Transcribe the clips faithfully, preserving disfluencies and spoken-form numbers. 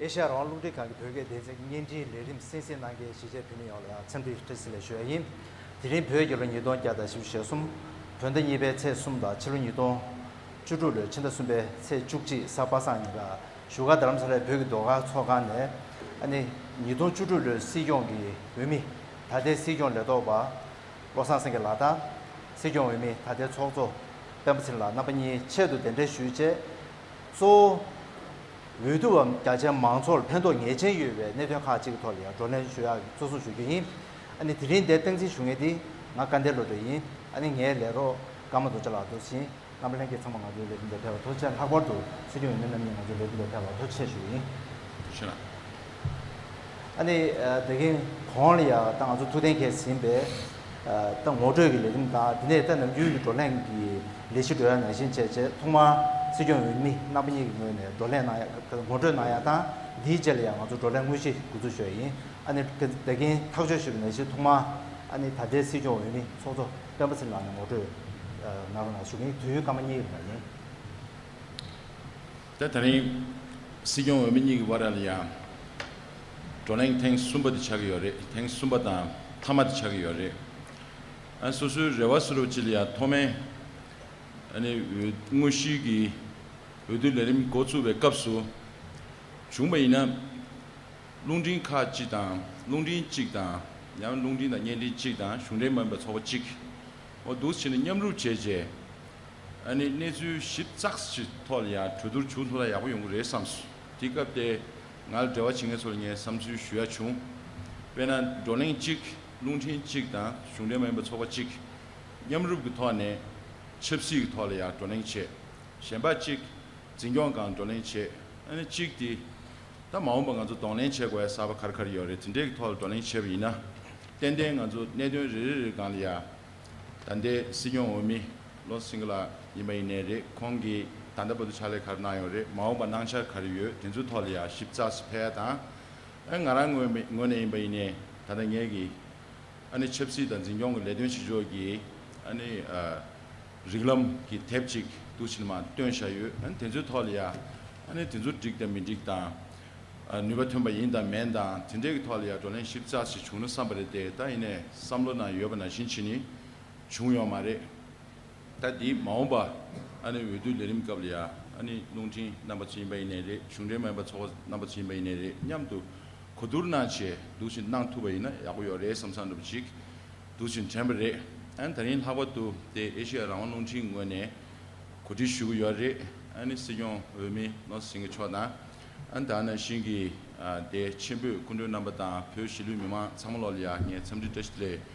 ཨེ་ཤ་ཡ་རང་དབང་རླུང་འཕྲིན་ཁང་གི་བོད་སྐད་སྡེ་ཚན་གྱི་བརྙན་འཕྲིན་ལས་རིམ་གསན་གཟིགས་གནང་མཁན་གཞིས་བྱེས་བོད་མི་ཡོངས་ལ་ཡང་འཚམས་འདྲི་བཀྲ་ཤིས་བདེ་ལེགས་ཞུ་ཡ་ཡིན། དེ་རིང་བོད་རྒྱལ་ལོ་ཉིས་སྟོང་བརྒྱ་དང་བཞི་བཅུ་ཞེ་གསུམ། བོད་ཟླ་གཉིས་པའི་ཚེས་གསུམ་དང་ཕྱི་ལོ་ཉིས་སྟོང་བཅུ་དྲུག་ལོའི་ཕྱི་ཟླ་གསུམ་པའི་ཚེས་བཅུ་གཅིག་གཟའ་པ་སངས་ཉིན་ལ་བཞུགས་སྒར་རྡ་རམ་ས་ལའི་བོད་ཀྱི་ཟློས་གར་ཚོགས་ཁང་ནས། ཨ་ནི་ཉིས་སྟོང་བཅུ་དྲུག་ལོའི་སྲིད་སྐྱོང་གི་འོས་མི། ད་ལྟའི་སྲིད་སྐྱོང་ལས་ཐོག་པ་བློ་བཟང་སེང་གེ་ལགས་དང་། སྲིད་སྐྱོང་འོས་མི་ད་ལྟའི་ཚོགས་གཙོ་སྤེན་པ་ཚེ་རིང་ལགས་རྣམ་པ་གཉིས་ཆེད་དུ་གདན་འདྲེན་ཞུས་རྗེས། གཙོ་བོ་འོས་བསྡུ་བ་རྒྱ་ཆེན་མང་ཚོགས་ལ་ཕན་ཐོགས་ངེས་ཅན་ཡོད་པའི་གནད་དོན་ཁག་ཅིག་གི་ཐོག་ལ་ཡང་བགྲོ་གླེང་ཞུ་ཡག་གི་གཙོ་བཟུང་ཞུ་རྒྱུ་ཡིན། ཨ་ནི་དེ་རིང་འདིར་སྟངས་འཛིན་ཞུ་མཁན་དེ་ང་སྐལ་ལྡན་བློ་གྲོས་ཡིན། ཨ་ནི་ངའི་ལས་རོགས་ཀརྨ་རྡོ་རྗེ་ལགས་འདུག་ཟིན། རྣམ་པ་ལྷན་རྒྱས་ཚང་མ་ང་ཚོའི་ལས་རིམ་དུ་ཕེབས་པར་ཐུགས་རྗེ་ཆེ། ལྷག་པར་དུ་སྲིད་སྐྱོང་འོས་མི་རྣམ་གཉིས་ང་ཚོའི་ལས་རིམ་དུ་ཕེབས་པར་ཐུགས་རྗེ་ཆེ་ཞུ་ཡིན། ཐུགས་རྗེ་ཆེ་གནང་། ཨ་ནི་ཨ་དེ་གིན་གོང་ལ་ཡང་ད་ང་ཚོ་ཐུགས་གཏན་འཁེལ་ཟིན་པའི་ཨ་ད་ངོ་སྤྲོད་ཀྱི་ལས་རིམ་དང་། དེ་ནས་ད་ནམ་རྒྱུན་གྱི་བགྲོ་གླེང་གི་ལས་གཞི་འགྲོ་ཡ་ནང་བཞིན་བྱས་རྗེས། ཐོག་མར་སྲིད་སྐྱོང་འོས་མི་རྣམ་པ་གཉིས་ཀྱི་ངོས་ནས་བགྲོ་གླེང་གནང་ཡ། ངོ་སྤྲོད་གནང་ཡ་དང་། དེའི་རྗེས་ལ་ཡང་ང་ཚོ་བགྲོ་གླེང་དངོས་གཞི་འགོ་འཛུགས་ཞུ་ཡ་ཡིན། ཨ་ནི་ད་གིན་ཐག་གཅོད་ཞུས་པ་ནང་བཞིན་ཐོག་མར་ཨ་ནི་ད་ལྟའི་སྲིད་སྐྱོང་འོས་མི་ཚོགས་གཙོ་སྤེན་པ་ཚེ་རིང་ལགས་ནས་ངོ་སྤྲོད་ཨ་གནང་རོགས་གནང་ཞུ་གི་ཡིན། དུས་ཡུན་སྐར་མ་གཉིས་ཀྱི་རིང་ཡིན། ད་དེ་རིང་སྲིད་སྐྱོང་འོས་མི་གཉིས་ཀྱི་བར་ལ་ཡང་བགྲོ་གླེང་ཐེངས་གསུམ་པ་དེ་ཆགས་ཀྱི་ཡོད་རེད། ཐེངས་གསུམ་པ་དང་མཐའ་མ་དེ་ཆགས་ཀྱི་ཡོད་རེད། ཨ་སོ་སོའི་རེ་བ་བཟོ་འདྲ་ཅིག་ལ་ཡང་ཐོག་མའི་ཨ་ནི་འོས་དངོས་གཞིའི་གི་འོས་བསྡུ་ལས་རིམ་འགོ་བཙུགས་པའི་སྐབས་སུ་བྱུང་བ་ཡིན་ན། རླུང་འཕྲིན་ཁག་གཅིག་དང་། རླུང་འཕྲིན་གཅིག་དང་། ཡང་རླུང་འཕྲིན་དང་བརྙན་འཕྲིན་གཅིག་དང་། གཞུང་འབྲེལ་མ་ཡིན་པའི་ཚོགས་པ་གཅིག་འོ་འདུག་བྱས་ནས་མཉམ་རུབ་བྱས་རྗེས། ཨ་ནི་གནས་ཚུལ་ཞིབ་ཚགས་ཤིག་ཐོག་ལ་ཡང་གྲོས་བསྡུར་བྱུང་ཐུབ་ན་ཡག་པོ་ཡོང་གི་རེད་བསམས་སོང་། དེ་སྐབས་དེ་ང་ལ་འབྲེལ་བ་བྱེད་མཁན་ཚོ་ལ་ངས་བསམ་ཚུལ་ཞུ་ཡ་བྱུང་། དཔེར་ན་བགྲོ་གླེང་གཅིག་རླུང་འཕྲིན་གཅིག་དང་གཞུང་འབྲེལ་མ་ཡིན་པའི་ཚོགས་པ་གཅིག་མཉམ་རུབ་ཀྱི་ཐོག་ནས་ཆབ་སྲིད་ཀྱི་ཐོག་ལ་ཡང་བགྲོ་གླེང་བྱས། གཞན་པ་གཅིག་འཛིན་སྐྱོང་སྒང་བགྲོ་གླེང་བྱས། ཨ་ནི་གཅིག་དེ་ད་མ་འོངས་པ་ང་ཚོ་གདོང་ལེན་བྱེད་དགོས་ཡ་གསར་པ་ག་རེ་ག་རེ་ཡོད་རེད། དེ་འདྲའི་ཐོག་ལ་བགྲོ་གླེང་བྱས་པ་ཡིན་ན། ཏན་ཏན་ང་ཚོ་གནད་དོན་རེ་རེ་རེ་སྒང་ལ་ཡ། ད་ལྟའི་སྲིད་སྐྱོང་འོས་མི་བློ་སེང་གེ་ལགས་ཡིན་པ་ཡིན་ནའི་རེད། ཁོང་གིས་ད་ལྟ་བར་དུ་ཕྱག་ལས་ག་རེ་གནང་ཡོད་རེད། མ་འོངས་པ་གནང་འཆར་ག་རེ་ཡོད། དེ་ཚོའི་ཐོག་ལ་ཡ་ཞིབ་ཚགས་སུ་ཕེབས་ཡ་དང་། ཨ་ང་རང་ངོས་མི་ངོས་ནས་ཡིན་པ་ཡིན་ནའི་ད་ལྟ་ངས་ཀྱི་ཨ་ནི་ཆབ་སྲིད་དང་འཛིན་སྐྱོང་གི་ལས་དོན་བྱེད་ཕྱོགས་ཀྱི་ཨ་ནི་ཨ་རིགས་ལམ་གྱི་དེབ་ཅིག་འདུག་ཕྱིན་མ་བཏོན་བཞག་ཡོད། ཨ་ནི་དེ་ཚོའི་ཐོག་ལ་ཡ་ཨ་ནི་དེ་ཚོ་འགྲིག་དང་མི་འགྲིག་དང་། ཨ་ནུས་པ་ཐོན་པ་ཡིན་དང་མིན་དང་དེ་འདྲའི་གི་ཐོག་ལ་ཡ་བགྲོ་གླེང་ཞིབ་ཚགས་ཤིག་བྱུང་ན་བསམ་པ་རེད་དེ། ད་ཡིན་ནའི་བསམ་བློ་ནང་ཡོད་པ་ནང་བཞིན་བྱས་ནས་བྱུང་ཡོད་མ་རེད། ད་འདི་མ་འོངས་པ་ཨ་ནི་འོས་བསྡུ་ལས་རིམ་སྐབས་ལ་ཡ་ཨ་ནི་རླུང་འཕྲིན་རྣམ་པ་ཚོ་ཡིན་པ་ཡིན་ནའི་རེད། གཞུང་འབྲེལ་མ་ཡིན་པ་ཚོགས་པ་རྣམ་པ་ཚོ་ཡིན་པ་ཡིན་ནའི་རེད། མཉམ་དུ་གོ་བསྡུར་གནང་བྱས་འདུག་ཕྱིན་གནང་ཐུབ་པ་ཡིན་ན་ཡག་པོ་ཡོད་རེད་བསམ་བསམ་འདྲ་པོ་ཅིག་འདུག་ཕྱིན་དྲན་པ་རེད། ཨ་ནི་ད་རིང་ལྷག་པར་དུ་དེ་ཨེ་ཤེ་ཡ་རང་དབང་རླུང་འཕྲིན་ངོས་ནས་གོ་སྒྲིག་ཞུ་གི་ཡོད་རེད། ཨ་ནི་སྲིད་སྐྱོང་འོས་མི་བློ་སེང་གེ་མཆོག་དང་། ཨ་ནི་ད་ནང་བཞིན་གྱི་ཨ་དེ་ཆེན་པོས་སྐུ་མགྲོན་རྣམ་པ་དང་བོད་གཞིས་ལུས་མི་མང་ཚང་མ་ལོག་ལ་ཡ་ངས་འཚམས་འདྲི་བཀྲ་ཤིས་བདེ་ལེགས་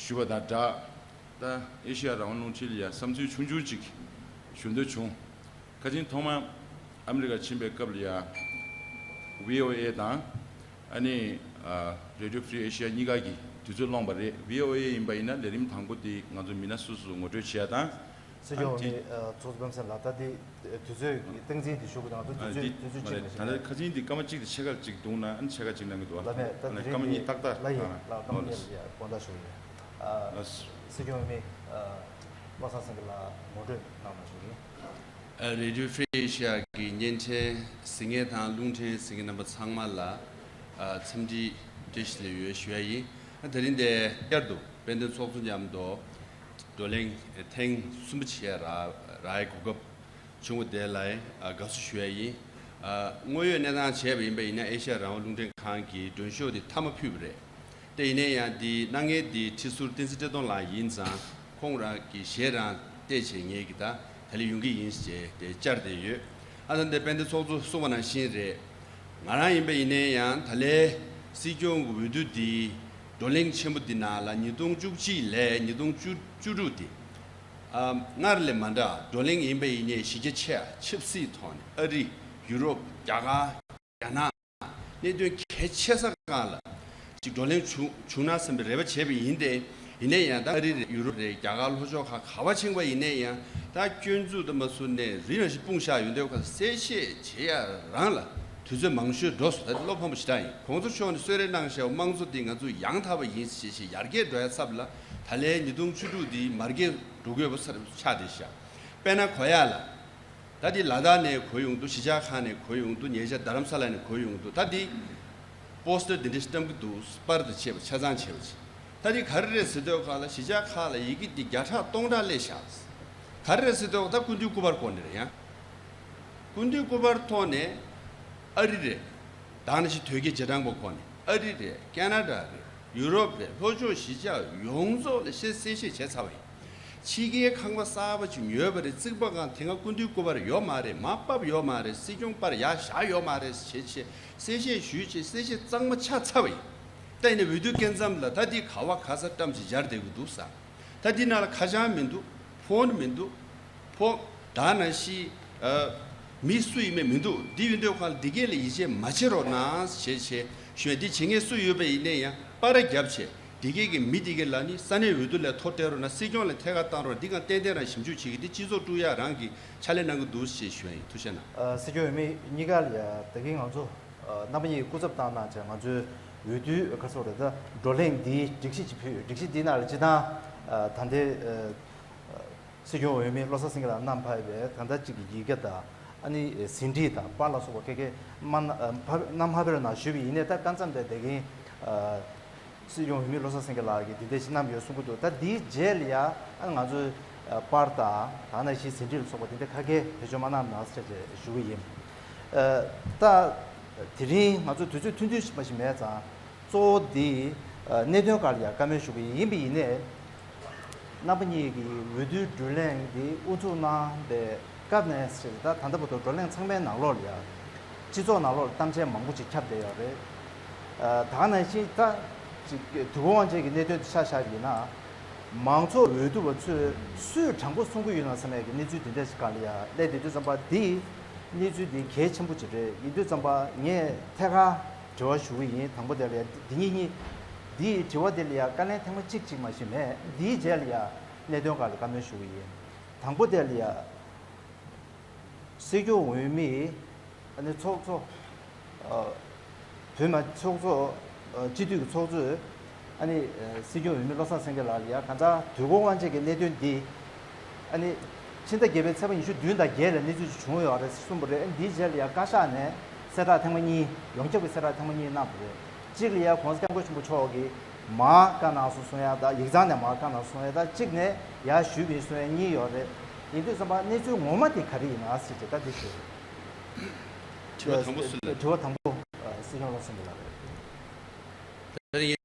ཞུ་བ་དང་སྦྲགས། ད་ཨེ་ཤེ་ཡ་རང་དབང་རླུང་འཕྲིན་ལ་ཡ་བསམ་ཚུལ་ཆུང་ཆུང་ཅིག་ཞུ་འདོད་བྱུང་། ཁ་ཆེན་ཐོག་མར་ཨ་མི་རི་ཀ་ཕྱིན་པའི་སྐབས་ལ་ཡ་ཝི་ཨོ་ཨེ་དང་ཨ་ནི་ཨ་Radio Free Asia གཉིས་ཀ་གི་དུས་ཚོད་སློང་བ་རེད། ཝི་ཨོ་ཨེ་ཡིན་པ་ཡིན་ན་ལས་རིམ་དང་པོ་དེ་ང་ཚོ་མི་སྣ་སོ་སོ་ངོ་སྤྲོད་བྱེད་ཡ་དང་། སྲིད་སྐྱོང་འོས་མི་ཨ་ཚོགས་གཙོ་སྤེན་པ་ཚེ་རིང་ལགས། ད་དེ་དུས་ཚོད་ཀྱི་སྟངས་འཛིན་དེ་ཞུ་དགོས་དང་། ང་ཚོ་ཨ་དུས་ཚོད་འདི་དུས་ཚོད་མ་ཅིག་རེད། ད་ལྟ་ཁ་ཆེན་འདི་སྐར་མ་གཅིག་དང་ཕྱེད་ཀ་ཅིག་འདུག་ན། ཨ་ནི་ཕྱེད་ཀ་ཅིག་གནང་གི་འདུག་ཨ། ལགས་མེད། ད་ཨ་ནི་དེ་སྐར་མ་རིང་གཉིས་ཏག་ཏག་ལ་ཡིན། ཨ་ལགས་སྐར་མ་ལགས་གཉིས་ལ་ཡ་དགོངས་དག་ཞུ་གི་ཡིན། ཨ་ལགས། སྲིད་སྐྱོང་འོས་མི་ཨ་བློ་བཟང་སེང་གེ་ལགས་ངོ་སྤྲོད་གནང་རོགས་ཞུ་གི་ཡིན། ཨ་Radio Free Asia གི་བརྙན་འཕྲིན་གཟིགས་མཁན་དང་རླུང་འཕྲིན་གཟིགས་མཁན་རྣམ་པ་ཚང་མ་ལ་ཨ་འཚམས་འདྲི་བཀྲ་ཤིས་བདེ་ལེགས་ཡོད་ཞུ་ཡ་ཡིན། ཨ་དེ་རིང་འདིར་བསྐྱར་དུ་དཔལ་ལྡན་ཚོགས་གཙོ་མཉམ་དུ་བགྲོ་གླེང་ཐེངས་གསུམ་པ་བྱེད་ཡ་རག་རག་ཡའི་གོ་སྐབས་བྱུང་བ་དེ་ལ་ཨ་དགའ་བསུ་ཞུ་ཡ་ཡིན། ཨ་དངོས་ཡོད་གནས་སྟངས་བྱས་པ་ཡིན་པ་ཡིན་ན། ཨེ་ཤ་ཡ་རང་དབང་རླུང་འཕྲིན་ཁང་གི་མགྲོན་ཤོག་དེ་མཐའ་མ་ཕུད་པ་རེད། དེ་ཡིན་ན་ཡང་འདི་གནང་མཁན་འདི་ཁྲི་ཟུར་བསྟན་འཛིན་བཀྲས་མཐོང་ལགས་ཡིན་ཙང་། ཁོང་རང་གི་ཞལ་རང་བལྟས་བྱས་ངེད་ཀྱིས་ད་ད་ལན་ཡོང་གི་ཡིན་ཞེས་དེ་བཅར་བསྡད་ཡོད། ཨ་ད་འདི་དཔལ་ལྡན་ཚོགས་གཙོ་གསུངས་པ་ནང་བཞིན་རེད། ང་རང་ཡིན་པ་ཡིན་ན་ཡང་ད་ལན་སྲིད་སྐྱོང་གི་འོས་བསྡུ་འདི་བགྲོ་གླེང་ཆེན་པོ་འདི་ནང་ལ་ཉིས་སྟོང་བཅུ་གཅིག་ལས་ཉིས་སྟོང་བཅུ་བཅུ་དྲུག་འདི་ཨ་སྔར་ལས་མ་འདྲ་བགྲོ་གླེང་ཡིན་པ་ཡིན་ནའི་གཞི་རྒྱ་ཆེ་བ། ཆབ་སྲིད་ཐོག་ནས་ཨ་རི། ཡུ་རོབ། རྒྱ་གར། རྒྱ་ནག་གནད་དོན་གལ་ཆེ་ས་སྒང་ལ་ཅིག་བགྲོ་གླེང་བྱུང་བྱུང་ན་བསམ་པའི་རེ་བ་བྱས་པ་ཡིན་ཏེ། ཡིན་ན་ཡང་ད་ཨ་རི་རེད། ཡུ་རོབ་རེད། རྒྱ་གར་ལྷོ་ཕྱོགས་ཁག་ག་པར་ཕྱིན་པ་ཡིན་ན་ཡང་ད་སྐྱོན་འཛུགས་དུ་མ་ཟུར་ནས་རི་རང་ཞིག་སྤུངས་བཞག་ཡོང་དུས་ཁ་གསལ་བཤད་བྱེད་ཡ་རང་ལ་དུས་ཚོད་མང་ཤོས་འགྲོ་སོང་། ད་བློ་ཕམ་པོ་ཞེ་དྲག་ཡིན། གོང་ས་མཆོག་ནས་གསོལ་རས་གནང་བཞག་པ་དམངས་གཙོ་འདི་ང་ཚོ་ཡང་དག་པ་ཡིན་ཞེས་ཞེས་ཡར་རྒྱས་འགྲོ་ཡ་ཚབ་ལ་ད་ལན་ཉིས་སྟོང་བཅུ་དྲུག་འདི་མར་རྒྱས་འགྲོ་དགོས་པ་ཆགས་བསྡད་ཤག་དཔེར་ན་གོ་ཡ་ལ། ད་འདི་ལ་དྭགས་ནས་གོ་ཡོང་འདུག་གཞིས་ཆགས་ཁག་ནས་གོ་ཡོང་འདུག་ཉེ་ཆར་རྡ་རམ་ས་ལ་ནས་གོ་ཡོང་འདུག་ད་འདི་པོ་སི་ཊར་འདི་འདྲ་ཞིག་བཀྲམ་གྱི་འདུག་པར་དང་བཅས་པ་ཆ་ཚང་བྱས་པ་ཅིག་ད་འདི་ག་རེ་རེད་ཟེར་དུས་ཁག་ལ་གཞིས་ཆགས་ཁག་ལ་ཡི་གེ་འདི་བརྒྱ་ཕྲག་སྟོང་ཕྲག་སླེབས་བཞག་ག་རེ་རེད་ཟེར་དུས་ད་སྐུ་མདུན་སྐུ་པར་སྐོར་ནས་རེད་ཡ། སྐུ་མདུན་སྐུ་པར་ཐོག་ནས་ཨ་རི་རེད། ད་ནང་བཞིན་དོལ་རྒྱལ་རྗེས་འབྲང་པ་ཁོ་ནས་ཨ་རི་རེད། ཀེ་ན་ཌ་རེད། ཡུ་རོབ་རེད། ལྷོ་ཕྱོགས་གཞིས་ཆགས་ཡོངས་རྫོགས་ལ་བཤད་གསལ་བཤད་བྱས་ཚར་བ་ཡིན། ཕྱི་རྒྱལ་ཁང་པ་གསར་པ་ཅིག་ཉོས་པ་རེད། རྩིག་པ་གང་དེ་སྔ་སྐུ་མདུན་སྐུ་པར་ཡོད་མ་རེད། མར་ཕབ་ཡོད་མ་རེད། སྲིད་སྐྱོང་པར་ཡར་བཞག་ཡོད་མ་རེད་ཞེས་བྱས་གསལ་བཤད་ཞུས་བྱས་གསལ་བཤད་གཙང་མ་ཆགས་ཚར་བ་ཡིན། ད་ཡིན་ནའི་འོས་བསྡུ་སྐབས་མཚམས་ལ་ད་འདི་ག་བ་ག་ས་བཀྲམ་ཞིག་སྦྱར་བསྡད་ཀྱི་འདུག་ས། ད་འདི་ནང་ལ་ཁ་བྱང་མི་འདུག་ཕོན་མི་འདུག་ཕོ། ད་ནང་བཞིན་ཨ། མི་སུ་ཡིན་མིན་མི་འདུག་འདི་ཡིན་དུས་ཁ་ལ་འདི་གས་ལ་ཡིད་ཆེས་མ་བྱེད་རོགས་གནང་ཞེས་བྱས་ཞུས། འདི་བྱེད་མཁན་སུ་ཡོད་པ་ཡིན་ནའི་ཡང་པར་རྒྱབ་བྱས་འདི་གས་ཀྱི་མི་འདི་གས་ལ་ནི་ས་གནས་འོས་བསྡུ་ལས་ཐོ་སྤྲད་རོགས་གནང་། སྲིད་སྐྱོང་ལ་ཐད་ཀར་བཏང་རོགས། འདི་གང་ཏན་ཏན་རང་ཞིབ་འཇུག་བྱེད་ཀྱི་འདི་སྤྱི་ཚོགས་དཀྲུག་ཡག་རང་གི་ཕྱག་ལས་གནང་གི་འདུག་ཞེས་ཞུས་ཡིན། ཐུགས་རྗེ་གནང་། ཨ། སྲིད་སྐྱོང་འོས་མི་གཉིས་ཀ་ལ་ཡ་ད་གིན་ང་ཚོ་ཨ། རྣམ་པ་གཉིས་སྐུ་ཚབ་བཏང་གནང་བྱས་ང་ཚོའི་འོས་བསྡུའི་ག་རེ་ཟེར་དགོས་རེད། ད་བགྲོ་གླེང་འདིའི་སྒྲིག་གཞི་ཅིག་ཕུལ། སྒྲིག་གཞི་འདི་ནང་ལ་སྤྱིར་བཏང་ཨ། ད་ལྟའི་ཨ། སྲིད་སྐྱོང་འོས་མི་བློ་བཟང་སེང་གེ་ལགས་བསྣམས་ཕེབས་པའི་ད་ལྟ་གཅིག་གི་ཡི་གེ་དང་ཨ་ནི་ཟིན་བྲིས་དང་པར་ལ་སོགས་པ་ཁ་ཁ་མ་ཕབ་བསྣམས་ཕེབས་པ་རེད་ན་ཞུས་པ་ཡིན་ནའི་ད་སྐབས་མཚམས་དེ་དེ་གིན་ཨ། སྲིད་སྐྱོང་འོས་མི་བློ་བཟང་སེང་གེ་ལགས་ཀྱིས་འདི་འདྲ་ཞིག་བསྣམས་ཡོད་གསུང་གི་འདུག་ད་འདིའི་རྗེས་ལ་ཡ་ཨ་ང་ཚོས་ཨ། པར་དང་ད་ནང་བཞིན་ཟིན་བྲིས་ལ་སོགས་པ་འདི་འདྲ་ཁ་ཁ་བེད་སྤྱོད་མ་གནང་ན་ཟེར་བྱས་ཞུ་གི་ཡིན། ཨ། ད་དེ་རིང་ང་ཚོ་དུས་ཚོད་ཐུང་ཐུང་ཞིག་མ་ཞིག་མེད་ཙང་གཙོ་བོ་འདི་ཨ། གནད་དོན་སྒང་ལ་ཡ་བཀའ་མོལ་ཞུ་གི་ཡིན། ཡིན་པ་ཡིན་ནའི་རྣམ་པ་གཉིས་ཀྱིས་འོས་བསྡུའི་བགྲོ་གླེང་འདི་དབུ་འཛུགས་གནང་བའི་སྐབས་ནས་ཟེར། ད་ད་ལྟ་བར་དུ་བགྲོ་གླེང་ཚང་མའི་ནང་ལོགས་ལ་ཡ་སྤྱི་ཚོགས་ནང་ལོགས་ལ་གཏམ་བཤད་མང་པོ་ཅིག་ཁྱབ་བསྡད་ཡོད་རེད། ཨ། ད་ག་ནང་བཞིན་ད་ཅིག་དུས་འཁོར་དབང་ཆེན་གྱི་གནད་དོན་དེ་ཆ་བཞག་པ་ཡིན་ན་མང་ཚོགས་འོས་བསྡུ་བ་ཚོས་སུས་དྲང་པོ་གསུང་གི་ཡོད་ན་བསམ་ཡག་གི་གནས་ཚུལ་དེ་འདྲ་ཞིག་སྒང་ལ་ཡ་སླེབས་བསྡད་དུས་ཙམ་པ་འདི་གནས་ཚུལ་འདི་གལ་ཆེན་པོ་ཅིག་རེད། ཡིན་དུས་ཙམ་པ་ངས་ཐད་ཀར་དྲི་བ་ཞུ་གི་ཡིན། དང་པོ་དེ་ལ་ཡ་འདི་གཉིས་གཉིས་འདིའི་དྲི་བ་དེ་ལ་ཡ་བཀའ་ལན་ཐེངས་མ་གཅིག་གཅིག་མ་ཞིག་མེད། འདིའི་རྗེས་ལ་ཡ་གནད་དོན་སྒང་ལ་བཀའ་མོལ་ཞུ་གི་ཡིན། དང་པོ་དེ་ལ་ཡ་སྲིད་སྐྱོང་འོས་མི་ཨ་ནི་ཚོགས་གཙོ་ཨ། བོད་མི་མང་ཚོགས་གཙོ་ཨ། སྤྱི་འཐུས་ཀྱི་ཚོགས་གཙོས་ཨ་ནི་ཨ། སྲིད་སྐྱོང་འོས་མི་བློ་བཟང་སེང་གེ་ལགས་ལ་ཡ་གང་ལྟར་དུས་འཁོར་དབང་ཆེན་གྱི་གནད་དོན་འདི་ཨ་ནི་ཕྱི་ཟླ་བརྒྱད་པའི་ཚེས་པ་ཉི་ཤུ་བདུན་དང་བརྒྱད་ལ་གནས་ཚུལ་ཅིག་བྱུང་ཡོད་རེད་གསུངས་པ་རེད། ཨ་ནི་འདིའི་རྗེས་ལ་ཡ་བཀའ་ཤག་ནས་གསལ་བསྒྲགས་ཐེངས་མ་གཉིས་ཡོངས་ཁྱབ་ཀྱི་གསལ་བསྒྲགས་ཐེངས་མ་གཉིས་གནང་བ་རེད། གཅིག་ལ་ཡ་༸གོང་ས་༸སྐྱབས་མགོན་ཆེན་པོ་མཆོག་གིས་མར་བཀའ་གནང་སོང་གསུང་ཡ་དང་ཡིག་ཚང་ནས་མར་བཀའ་གནང་སོང་ཡ་དང་གཅིག་ནས་ཡར་ཞུས་པ་ཡིན་གསུང་ཡ་གཉིས་ཡོད་རེད། ཡིན་དུས་ཙམ་པ་གནས་ཚུལ་ངོ་མ་དེ་ག་རེ་ཡིན་ན་ཟེར་བྱས་ད་འདི་ཞུ། དྲི་བ་དང་པོ་སུ་ལ། དྲི་བ་དང་པོ་ཨ། སྲིད་སྐྱོང་བློ་སེང་གེ་ལགས་རེད། ད་ཡིན་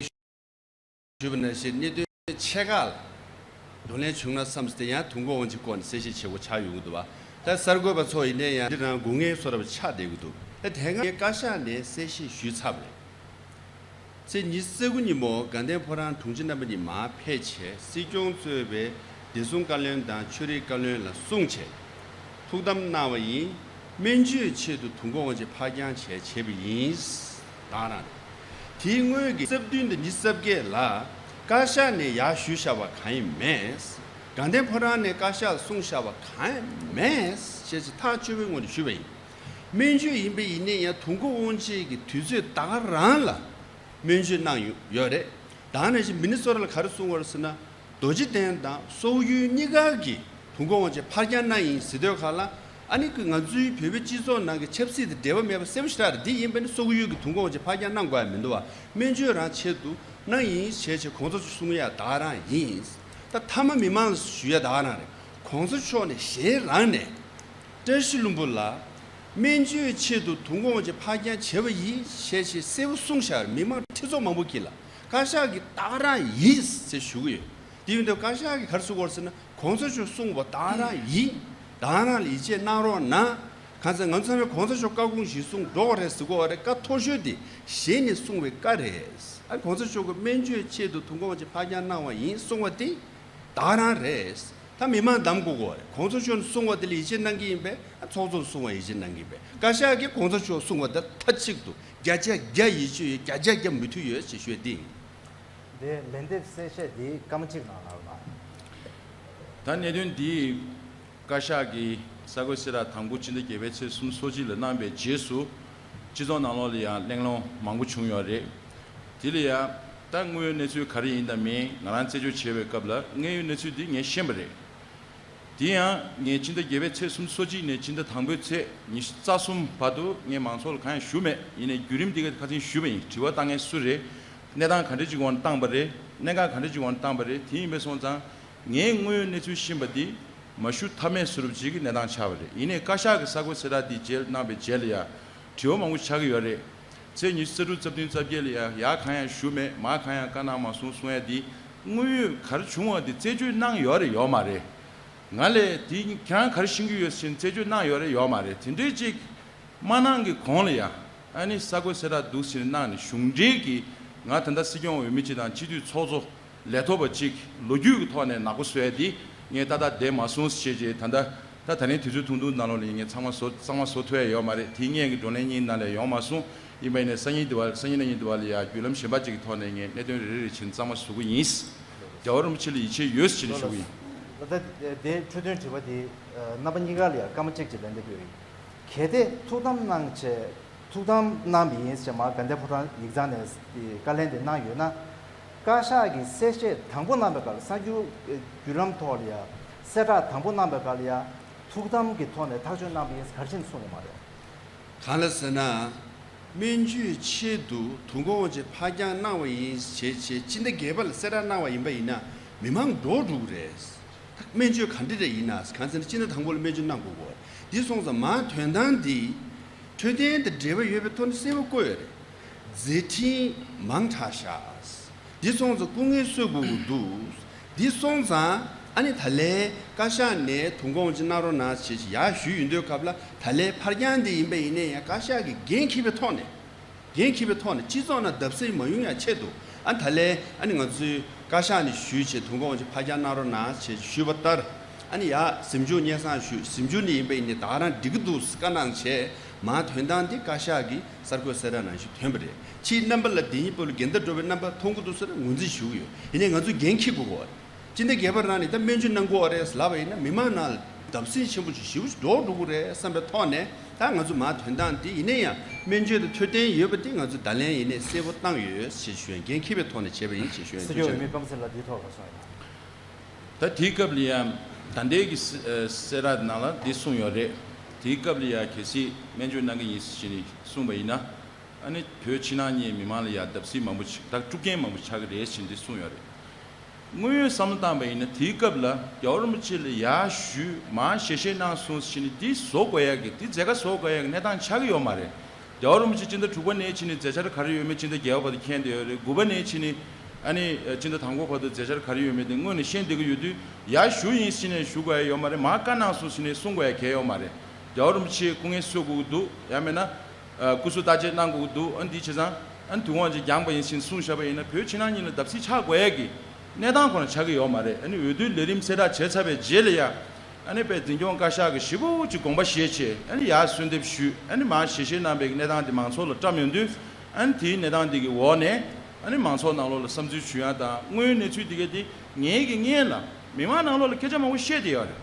ཞུས་པ་ནང་བཞིན་གནད་དོན་ཆེ་ཁག་ལ་གདོང་ལེན་བྱུང་ན་བསམ་སྟེ་ཡང་དུས་འཁོར་དབང་ཆེན་སྐོར་ནས་གསལ་བཤད་བྱེད་དགོས་ཆགས་ཡོང་གི་འདུག་བ། ད་གསར་འགོད་པ་ཚོ་ཡིན་ནའི་ཡང་འདི་རང་སྒུག་མཁན་བཟོ་འདྲ་ཆགས་བསྡད་ཀྱི་འདུག་ད་དེ་སྔ་བཀའ་ཤག་ནས་གསལ་བཤད་ཞུས་ཚར་བ་རེད། ཚེས་ཉི་ཤུ་རྩ་དགུ་ཉིན་མོ་དགའ་ལྡན་ཕོ་བྲང་དྲུང་ཆེ་རྣམ་པ་གཉིས་མར་ཕེབས་བྱས་སྲིད་སྐྱོང་གཙོས་པའི་བདེ་སྲུང་བཀའ་བློན་དང་ཆོས་རིག་བཀའ་བློན་ལ་གསུངས་བྱས་ཐུགས་དམ་གནང་བ་ཡིན། སྨན་བཅོས་ཆེད་དུ་དུས་འཁོར་དབང་ཆེན་ཕར་འགྱངས་བྱས་བྱས་པ་ཡིན། ད་རང་དེའི་སྔོན་གྱི་རྩ་བདུན་དང་ཉི་ཤུ་རྩ་བརྒྱད་ལ་བཀའ་ཤག་ནས་ཡར་ཞུས་བཞག་པ་གང་ཡང་མེད། དགའ་ལྡན་ཕོ་བྲང་ནས་བཀའ་ཤག་ལ་གསུངས་བཞག་པ་གང་ཡང་མེད་ཞེས་ཐག་ཆོད་པའི་ངོས་ནས་ཞུས་པ་ཡིན། སྨན་བཅོས་ཡིན་པ་ཡིན་ནའི་ཡང་དུས་འཁོར་དབང་ཆེན་གྱི་དུས་ཚོད་ད་ག་རང་ལ་སྨན་བཅོས་གནང་ཡོད་རེད། ད་ནང་བཞིན་མི་ནི་སོ་ཊ་ལ་ག་རེ་གསུངས་པ་རེད་ཟེར་ན། རྡོ་རྗེ་གདན་དང་སོག་ཡུལ་གཉིས་ཀ་གི་དུས་འཁོར་དབང་ཆེན་ཕར་འགྱངས་གནང་ཡིན་ཟེར་དུས་ག་ལ་ཨ་ནི་ང་ཚོའི་བོད་པའི་སྤྱི་ཚོགས་ནང་གི་ཆབ་སྲིད་དང་འབྲེལ་བ་མེད་པ་གསལ་པོ་ཞེ་དྲག་རེད། འདི་ཡིན་པ་ནི་སོག་ཡུལ་གྱི་དུས་འཁོར་དབང་ཆེན་ཕར་འགྱངས་གནང་དགོས་ཡ་མི་འདུག་བ། སྨན་བཅོས་རང་ཆེད་དུ་གནང་ཡིན་ཞེས་བྱས་གོང་ས་མཆོག་གསུང་ཡ་ད་ག་རང་ཡིན། ད་མཐའ་མ་མི་མང་ལ་ཞུ་ཡ་ད་ག་རང་རེད། གོང་ས་མཆོག་ནས་གཞན་རང་ནས་བཀྲ་ཤིས་ལྷུན་པོ་ལ་སྨན་བཅོས་ཆེད་དུ་དུས་འཁོར་དབང་ཆེན་ཕར་འགྱངས་བྱས་པ་ཡིན་ཞེས་བྱས་གསལ་པོ་གསུངས་བཞག་རེད། མི་མང་ཁྲི་ཚོ་མང་པོ་དཀྱིལ་ལ། བཀའ་ཤག་གིས་ད་ག་རང་ཡིན་ཟེར་ཞུ་གི་ཡོད། དེ་ཡིན་དུས་བཀའ་ཤག་གིས་ག་རེ་གསུང་གི་ཡོད་རེད་ཟེར་ན། གོང་ས་མཆོག་གསུངས་པ་ད་ག་རང་ཡིན། ད་ག་རང་ལ་ཡིད་ཆེས་གནང་རོགས་གནང་། གང་ཟེར་ང་ཚོ་ཚང་མས་གོང་ས་མཆོག་བཀའ་དགོངས་གཞིར་བཟུང་འགྲོ་དགོས་རེད་ཟེར་གོ་བ་རེད། བཀའ་མཐོ་ཤོས་དེ་ཞལ་ནས་གསུངས་པའི་བཀའ་རེད། ཨ་གོང་ས་མཆོག་གིས་སྨན་བཅོས་ཆེད་དུ་དུས་འཁོར་དབང་ཆེན་ཕར་འགྱངས་གནང་བ་ཡིན་གསུངས་པ་དེ་ད་ག་རང་རེད། ད་མི་མང་གདམ་དགོས་གོ་བ་རེད། གོང་ས་མཆོག་ནས་གསུངས་པ་དེ་ལ་ཡིད་ཆེས་གནང་གི་ཡིན་པས། ཨ་ཚོགས་གཙོ་གསུངས་པ་ཡིད་ཆེས་གནང་གི་ཡིན་པས། བཀའ་ཤག་གིས་གོང་ས་མཆོག་གསུངས་པ་དེ་མཐའ་གཅིག་ཏུ་བརྒྱ་ཆ་བརྒྱ་ཡིད་ཆེས་ཡོད། བརྒྱ་ཆ་བརྒྱ་མོས་མཐུན་ཡོད་ཅེས་ཞུ་ཡ་དེ་ཡིན། དེ་ལན་འདེབས་གསལ་བཤད་དེ་སྐར་མ་གཅིག་ནང་ལ་གནང་། ད་གནད་དོན་འདི་བཀའ་ཤག་གིས་གསར་འགོད་གསལ་བསྒྲགས་དང་པོ་སྤྱི་ཟླ་བརྒྱད་པའི་ཚེས་སོ་གཅིག་ལ་གནང་བའི་རྗེས་སུ་སྤྱི་ཚོགས་ནང་ལོགས་ལ་ཡང་གླེང་སློང་མང་པོ་བྱུང་ཡོད་རེད། དེ་ལ་ཡང་ད་དངོས་ཡོད་གནས་ཚུལ་ག་རེ་ཡིན་དང་མིན་ང་རང་རྩད་གཅོད་བྱེད་པའི་སྐབས་ལ་དངོས་ཡོད་གནས་ཚུལ་འདི་ངས་ཤེས་པ་རེད། དེ་ཡང་ངས་སྤྱི་ཟླ་བརྒྱད་པའི་ཚེས་སུམ་ཅུ་སོ་གཅིག་ནས་སྤྱི་ཟླ་དང་པོའི་ཚེས་ཉི་ཤུ་རྩ་གསུམ་བར་དུ་ངས་མང་ཚོགས་ལ་གང་ཡང་ཞུ་མེད། ཡིན་ནའི་བརྒྱུད་རིམ་དེ་ག་ཁ་སང་ཞུས་པ་ཡིན། དྲི་བ་བཏང་མཁན་སུ་རེད། གནས་སྟངས་ག་འདྲ་ཅིག་འོག་ནས་བཏང་པ་རེད། གནད་འགག་ག་འདྲ་ཅིག་འོག་ནས་བཏང་པ་རེད། དེ་ཡིན་པ་སོང་ཙང་ངས་དངོས་ཡོད་གནས་ཚུལ་ཤེས་པ་འདི་མ་ཞུ་ཐབས་མེད་བཟོ་འདྲ་ཅིག་གི་གནས་སྟངས་ཆགས་པ་རེད། ཡིན་ནའི་བཀའ་ཤག་གི་གསར་འགོད་གསལ་བསྒྲགས་འདི་རྗེས་གནང་བའི་རྗེས་ལ་ཡང་དྲི་བ་མང་པོ་ཆགས་ཀྱི་ཡོད་རེད། ཚེས་ཉི་ཤུ་རྩ་དྲུག་རྩ་བདུན་རྩ་བརྒྱད་ལ་ཡང་ཡར་གང་ཡང་ཞུ་མེད། མར་གང་ཡང་བཀའ་གནང་མ་སོང་གསུང་ཡ་འདི་དངོས་ཡོད་ག་རེ་བྱུང་བ་འདི་རྩད་གཅོད་གནང་ཡོད་རེད་ཡོད་མ་རེད། ང་ལས་དེ་ཁྱེད་རང་ག་རེ་ཤེས་ཀྱི་ཡོད་ཟེར་ནས་རྩད་གཅོད་གནང་ཡོད་རེད་ཡོད་མ་རེད། དེ་འདྲའི་ཅིག་མ་གནང་གི་གོང་ལ་ཡང་ཨ་ནི་གསར་འགོད་གསལ་བསྒྲགས་འདུག་ཟེར་ནས་གནང་ནས་གཞུང་འབྲེལ་གྱི་ང་ད་ལྟ་སྲིད་སྐྱོང་འོས་མི་གཅིག་དང་སྤྱི་འཐུས་ཚོགས་གཙོ་ལས་ཐོག་པ་གཅིག་ལོ་རྒྱུས་ཀྱི་ཐོག་ནས་ནག་པོ་བཟོ་ཡ་འདི་ངས་ཏག་ཏག་བསྡད་མ་སོང་ཞེས་བྱས། ད་ལྟ་ད་ད་ནས་དུས་ཚོད་ཐུང་ཐུང་ནང་ལོགས་ལ་ངས་ཚང་མ་བཟོ་ཚང་མ་བཟོ་ཐུབ་ཡ་ཡོད་མ་རེད། དེ་སྔོན་གྱི་བགྲོ་གླེང་གཉིས་ནང་ལ་ཡོང་མ་སོང་། ཡིན་པ་ཡིན་ནའི་སང་ཉིན་དེ་བ་སང་ཉིན་གནངས་ཉིན་དེ་བ་ལ་ཡ་བརྒྱུད་ལམ་གཞན་པ་ཅིག་གི་ཐོག་ནས་ངས་གནད་དོན་རེ་རེ་བྱས་ནས་གཙང་མ་བཟོ་གི་ཡིན། རྒྱལ་བ་རིན་པོ་ཆེ་ལ་ཡིད་ཆེས་ཡོད་ཟེར་ནས་ཞུ་གི་ཡིན། ད་ལྟ་དེ་འཕྲོས་དོན་དྲི་བ་དེ་རྣམ་པ་གཉིས་ཀ་ལ་ཡང་སྐར་མ་གཅིག་ཅིག་ལན་འདེབས་ཡོད། གལ་ཏེ་ཐུགས་དམ་གནང་བྱས་ཐུགས་དམ་གནང་བ་ཡིན་ཟེར་མར་དགའ་ལྡན་ཕོ་བྲང་ཡིག་ཚང་ནས་བཀའ་ལན་དེ་གནང་ཡོད་ན། བཀའ་ཤག་གིས་གསལ་བཤད་དང་པོ་གནང་བའི་སྐབས་ལ་གསར་འགྱུར་བརྒྱུད་ལམ་ཐོག་ལ་ཡང་གསལ་བསྒྲགས་དང་པོ་གནང་བའི་སྐབས་ལ་ཡང་ཐུགས་དམ་གྱི་ཐོག་ནས་ཐག་གཅོད་གནང་བ་ཡིན་ཟེར་ག་རེ་བྱས་ནས་གསུངས་ཡོད་མ་རེད། གང་ལ་ཟེར་ན། སྨན་བཅོས་ཆེད་དུ་དུས་འཁོར་དབང་ཆེན་ཕར་འགྱངས་གནང་བ་ཡིན་ཞེས་བྱས་སྤྱི་ཟླ་བརྒྱད་པ་ལ་གསལ་བསྒྲགས་གནང་བ་ཡིན་པ་ཡིན་ན་མི་མང་འདྲོག་འགྲོ་གི་རེད། ད་སྨན་བཅོས་ག་འདྲ་རེད་ཡིན་ན་གང་ཟེར་ན་སྤྱི་ཟླ་དང་པོ་ལ་སྨན་བཅོས་གནང་དགོས་གོ། འདི་སོང་ཙང་མར་དོན་དག་འདི་འཕྲོད་བསྟེན་དང་འབྲེལ་བ་ཡོད་པའི་ཐོག་ནས་གསལ་པོ་བཀོད་ཡོད་རེད། མཛད་འཕྲིན་མང་དྲགས་ཤག་འདི་སོང་ཙང་སྐུ་ངལ་གསོ་དགོས་ཀྱི་འདུག་འདི་སོང་ཙང་ཨ་ནི་ད་ལན་བཀའ་ཤག་ནས་དུས་འཁོར་དབང་ཆེན་གནང་རོགས་གནང་ཞེས་ཡར་ཞུས་ཡོང་དུས་སྐབས་ལ་ད་ལན་ཕར་འགྱངས་འདི་ཡིན་པ་ཡིན་ན་ཡང་བཀའ་ཤག་གིས་འགན་འཁྱེར་བའི་ཐོག་ནས་འགན་འཁྱེར་བའི་ཐོག་ནས་སྤྱི་ཚོགས་ནང་བརྡབ་གསིག་མ་ཡོང་ཡ་ཆེད་དུ་ཨ་ནི་ད་ལན་ཨ་ནི་ང་ཚོའི་བཀའ་ཤག་ནས་ཞུས་བྱས་དུས་འཁོར་དབང་ཆེན་ཕར་འགྱངས་གནང་རོགས་གནང་ཞེས་ཞུས་པ་ལྟར་ཨ་ནི་ཡར་གཟིམ་ཆུང་སྙན་སེང་ཞུས། གཟིམ་ཆུང་ནས་ཡིན་པ་ཡིན་ན་ད་ག་རང་འགྲིག་གི་འདུག་བཀའ་གནང་བྱས་མར་དོན་དག་འདི་བཀའ་ཤག་གིས་གསར་འགོད་གསལ་བསྒྲགས་ནང་བཞིན་ཐོན་པ་རེད། ཕྱིའི་རྣམ་པ་ལ་འདི་གཉིས་པོ་ལ་འགལ་ཟླ་འགྲོ་བའི་རྣམ་པ་མཐོང་གི་འདུག་ཟེར་ངོས་འཛིན་ཞུ་གི་ཡོད། ཡིན་ནའི་ང་ཚོས་འགན་འཁྱེར་དགོས་གོ། སྤྱི་ཟླ་བརྒྱད་པ་རང་ནས་ད་སྨན་བཅོས་གནང་དགོས་པ་རེད་ལབ་པ་ཡིན་ན་མི་མང་ནང་ལ་བརྡབ་གསིག་ཆེན་པོ་ཞིག་ཞེ་པོ་ཞིག་འགྲོ་འགྲོ་གི་རེད་བསམ་པའི་ཐོག་ནས་ད་ང་ཚོ་མར་དོན་དག་འདི་ཡིན་ན་ཡང་སྨན་བཅོས་དང་འཕྲོད་བསྟེན་ཡོད་པ་འདི་ང་ཚོས་བརྡ་ལན་ཡིན་ནའི་གསལ་པོ་བཏང་ཡོད་ཞེས་ཞུ་ཡ། འགན་འཁྱེར་བའི་ཐོག་ནས་བྱས་པ་ཡིན་ཞེས་ཞུ་ཡ། སྲིད་སྐྱོང་འོས་མི་སྤེན་པ་ཚེ་རིང་ལགས་འདིའི་ཐོག་ག་གསུང་ཡོད་ན། ད་དེའི་སྐབས་ལ་ཡང་ད་ལྟའི་གི་གསལ་བསྒྲགས་ནང་ལ་འདི་གསུངས་ཡོད་རེད། དེའི་སྐབས་ལ་ཡང་གལ་སྲིད་སྨན་བཅོས་གནང་གི་ཡིན་ཞེས་ནས་གསུངས་པ་ཡིན་ན། ཨ་ནི་བོད་ཕྱི་ནང་གཉིས་མི་མང་ལ་ཡང་བརྡབ་གསིག་མང་པོ་ཆགས། ད་དཀྲུག་རྐྱེན་མང་པོ་ཆགས་ཀྱི་རེད་ཞེས་འདི་གསུངས་ཡོད་རེད། དངོས་ཡོད་བསམ་བློ་བཏང་པ་ཡིན་ན་དེའི་སྐབས་ལ་རྒྱལ་བ་རིན་པོ་ཆེ་ལ་ཡར་ཞུས་མར་ཞལ་བཞེས་གནང་སོང་ཞེས་ནས་འདི་བཟོ་དགོས་ཡ་གི་འདི་མཛད་དཀའ་བཟོ་དགོས་ཡ་གི་གནས་སྟངས་ཆགས་ཀྱི་ཡོད་མ་རེད། རྒྱལ་བ་རིན་པོ་ཆེ་སྤྱི་ཟླ་དྲུག་པ་ནས་ཕྱིན་ནས་མཛད་འཆར་ག་རེ་ཡོད་མེད་སྤྱི་ཟླ་བརྒྱད་པ་བར་དུ་མཁྱེན་བསྡད་ཡོད་རེད། དགུ་པ་ནས་ཕྱིན་ནས་ཨ་ནི་སྤྱི་ཟླ་དང་པོ་བར་དུ་མཛད་འཆར་ག་རེ་ཡོད་མེད་དེ་སྔོན་ནས་ཤེས་བསྡད་ཀྱི་ཡོད་དུས་ཡར་ཞུ་ཡིན་ཞེས་ནས་ཞུ་དགོས་ཡ་ཡོད་མ་རེད། མར་བཀའ་གནང་སོང་ཞེས་ནས་གསུང་དགོས་ཡ་གལ་ཡོད་མ་རེད། རྒྱལ་བ་རིན་པོ་ཆེ་སྐུ་ངལ་གསོ་དགོས་ཀྱི་འདུག་ཡང་མིན་ན། ཨ། སྐུ་གཟུགས་བརྟག་དཔྱད་གནང་དགོས་ཀྱི་འདུག་ཨ་འདི་བྱས་ཙང་ཨ་ནི་དུས་དབང་ཅིག་འགྱངས་པ་ཡིན་ཞེས་གསུངས་བཞག་པ་ཡིན་ན་བོད་ཕྱི་ནང་གཉིས་ལ་བརྡབ་གསིག་ཆགས་དགོས་ཡས་ཀྱི་གནས་སྟངས་ཁོ་ན་ཆགས་ཀྱི་ཡོད་མ་རེད། ཨ་ནི་འོས་བསྡུའི་ལས་རིམ་གསལ་བསྒྲགས་བྱས་ཚར་བའི་རྗེས་ལ་ཡང་ཨ་ནི་དཔེ་འཛིན་སྐྱོང་བཀའ་ཤག་གིས་ཞེ་པོ་ཅིག་དགོངས་པ་བཞེས་བྱས་ཨ་ནི་ཡར་གསོལ་འདེབས་ཞུས། ཨ་ནི་མར་ཞལ་བཞེས་གནང་བའི་གནས་སྟངས་དེ་མང་ཚོགས་ལ་བཀྲམ་ཡོང་དུས་ཨ་ནི་དེའི་གནས་སྟངས་དེ་གི་འོག་ནས་ཨ་ནི་མང་ཚོགས་ནང་ལོགས་ལ་བསམ་ཚུལ་ཞུ་ཡག་དང་དངོས་ཡོད་གནས་ཚུལ་དེ་གས་དེ་ངེད་ཀྱིས་སྔོན་ལ་མི་མང་ནང་ལོགས་ལ་སྐད་ཆ་མང་པོ་བཤད་བསྡད་ཡོད་རེད།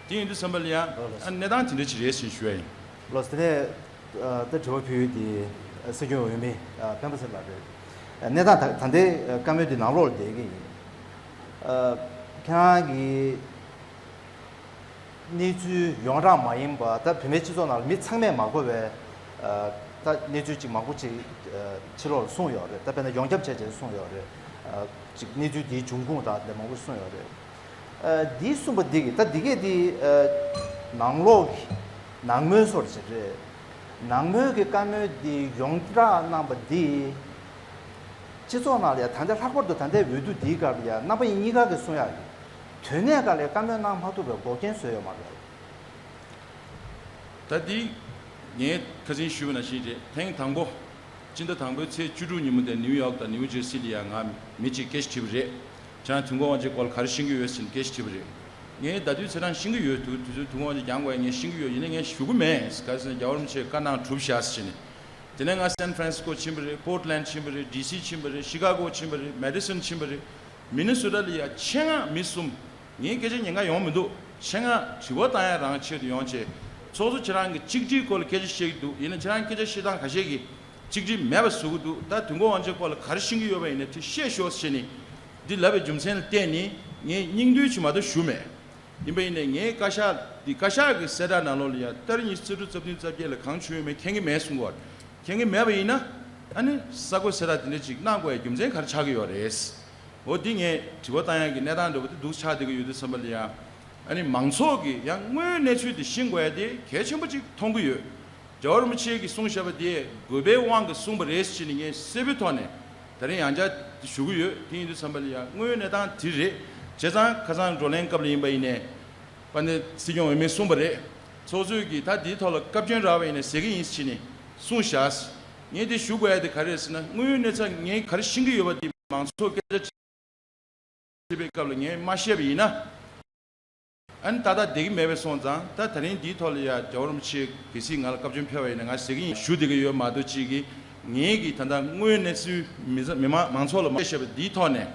དེ་ཡིན་དུས་ཙམ་པ་ལ་ཡང་ཨ་ནི་གནས་སྟངས་དེ་འདྲ་ཅིག་རེད་ཞེས་ཞུ་ཡ་ཡིན། ལགས་སོ། དེ་ནས་ད་དྲི་བ་ཕུལ་ཡུལ་དེ་སྲིད་སྐྱོང་འོས་མི་སྤེན་པ་ཚེ་རིང་ལགས་རེད། གནས་སྟངས་ད་ད་ལྟའི་བཀའ་མོལ་འདི་ནང་ལོགས་ལ་བསྡད་ཀྱི་ཡིན། ཁྱེད་རང་གིས་གནས་ཚུལ་ཡོངས་གྲགས་མ་ཡིན་པ་ད་བོད་མིའི་སྤྱི་ཚོགས་ནང་ལ་མི་ཚང་མས་མ་གོ་བའི་ད་གནས་ཚུལ་ཅིག་མང་པོ་ཅིག་ཕྱི་ལོགས་ལ་གསུངས་ཡོད་རེད། ད་དཔེར་ན་ཡོངས་ཁྱབ་བྱས་བྱས་གསུངས་ཡོད་རེད། ཅིག་གནས་ཚུལ་འདིའི་འབྱུང་ཁུངས་དང་དེ་མང་པོ་གསུངས་ཡོད་རེད། ཨ། འདི་གསུངས་པ་འདི་གིས་ད་འདི་གས་འདི་ཨ། ནང་ལོགས་ཀྱི་ནང་མོལ་སོར་ཅིག་རེད། ནང་མོལ་གྱི་བཀའ་མོལ་འདི་ཡོངས་བསྒྲགས་གནང་པ་འདི་སྤྱི་ཚོགས་ནང་ལ་ཡང་ད་ལྟ་ལྷག་པར་དུ་ད་ལྟའི་འོས་བསྡུ་འདིའི་སྐབས་ལ་ཡང་རྣམ་པ་གཉིས་ཀ་གིས་གསུང་ཡག་གི་དོན་གནད་སྒང་ལ་བཀའ་མོལ་གནང་མ་ཐུབ་པའི་འགོག་རྐྱེན་བཟོས་ཡོད་མ་རེད། ད་འདི་ངས་ཁ་སང་ཞུས་པ་ནང་བཞིན་རེད། ཐེངས་དང་པོ་སྤྱི་ཟླ་དང་པོའི་ཚེས་བཅུ་དྲུག་ཉིན་མོ་དེ་ནིའུ་ཡོག་དང་ནིའུ་ཇར་སི་ལ་ཡང་ང་མི་གཅིག་སྐད་ཆ་དྲིས་པ་རེད། ཁྱེད་རང་དུས་འཁོར་དབང་ཆེན་སྐོར་ལ་ག་རེ་ཤེས་ཀྱི་ཡོད་ཟེར་ནས་སྐད་ཆ་དྲིས་པ་རེད། ངས་ད་དུས་ཚེ་རང་ཤེས་ཀྱི་ཡོད། དུས་དུས་ཚོད་དུས་འཁོར་དབང་ཆེན་རྒྱང་དགོས་ངས་ཤེས་ཀྱི་ཡོད། ཡིན་ནའི་ངས་ཞུ་གི་མེད། ག་རེ་ཟེར་ན་རྒྱལ་བ་རིན་པོ་ཆེས་བཀའ་གནང་གྲུབ་བཞག་ཟེར་ནས། དེ་ནས་ང་སན་ཧྥ་རན་སི་སྐོ་ཕྱིན་པ་རེད། པོར་ཊི་ལན་ཕྱིན་པ་རེད། ཌི་སི་ཕྱིན་པ་རེད། ཤི་ཀ་གོ་ཕྱིན་པ་རེད། མེ་ཌི་སོན་ཕྱིན་པ་རེད། མི་ནི་སོ་ཊ་ལ་ཡ་ཆེད་མངགས་མི་གསུམ། ངའི་སྐད་ཆ་ཉན་ག་ཡོང་མི་འདུག་ཆེད་མངགས་དྲི་བ་བཏང་ཡ་རང་ཆེད་དུ་ཡོང་བྱས། ཚོགས་གཙོ་ཁྱེད་རང་གི་གཅིག་སྒྲིལ་སྐོར་ལ་སྐད་ཆ་བཤད་ཀྱི་འདུག་ཡིན་ན་ཁྱེད་རང་སྐད་ཆ་བཤད་སྟངས་ཁ་ཤས་ཀྱིས་གཅིག་སྒྲིལ་མེད་པ་བཟོ་གི་འདུག་ད་དུས་འཁོར་དབང་ཆེན་སྐོར་ལ་ག་རེ་ཤེས་ཀྱི་ཡོད་པ་ཡིན་ན་དེ་བཤད་ཤོག་ཟེར་ནས་འདི་ལབ་པའི་རྒྱུ་མཚན་ལ་བརྟེན་ནས་ངས་སྙིང་བསྡུས་ཅིག་མ་གཏོགས་ཞུ་མེད། ཡིན་པ་ཡིན་ནའི་ངའི་བཀའ་ཤག་འདི་བཀའ་ཤག་གི་གསལ་བསྒྲགས་ནང་ལོགས་ལ་ཡང་ཏ་རིག་ཉི་ཤུ་རྩ་དྲུག་རྩ་བདུན་རྩ་བརྒྱད་ལ་གང་བྱུང་ཡོད་མེད་མཁྱེན་གྱི་མེད་གསུང་གི་ཡོད་རེད། མཁྱེན་གྱི་མེད་པ་ཡིན་ན་ཨ་ནི་གསར་འགོད་གསལ་བསྒྲགས་འདི་འདྲ་ཅིག་གནང་དགོས་ཡ་རྒྱུ་མཚན་ག་རེ་ཆགས་ཀྱི་ཡོད་རེད། འོ་འདི་ངས་དྲི་བ་བཏང་ཡ་གི་གནས་སྟངས་འདྲ་པོ་དེ་འདུག་ཆགས་བསྡད་ཀྱི་ཡོད་དུས་ཙམ་པ་ལ་ཡང་ཨ་ནི་མང་ཚོགས་ཀྱིས་ཡང་དངོས་ཡོད་གནས་ཚུལ་དེ་ཤེས་དགོས་ཡ་དེ་གལ་ཆེན་པོ་ཅིག་མཐོང་གི་ཡོད། རྒྱལ་བ་རིན་པོ་ཆེ་གིས་གསུངས་བཞག་པ་དེ་དགོས་པའི་དབང་གིས་གསུངས་པ་རེད་ཟེར་ནས་ངས་གསལ་པོའི་ཐོག་ནས་ད་རིང་ཡང་བསྐྱར་ཞུ་གི་ཡོད། དེ་ཡིན་དུས་ཙམ་པ་ལ་ཡང་དངོས་ཡོད་གནས་སྟངས་དེ་རེད། བྱས་ཙང་ཁ་སང་བགྲོ་གླེང་སྐབས་ལ་ཡིན་པ་ཡིན་ནའི་དཔལ་ལྡན་སྲིད་སྐྱོང་འོས་མིས་གསུངས་པ་རེད། ཚོགས་གཙོས་ཀྱིས་ད་དེའི་ཐོག་ལ་བཀའ་བཀྱོན་རག་པ་ཡིན་ན་ཟེར་གི་ཡིན་ཟེར་ནས་གསུངས་བཞག་ངས་དེ་ཞུ་དགོས་ཡ་དེ་ག་རེ་རེད་ཟེར་ན་དངོས་ཡོད་གནས་ཚུལ་ངས་ག་རེ་ཤེས་ཀྱི་ཡོད་པ་དེ་མང་ཚོགས་སྐད་ཆ་དྲིས་པའི་སྐབས་ལ་ངས་མ་བཤད་པ་ཡིན་ན། ཨ་ནི་ཏག་ཏག་བསྡད་ཀྱི་མེད་པས་སོང་ཙང་ད་ད་རིང་འདིའི་ཐོག་ལ་ཡ་རྒྱལ་བ་རིན་པོ་ཆེ་གལ་སྲིད་ང་ལ་བཀའ་བཀྱོན་ཕེབས་པ་ཡིན་ན་ང་ཟེར་གྱི་ཡིན་ཞུ་བསྡད་ཀྱི་ཡོད་མ་གཏོགས་ཅིག་གིས་ངེད་ཀྱིས་ད་ལྟ་དངོས་ཡོད་གནས་ཚུལ་མི་ཚ་མི་མང་མང་ཚོགས་ལ་མ་བཤད་པ་འདིའི་ཐོག་ནས་རེད་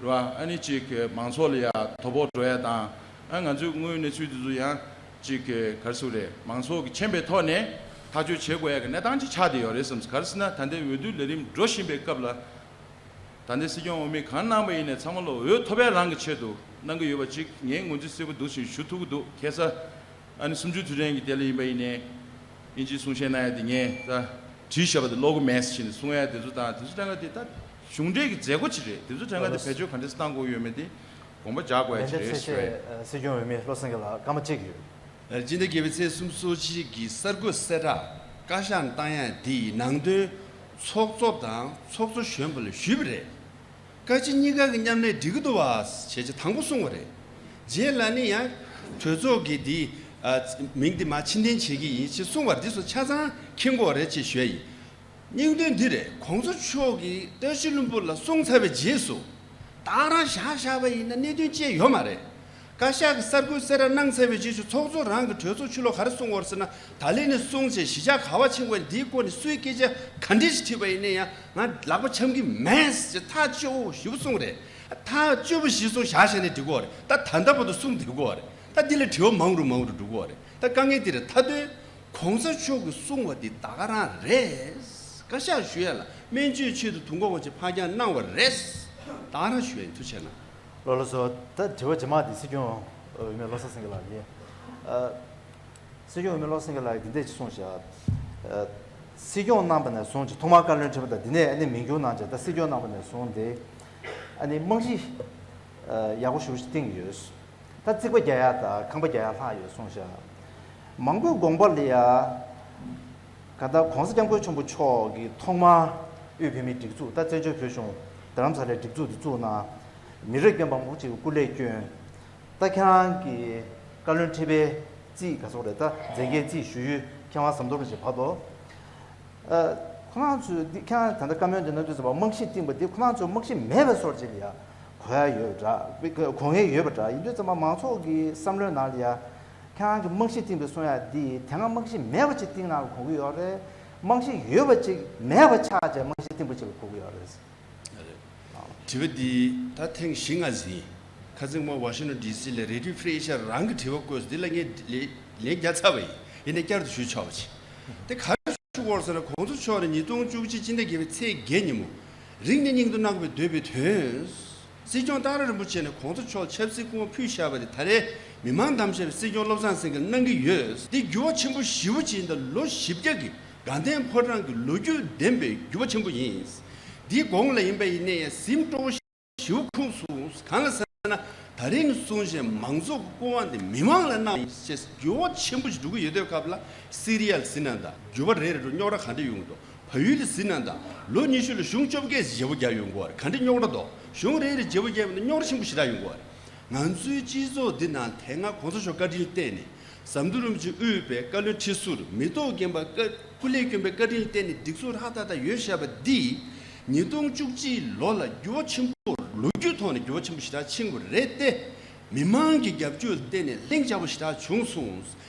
བ། ཨ་ནི་ཅིག་མང་ཚོགས་ལ་ཡ་དོ་ཕོག་འགྲོ་ཡ་དང་ཨ་ང་ཚོའི་དངོས་ཡོད་གནས་ཚུལ་དེ་ཚོ་ཡང་ཅིག་ག་རེ་ཟེར་རེད་མང་ཚོགས་ཀྱིས་མཁྱེན་པའི་ཐོག་ནས་ཐག་གཅོད་བྱེད་དགོས་ཡ་གི་གནས་སྟངས་ཅིག་ཆགས་བསྡད་ཡོད་རེད་བསམ། ག་རེ་ཟེར་ན་ད་ལྟའི་འོས་བསྡུ་ལས་རིམ་འགྲོ་བཞིན་པའི་སྐབས་ལ། ད་ལྟའི་སྲིད་སྐྱོང་འོས་མི་གང་གནང་པ་ཡིན་ནའི་ཚང་མ་ལ་འོས་ཐོབ་པའི་རང་གི་ཆེད་དུ་གནང་གི་ཡོད་པ་ཅིག་ངས་ངོས་འཛིན་གསལ་པོ་འདུག་ཅིང་ཞུ་ཐུབ་ཀྱི་འདུག་ཁ་སང་ཨ་ནི་གསུམ་བཅུའི་དུས་དྲན་གྱི་དེ་ལ་ཡིན་པ་ཡིན་ནའི་དབྱིན་ཇིའི་གསུང་བཤད་གནང་ཡ་དེ་ངས་ད་བྲིས་བཞག་པ་དེ་ཀློག་གི་མེད་ཟེར་ནས་གསུང་ཡ་དེ་ཚོ་དང་དེ་ཚོ་གྲངས་ཀ་དེ་ད་གཞུང་འབྲེལ་གྱི་མཛད་སྒོ་ཅིག་རེད། དེ་ཚོ་གྲངས་ཀ་དེ་བེད་སྤྱོད་ག་འདྲས་གཏང་དགོས་ཡོད་མེད་དེ་དགོངས་པ་འཇགས་དགོས་ཡ་ཅིག་རེད་ཞུ་ཡ་ཡིན། སྲིད་སྐྱོང་འོས་མི་བློ་བཟང་སེང་གེ་ལགས་སྐར་མ་གཅིག་ཡོད། སྤྱི་ཟླ་བརྒྱད་པའི་ཚེས་སུམ་ཅུ་སོ་གཅིག་གི་གསར་འགོད་གསལ་བསྒྲགས་བཀའ་ཤག་བཏང་ཡ་འདིའི་ནང་དོན་ཚོགས་གཙོ་དང་ཚོགས་གཙོ་གཞོན་པ་ལ་ཞུས་པ་རེད། བཀའ་སྤྱི་གཉིས་ཀ་གི་མཉམ་ལས་འགྲིག་གི་འདུག་བ་ཞེས་བྱས་དང་པོ་གསུངས་པ་རེད། རྗེས་ལ་ནི་ཡང་གྲོས་ཚོགས་ཀྱི་འདི་ཨ་མིང་འདི་མར་ཕྱིར་འཐེན་བྱེད་ཀྱི་ཡིན་ཞེས་གསུངས་པ་འདི་ཚོ་ཆ་ཚང་མཁྱེན་གྱི་ཡོད་རེད་ཅེས་ཞུ་ཡ་ཡིན། སྙིང་དོན་འདི་རེད། གོང་ས་མཆོག་གིས་བཀྲ་ཤིས་ལྷུན་པོ་ལ་གསུངས་ཚར་བའི་རྗེས་སུ་ད་རང་བཞག་བཞག་པ་ཡིན་ན་གནད་དོན་ཅི་ཡང་ཡོད་མ་རེད། བཀའ་ཤག་གིས་གསར་འགོད་གསལ་བསྒྲགས་གནང་ཚར་བའི་རྗེས་སུ་ཚོགས་གཙོ་རང་གི་གྲོས་ཚོགས་ཕྱི་ལོགས་ག་རེ་གསུངས་ཡོད་རེད་ཟེར་ན་ད་ལན་ནས་གསུངས་བྱས་གཞིས་ཆགས་ག་པར་ཕྱིན་པ་ཡིན་འདིའི་སྐོར་ནས་སུས་སྐད་ཆ་ག་འདྲས་ཞིག་དྲིས་པ་ཡིན་ན་ཡང་ང་ལག་པ་འཆང་གི་མེད་ཅེས་ཐག་གཅོད་པོ་ཞེ་པོ་གསུངས་རེད། ཐག་གཅོད་པོ་ཞེས་གསུངས་བཞག་བཞག་ནས་འགྲིག་གི་ཡོད་རེད། ད་ད་ལྟ་བར་དུ་གསུངས་བསྡད་ཀྱི་ཡོད་རེད། ད་འདི་ལ་དྲི་བ་མང་རུ་མང་རུ་འགྲོ་གི་ཡོད་རེད། ད་དཀའ་ངལ་འདི་རེད། མཐའ་དོན་གོང་ས་མཆོག་གིས་གསུངས་པ་འདི་ད་ག་རང་རེད། བཀའ་ཤག་ཞུ་ཡ་ལ་སྨན་བཅོས་ཆེད་དུ་དུག་མཁོ་བ་ཅིག་ཕར་འགྱངས་གནང་བ་རེད། ད་ག་རང་ཞུ་ཡ་ཡིན། ཐུགས་རྗེ་གནང་། ལགས་ལགས་སོ། ད་དྲི་བ་རྗེས་མ་འདི་སྲིད་སྐྱོང་འོས་མི་བློ་བཟང་སེང་གེ་ལགས་ཡིན། ཨ། སྲིད་སྐྱོང་འོས་མི་བློ་བཟང་སེང་གེ་ལགས་ཀྱིས་འདི་འདྲས་ཅིག་གསུངས་བཞག་ཨ། སྲིད་སྐྱོང་གནང་བ་ནས་བཟུང་ཅིག་ཐོག་མར་བཀའ་བློན་ཁྲི་པ་དང་འདི་ནས་ཨ་ནི་མིང་བསྒྱུར་གནང་བྱས་ད་སྲིད་སྐྱོང་གནང་བ་ནས་བཟུང་སྟེ་ཨ་ནི་རྨང་གཞི་ཨ་ཡག་པོ་ཞེ་པོ་ཅིག་བཏིང་ཡོད། ད་རྩིག་པ་རྒྱག་ཡ་དང་ཁང་པ་རྒྱག་ཡ་ལྷག་ཡོད་གསུངས་བཞག་མང་པོའི་དགོངས་པ་ལ་ཡ། ག་ད་༸གོང་ས་༸སྐྱབས་མགོན་ཆེན་པོ་མཆོག་གིས་ཐོག་མར་དབུས་བོད་མིའི་སྒྲིག་འཛུགས་ད་བཙན་བྱོལ་བོད་གཞུང་རྡ་རམ་ས་ལའི་སྒྲིག་འཛུགས་འདི་བཙུགས་གནང་། མི་རབས་རྒན་པ་མང་པོ་ཅིག་གིས་སྐུ་ལས་བསྐྱོན། ད་ཁྱེད་རང་གི་བཀའ་བློན་ཁྲི་པའི་རྩིས་ག་ཚོད་རེད། ད་མཛད་འགན་རྩིས་ཞུ་ཡུལ་མཁས་དབང་ཟམ་གདོང་རིན་པོ་ཆེ་བར་དུ། ཨ། ཁོ་རང་ཚོས་འདི་ཁྱེད་རང་ད་ལྟ་བཀའ་མོལ་འདི་གནང་དུས་ཙམ་པ་རྨང་གཞི་བཏིང་པ་འདི་ཁོ་རང་ཚོས་རྨང་གཞི་མེད་པའི་བཟོ་འདྲ་ཅིག་ལ་ཡ་གོ་ཡ་ཡོད་པ་འདྲ། དགོངས་ཡ་ཡོད་པ་འདྲ། ཡིན་དུས་ཙམ་པ་མང་ཚོགས་ཀྱི་བསམ་བློའི་ནང་ལ་ཡ། ཁྱེད་རང་གི་རྨང་གཞི་བཏིང་པའི་གསུང་ཡ་འདི་དེ་སྔ་རྨང་གཞི་མེད་པ་ཅིག་བཏིང་གནང་ལ་གོ་གི་ཡོད་རེད། རྨང་གཞི་ཡོད་པ་ཅིག་མེད་པ་ཆགས་བྱས་རྨང་གཞི་བཏིང་པ་ཅིག་ལ་གོ་གི་ཡོད་རེད། དྲི་བ་འདི་ད་ཐེངས་བཞི་ལྔ་ཟིན། ཁ་སང་མ་ཝ་ཤིང་ཊོན་ཌི་སི་ལ་རེ་ཌི་ཡོ་ཧྥི་རེ་ཨེ་ཤི་ཡ་རང་གི་དྲི་བ་བཀོད་ཟིན། འདི་ལ་ངས་ལན་ལན་རྒྱག་ཚར་བ་ཡིན། ཡིན་ནའི་བསྐྱར་དུ་ཞུས་ཆོག་པ་བྱེད། དེ་ག་རེ་ཞུ་དགོས་ཟེར་ན་༸གོང་ས་མཆོག་ནས་ཉིས་སྟོང་བཅུ་གཅིག་སྤྱི་ཟླ་བརྒྱད་པའི་ཚེས་བརྒྱད་ཉིན་མོ་རིང་ནས་སྙིང་དུ་བརྣག་པའི་འདོད་པའི་དོན། སྲིད་སྐྱོང་ཏཱ་རེ་རིན་པོ་ཆེ་ནས་༸གོང་ས་མཆོག་ཆབ་སྲིད་སྐུ་ངོ་ཕུལ་བཞག་པ་དེ་ད་རེས་མི་མང་གདམ་བཞག་པའི་སྲིད་སྐྱོང་བློ་བཟང་སེང་གེ་གནང་གི་ཡོད། འདི་འགྱུར་བ་ཆེན་པོ་ཞེ་པོ་ཅིག་ཡིན། ད་ལོ་བཞི་བརྒྱ་གི་དགའ་ལྡན་ཕོ་བྲང་གི་ལོ་རྒྱུས་ལྡན་པའི་འགྱུར་བ་ཆེན་པོ་ཡིན། འདིའི་གོང་ལ་ཡིན་པ་ཡིན་ནའི་ཡང་གཟིམ་སྤྲོ་བོ་ཞེ་པོ་ཁུག་སོང་། གང་ལ་ཟེར་ན་ད་རིང་གསུང་བཞིན་མང་ཚོགས་ཀྱི་སྐུ་དབང་དེ་མི་མང་ལ་གནང་ཞེས་འགྱུར་བ་ཆེན་པོ་ཞིག་འགྲོ་གི་ཡོད་དུས་སྐབས་ལ་སི་རི་ཡ་ལ་ཟིན་ན་ད་འགྱུར་བ་རེ་རེ་འགྲོ་རྙོག་དྲ་ག་འདྲ་ཡོང་གི་འདུག་བལ་ཡུལ་དུ་ཟིན་ན་ད་ལོ་ཉི་ཤུ་ལ་གཞུང་བཅོ་བརྒྱད་ཞེ་པོ་རྒྱག་ཡོང་གི་ཡོད་རེད། ག་འདྲ་རྙོག་དྲ་འདུག་གཞུང་རེ་རེ་བརྗེ་པོ་བརྒྱབ་ན་རྙོག་དྲ་ཆེན་པོ་ཞེ་དྲག་ཡོང་གི་ཡོད་རེད། ང་ཚོའི་སྤྱི་ཚོགས་འདི་ནང་དེ་སྔ་༸གོང་ས་མཆོག་བཀའ་དྲིན་བརྟེན་ནས་ཟམ་གདོང་རིན་པོ་ཆེ་དབུས་པའི་བཀའ་བློན་ཁྲི་ཟུར་མི་ཐོག་རྒན་པ་བཀའ་སྐུ་ལས་བསྐྱོན་པའི་བཀའ་དྲིན་བརྟེན་ནས་སྒྲིག་འཛུགས་ཧྲ་ཐག་ཐག་ཡོད་བཞག་པ་འདི་ཉིས་སྟོང་བཅུ་གཅིག་ལོ་ལ་འགྱུར་བ་ཆེན་པོ་ལོ་རྒྱུས་ཐོག་ནས་འགྱུར་བ་ཆེན་པོ་ཞེ་དྲག་ཕྱིན་པ་རེད་དེ། མི་མང་གི་རྒྱབ་སྐྱོར་ལ་བརྟེན་ནས་ལྷིང་འཇགས་པོ་ཞེ་དྲག་བྱུང་སོང་།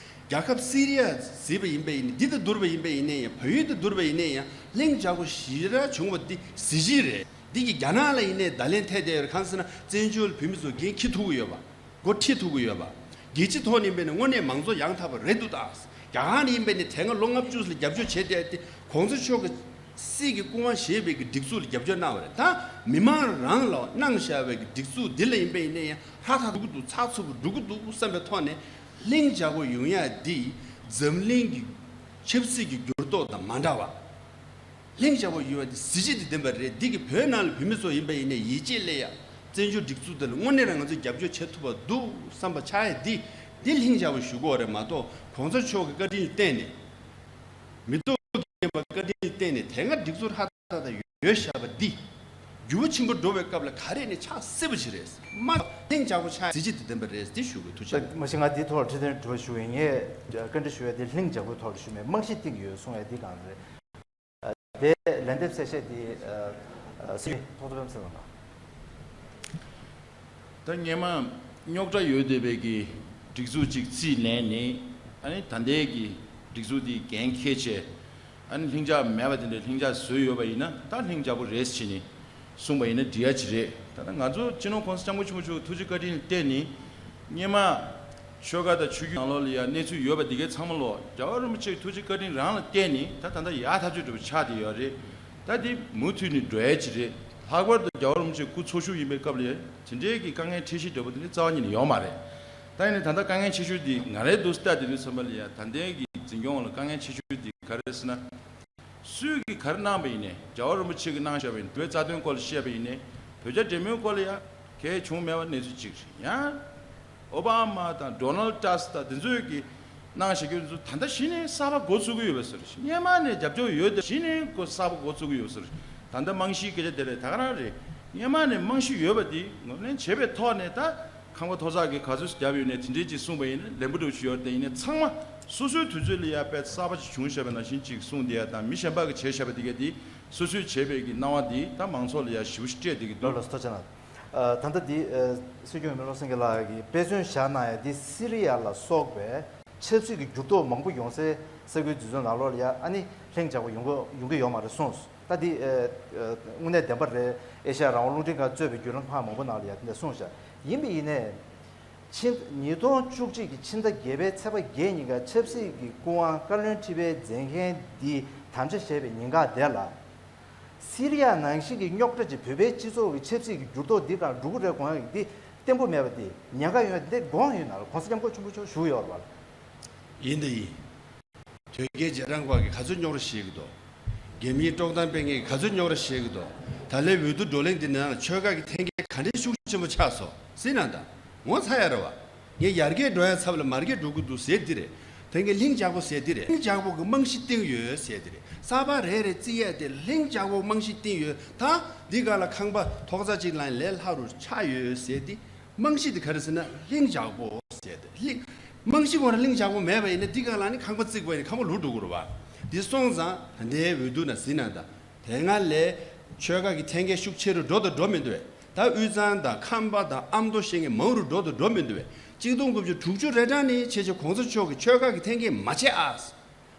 རྒྱལ་ཁབ་སི་རི་ཡ་གཟིགས་པ་ཡིན་པ་ཡིན་ནའི་འདི་དང་བསྡུར་བ་ཡིན་པ་ཡིན་ནའི་ཡང་བལ་ཡུལ་དང་བསྡུར་བ་ཡིན་ནའི་ཡང་ལྷིང་འཇགས་པོ་ཞེ་དྲག་བྱུང་བ་འདི་གཟི་བརྗིད་རེད། འདི་གི་རྒྱ་ནག་ལ་ཡིན་ནའི་བརྡ་ལན་ཐེབས་བསྡད་ཡོད་རེད། གང་ཟེར་ན་བཙན་བྱོལ་བོད་མི་ཚོ་འགན་འཁྱེར་ཐུབ་ཀྱི་ཡོད་པ། འགོ་ཁྲིད་ཐུབ་ཀྱི་ཡོད་པ། རྒྱལ་སྤྱི་ཐོག་ནས་ཡིན་པ་ཡིན་ན་དངོས་གནས་མང་གཙོ་ཡང་དག་པ་རེད་འདུག་ད། རྒྱ་གར་ནས་ཡིན་པ་ཡིན་ན་དེ་སྔ་ལོ་ལྔ་བཅུ་ལ་རྒྱབ་སྐྱོར་བྱས་བསྡད་དེ་༸གོང་ས་མཆོག་གི་ སྲིད་ཀྱི་སྐུ་དབང་བཞེས་པའི་གི་སྒྲིག་འཛུགས་ལ་རྒྱབ་སྐྱོར་གནང་བ་རེད། ད་མི་མང་རང་ལ་གནང་བཞག་པའི་གི་སྒྲིག་འཛུགས་འདི་ལ་ཡིན་པ་ཡིན་ན་ཡང་ཧྲ་ཐག་འགྲོ་གི་འདུག་ཚགས་ཚུད་པོ་འགྲོ་གི་འདུག་བསམ་པའི་ཐོག་ནས་ལྷིང་འཇགས་པོ་ཡོང་ཡ་འདི་འཛམ་གླིང་གི་ཆབ་སྲིད་ཀྱི་འགྱུར་ལྡོག་དང་མ་འདྲ་བ། ལྷིང་འཇགས་པོ་ཡོང་བ་འདི་གཟི་བརྗིད་དང་ལྡན་པ་རེད། འདི་གི་བོད་ནང་ལ་བོད་མི་ཚོ་ཡིན་པ་ཡིན་ན་ཡིད་ཆེས་སླེབས་ཡ། བཙན་བྱོལ་སྒྲིག་འཛུགས་འདི་ལ་དངོས་གནས་རང་ང་ཚོས་རྒྱབ་སྐྱོར་བྱེད་ཐུབ་པ་འདུག་བསམ་པ་ཆགས་ཡ་འདི་འདི་ལྷིང་འཇགས་པོ་ཞུ་དགོས་རེད་མ་གཏོགས་གོང་ས་མཆོག་གི་བཀའ་དྲིན་ལ་བརྟེན་ནས། མི་ཐོག་རྒན་པ་བཀའ་དྲིན་བརྟེན་ནས་དེ་སྔ་སྒྲིག་འཛུགས་ཧྲ་ཐག་ཐག་ཡོད་བཞག་པ་འདི། འགྱུར་བ་ཆེན་པོ་འགྲོ་བའི་སྐབས་ལ་ག་རེ་ནས་ཆགས་སྲིད་པ་ཞིག་རེད། མ་ལྷིང་འཇགས་པོ་ཆགས་གཟི་བརྗིད་དང་ལྡན་པ་རེད། འདི་ཞུ་དགོས། ཐུགས་རྗེ་ཆེ། མ་གཞི་ང་འདིའི་ཐོག་ལ་ཁྲི་འདོན་དྲི་བ་ཞུ་བའི་ངས་བཀའ་འདྲི་ཞུ་བའི་དེ་ལྷིང་འཇགས་པོའི་ཐོག་ལ་ཞུ་མེད། རྨང་གཞི་བཏིང་གི་ཡོད་གསུང་བའི་འདི་གང་རེད། དེ་ལན་འདེབས་གསལ་བཤད་དེ་སྲིད་ཐོག་ཐོག་བེམ་སེ་ལ། ད་སྔོན་མ་རྙོག་དྲ་ཡོད་བསྡད་པའི་གི་སྒྲིག་འཛུགས་གཅིག་རྩིས་ལེན་ནས། ཨ་ནི་ད་ལྟའི་གི་སྒྲིག་འཛུགས་དེ་འགན་འཁྱེར་བྱས། ཨ་ནི་ལྷིང་འཇགས་མེད་པ་དེ་འདྲ་ལྷིང་འཇགས་བཟོས་ཡོད་པ་ཡིན་ན་ད་ལྷིང་འཇགས་པོ་རེད་ཟེར་ནས་གསུངས་པ་ཡིན་ན་འགྲིག་ཡ་ཅིག་རེད། ད་ལྟ་ང་ཚོ་སྤྱི་ནོར་༸གོང་ས་༸སྐྱབས་མགོན་ཆེན་པོ་མཆོག་ཐུགས་རྗེ་བཀའ་དྲིན་བརྟེན་ནས་སྔོན་མ། ཆོལ་ཁ་དང་ཆོས་བརྒྱུད་ནང་ལོགས་ལ་ཡང་གནས་ཚུལ་ཡོད་པ་འདི་གའི་ཚང་མ་ལོ་རྒྱལ་བ་རིན་པོ་ཆེའི་ཐུགས་རྗེ་བཀའ་དྲིན་རང་ལ་བརྟེན་ནས་ད་ད་ལྟ་ཡག་ཐག་ཆོད་འགྲོ་བ་ཆགས་བསྡད་ཡོད་རེད། ད་འདི་མུ་མཐུད་ནས་འགྲོ་ཡ་ཅིག་རེད། ལྷག་པར་དུ་རྒྱལ་བ་རིན་པོ་ཆེ་སྐུ་འཚོ་བཞུགས་ཡིན་པའི་སྐབས་ལ་ཡང་དེ་འདྲའི་གི་དཀའ་ངལ་འཕྲད་གཞི་འདྲ་པོ་དེ་འདྲ་རྩ་བ་ཉིད་ནས་ཡོད་མ་རེད། ད་ཡིན་ནའི་ད་ལྟ་དཀའ་ངལ་ཆེ་ཤོས་འདི་ང་རའི་འདུག་ལྟ་དེ་དུས་ཙམ་པ་ལ་ཡང་ད་ལྟའི་གི་འཛིན་སྐྱོང་ལ་དཀའ་ངལ་ཆེ་ཤོས་འདི་ག་རེ་རེད་ཟེར་ན། སུས་ཀྱིས་ག་རེ་གནང་བ་ཡིན་ནའི་རྒྱལ་བ་རིན་པོ་ཆེ་གིས་གནང་བཞག་པ་ཡིན་འགྲོ་བའི་རྩ་དོན་སྐོར་ལ་བཤད་པ་ཡིན་ནའི་བོད་རྒྱ་འབྲེལ་མོལ་སྐོར་ལ་ཡང་གལ་བྱུང་མེད་པ་གནས་ཚུལ་གཅིག་རེད། ཡང་ཨོ་བྷ་མ་དང་ཌོ་ནལ་ཊྲམ་དང་དེ་ཚོས་ཀྱིས་གནང་བཞག་རྒྱུ་ཚོ་ད་ལྟ་གཞི་ནས་གསར་པ་འགོ་ཚུགས་ཀྱི་ཡོད་པ་ཟེར། སྔོན་མ་ནས་རྒྱབ་སྐྱོར་ཡོད་དེ་གཞི་ནས་ཀོ་གསར་པ་འགོ་ཚུགས་ཀྱི་ཡོད་ཟེར། ད་ལྟ་རྨང་གཞིའི་སྐད་ཆ་དེ་རེད། ད་ག་རང་རེད། སྔོན་མ་ནས་རྨང་གཞི་ཡོད་པ་དེ་ངོས་ལེན་བྱེད་པའི་ཐོག་ནས་ད། ཁང་པ་མཐོ་ཚད་ཀྱི་ག་ཚོད་བརྒྱབ་ཡོད་ནས་དེ་འདྲའི་ཅིག་གསུངས་པ་ཡིན་ན་ལན་པོ་འདྲ་ཞིག་ཡོད་རེད། དེ་ཡིན་ན་ཚང་མ་སོ་སོའི་དུས་ཚོད་ལ་ཡ་དཔེ་གསར་པ་ཅིག་བྱུང་བཞག་པ་ནང་བཞིན་ཅིག་གསུངས་བསྡད་ཡ་དང་མི་གཞན་པ་གིས་བྱས་བཞག་པ་དེ་གས་དེ་སོ་སོས་བྱས་པའི་གི་སྣང་བ་དེ་ད་མང་ཚོགས་ལ་ཡ་ཞེ་པོ་ཞིག་སྤྲད་བསྡད་ཀྱི་འདུག་ལགས་ལགས་སོ། ཐུགས་རྗེ་གནང་། ད་ལྟ་འདི་སྲིད་སྐྱོང་འོས་མི་བློ་སེང་གེ་ལགས་ཀྱིས་དཔེ་མཚོན་བཞག་གནང་ཡ་འདི་སི་རི་ཡ་ལ་སོགས་པའི་ཆབ་སྲིད་ཀྱི་འགྱུར་ལྡོག་མང་པོ་ཡོང་སའི་ས་ཁུལ་དེ་ཚོའི་ནང་ལོགས་ལ་ཡ་ཨ་ནི་ལྷིང་འཇགས་པོ་ཡོང་གི་ཡོང་གི་ཡོད་མ་རེད་གསུངས། ད་འདི་ཨ་ཨ་དངོས་གནས་བདེན་པ་རེད། ཨེ་ཤ་ཡ་རང་དབང་རླུང་འཕྲིན་ཁང་གཙོས་པའི་བརྒྱུད་ལམ་ཁག་མང་པོ་ནང་ལ་ཡ་དེ་འདྲ་གསུངས་ཤག་ཡིན་པ་ཡིན་ནའི། ཕྱི་ཉིས་སྟོང་བཅུ་གཅིག་གི་ཕྱི་ཟླ་བརྒྱད་པའི་ཚེས་པ་བརྒྱད་ཉིན་ཀ་ཆབ་སྲིད་ཀྱི་སྐུ་དབང་བཀའ་བློན་ཁྲི་པའི་མཛད་འགན་འདི་དམ་བཅའ་བཞེས་པའི་ཉིན་ཀ་དེ་ལ། སི་རི་ཡ་ནང་བཞིན་གྱི་རྙོག་དྲ་ཅིག་བོད་པའི་སྤྱི་ཚོགས་ཀྱི་ཆབ་སྲིད་ཀྱི་འགྱུར་ལྡོག་འདི་ག་འགྲོ་གི་རེད་དགོངས་ཡག་འདི་བརྟན་པོ་མེད་པ་འདི་ཉེན་ཁ་ཡོད་འདི་དགོངས་ཡོད་ན་ལ་གོང་ས་སྐྱབས་མགོན་ཆེན་པོ་མཆོག་ཞུ་ཡོད་རེད་པ། ཡིན་དང་ཡིན། དོལ་རྒྱལ་རྗེས་འབྲང་པ་གིས་ག་ཚོད་རྙོག་དྲ་བཤད་ཀྱི་འདུག་རྒྱ་མིའི་དཀྲོག་གཏམ་སྤེལ་མཁན་གྱིས་ག་ཚོད་རྙོག་དྲ་བཤད་ཀྱི་འདུག་ད་ལོའི་འོས་བསྡུ་བགྲོ་གླེང་འདི་ནང་ཆོལ་ཁ་གི་འཐེན་འཁྱེར་ག་འདྲའི་ཤུགས་ཆེན་པོ་ཆགས་སོང་ཟེར་ན་ད་ངོ་ཚ་ཡ་རེད་བ། ངས་ཡར་རྒྱས་འགྲོ་ཡ་ཚབ་ལ་མར་རྒྱས་འགྲོ་གི་འདུག་ཟེར་འདི་རེད། དེ་ངས་ལྷིང་འཇགས་པོ་ཟེར་འདི་རེད། ལྷིང་འཇགས་པོ་གི་རྨང་གཞི་བཏིང་ཡོད་ཟེར་འདི་རེད། ས་ཕག་རེ་རེ་བརྩི་ཡས་དེ་ལྷིང་འཇགས་པོ་རྨང་གཞི་བཏིང་ཡོད། ད་འདི་ག་ལ་ཁང་པ་ཐོག་རྩ་གཅིག་ལ་ལས་སླ་རུ་ཆགས་ཡོད་ཟེར་འདི། རྨང་གཞི་དེ་ག་རེ་ཟེར་ན་ལྷིང་འཇགས་པོ་ཟེར་ཏེ་ལྷིང་། རྨང་གཞི་ཁོ་རང་ལྷིང་འཇགས་པོ་མེད་པ་ཡིན་ན་འདི་ག་ལ་ནི་ཁང་པ་བརྩིགས་པ་ཡིན་ན་ཁང་པ་ལུག་འགྲོ་གི་རེད་བ། འདི་སོང་ཙང་ད་ལྟའི་འོས་བསྡུ་ན་ཟིན་ན་ད་དེ་སྔ་ལས་ཆོལ་ཁ་གི་འཐེན་འཁྱེར་ཤུགས་ཆེ་རུ་འགྲོ་དང་འགྲོ་མི་འདུག་བས། ད་དབུས་གཙང་དང་ཁམས་པ་དང་ཨ་མདོ་བཤད་མཁན་མང་རུ་འགྲོ་དང་འགྲོ་མི་འདུག་བས། གཅིག་སྟོང་དགུ་བརྒྱ་དྲུག་ཅུ་རེ་གྲངས་ནས་ཆེ་ཆེ་གོང་ས་མཆོག་གིས་ཆོལ་ཁ་གི་འཐེན་འཁྱེར་མ་བྱེད་ཨ།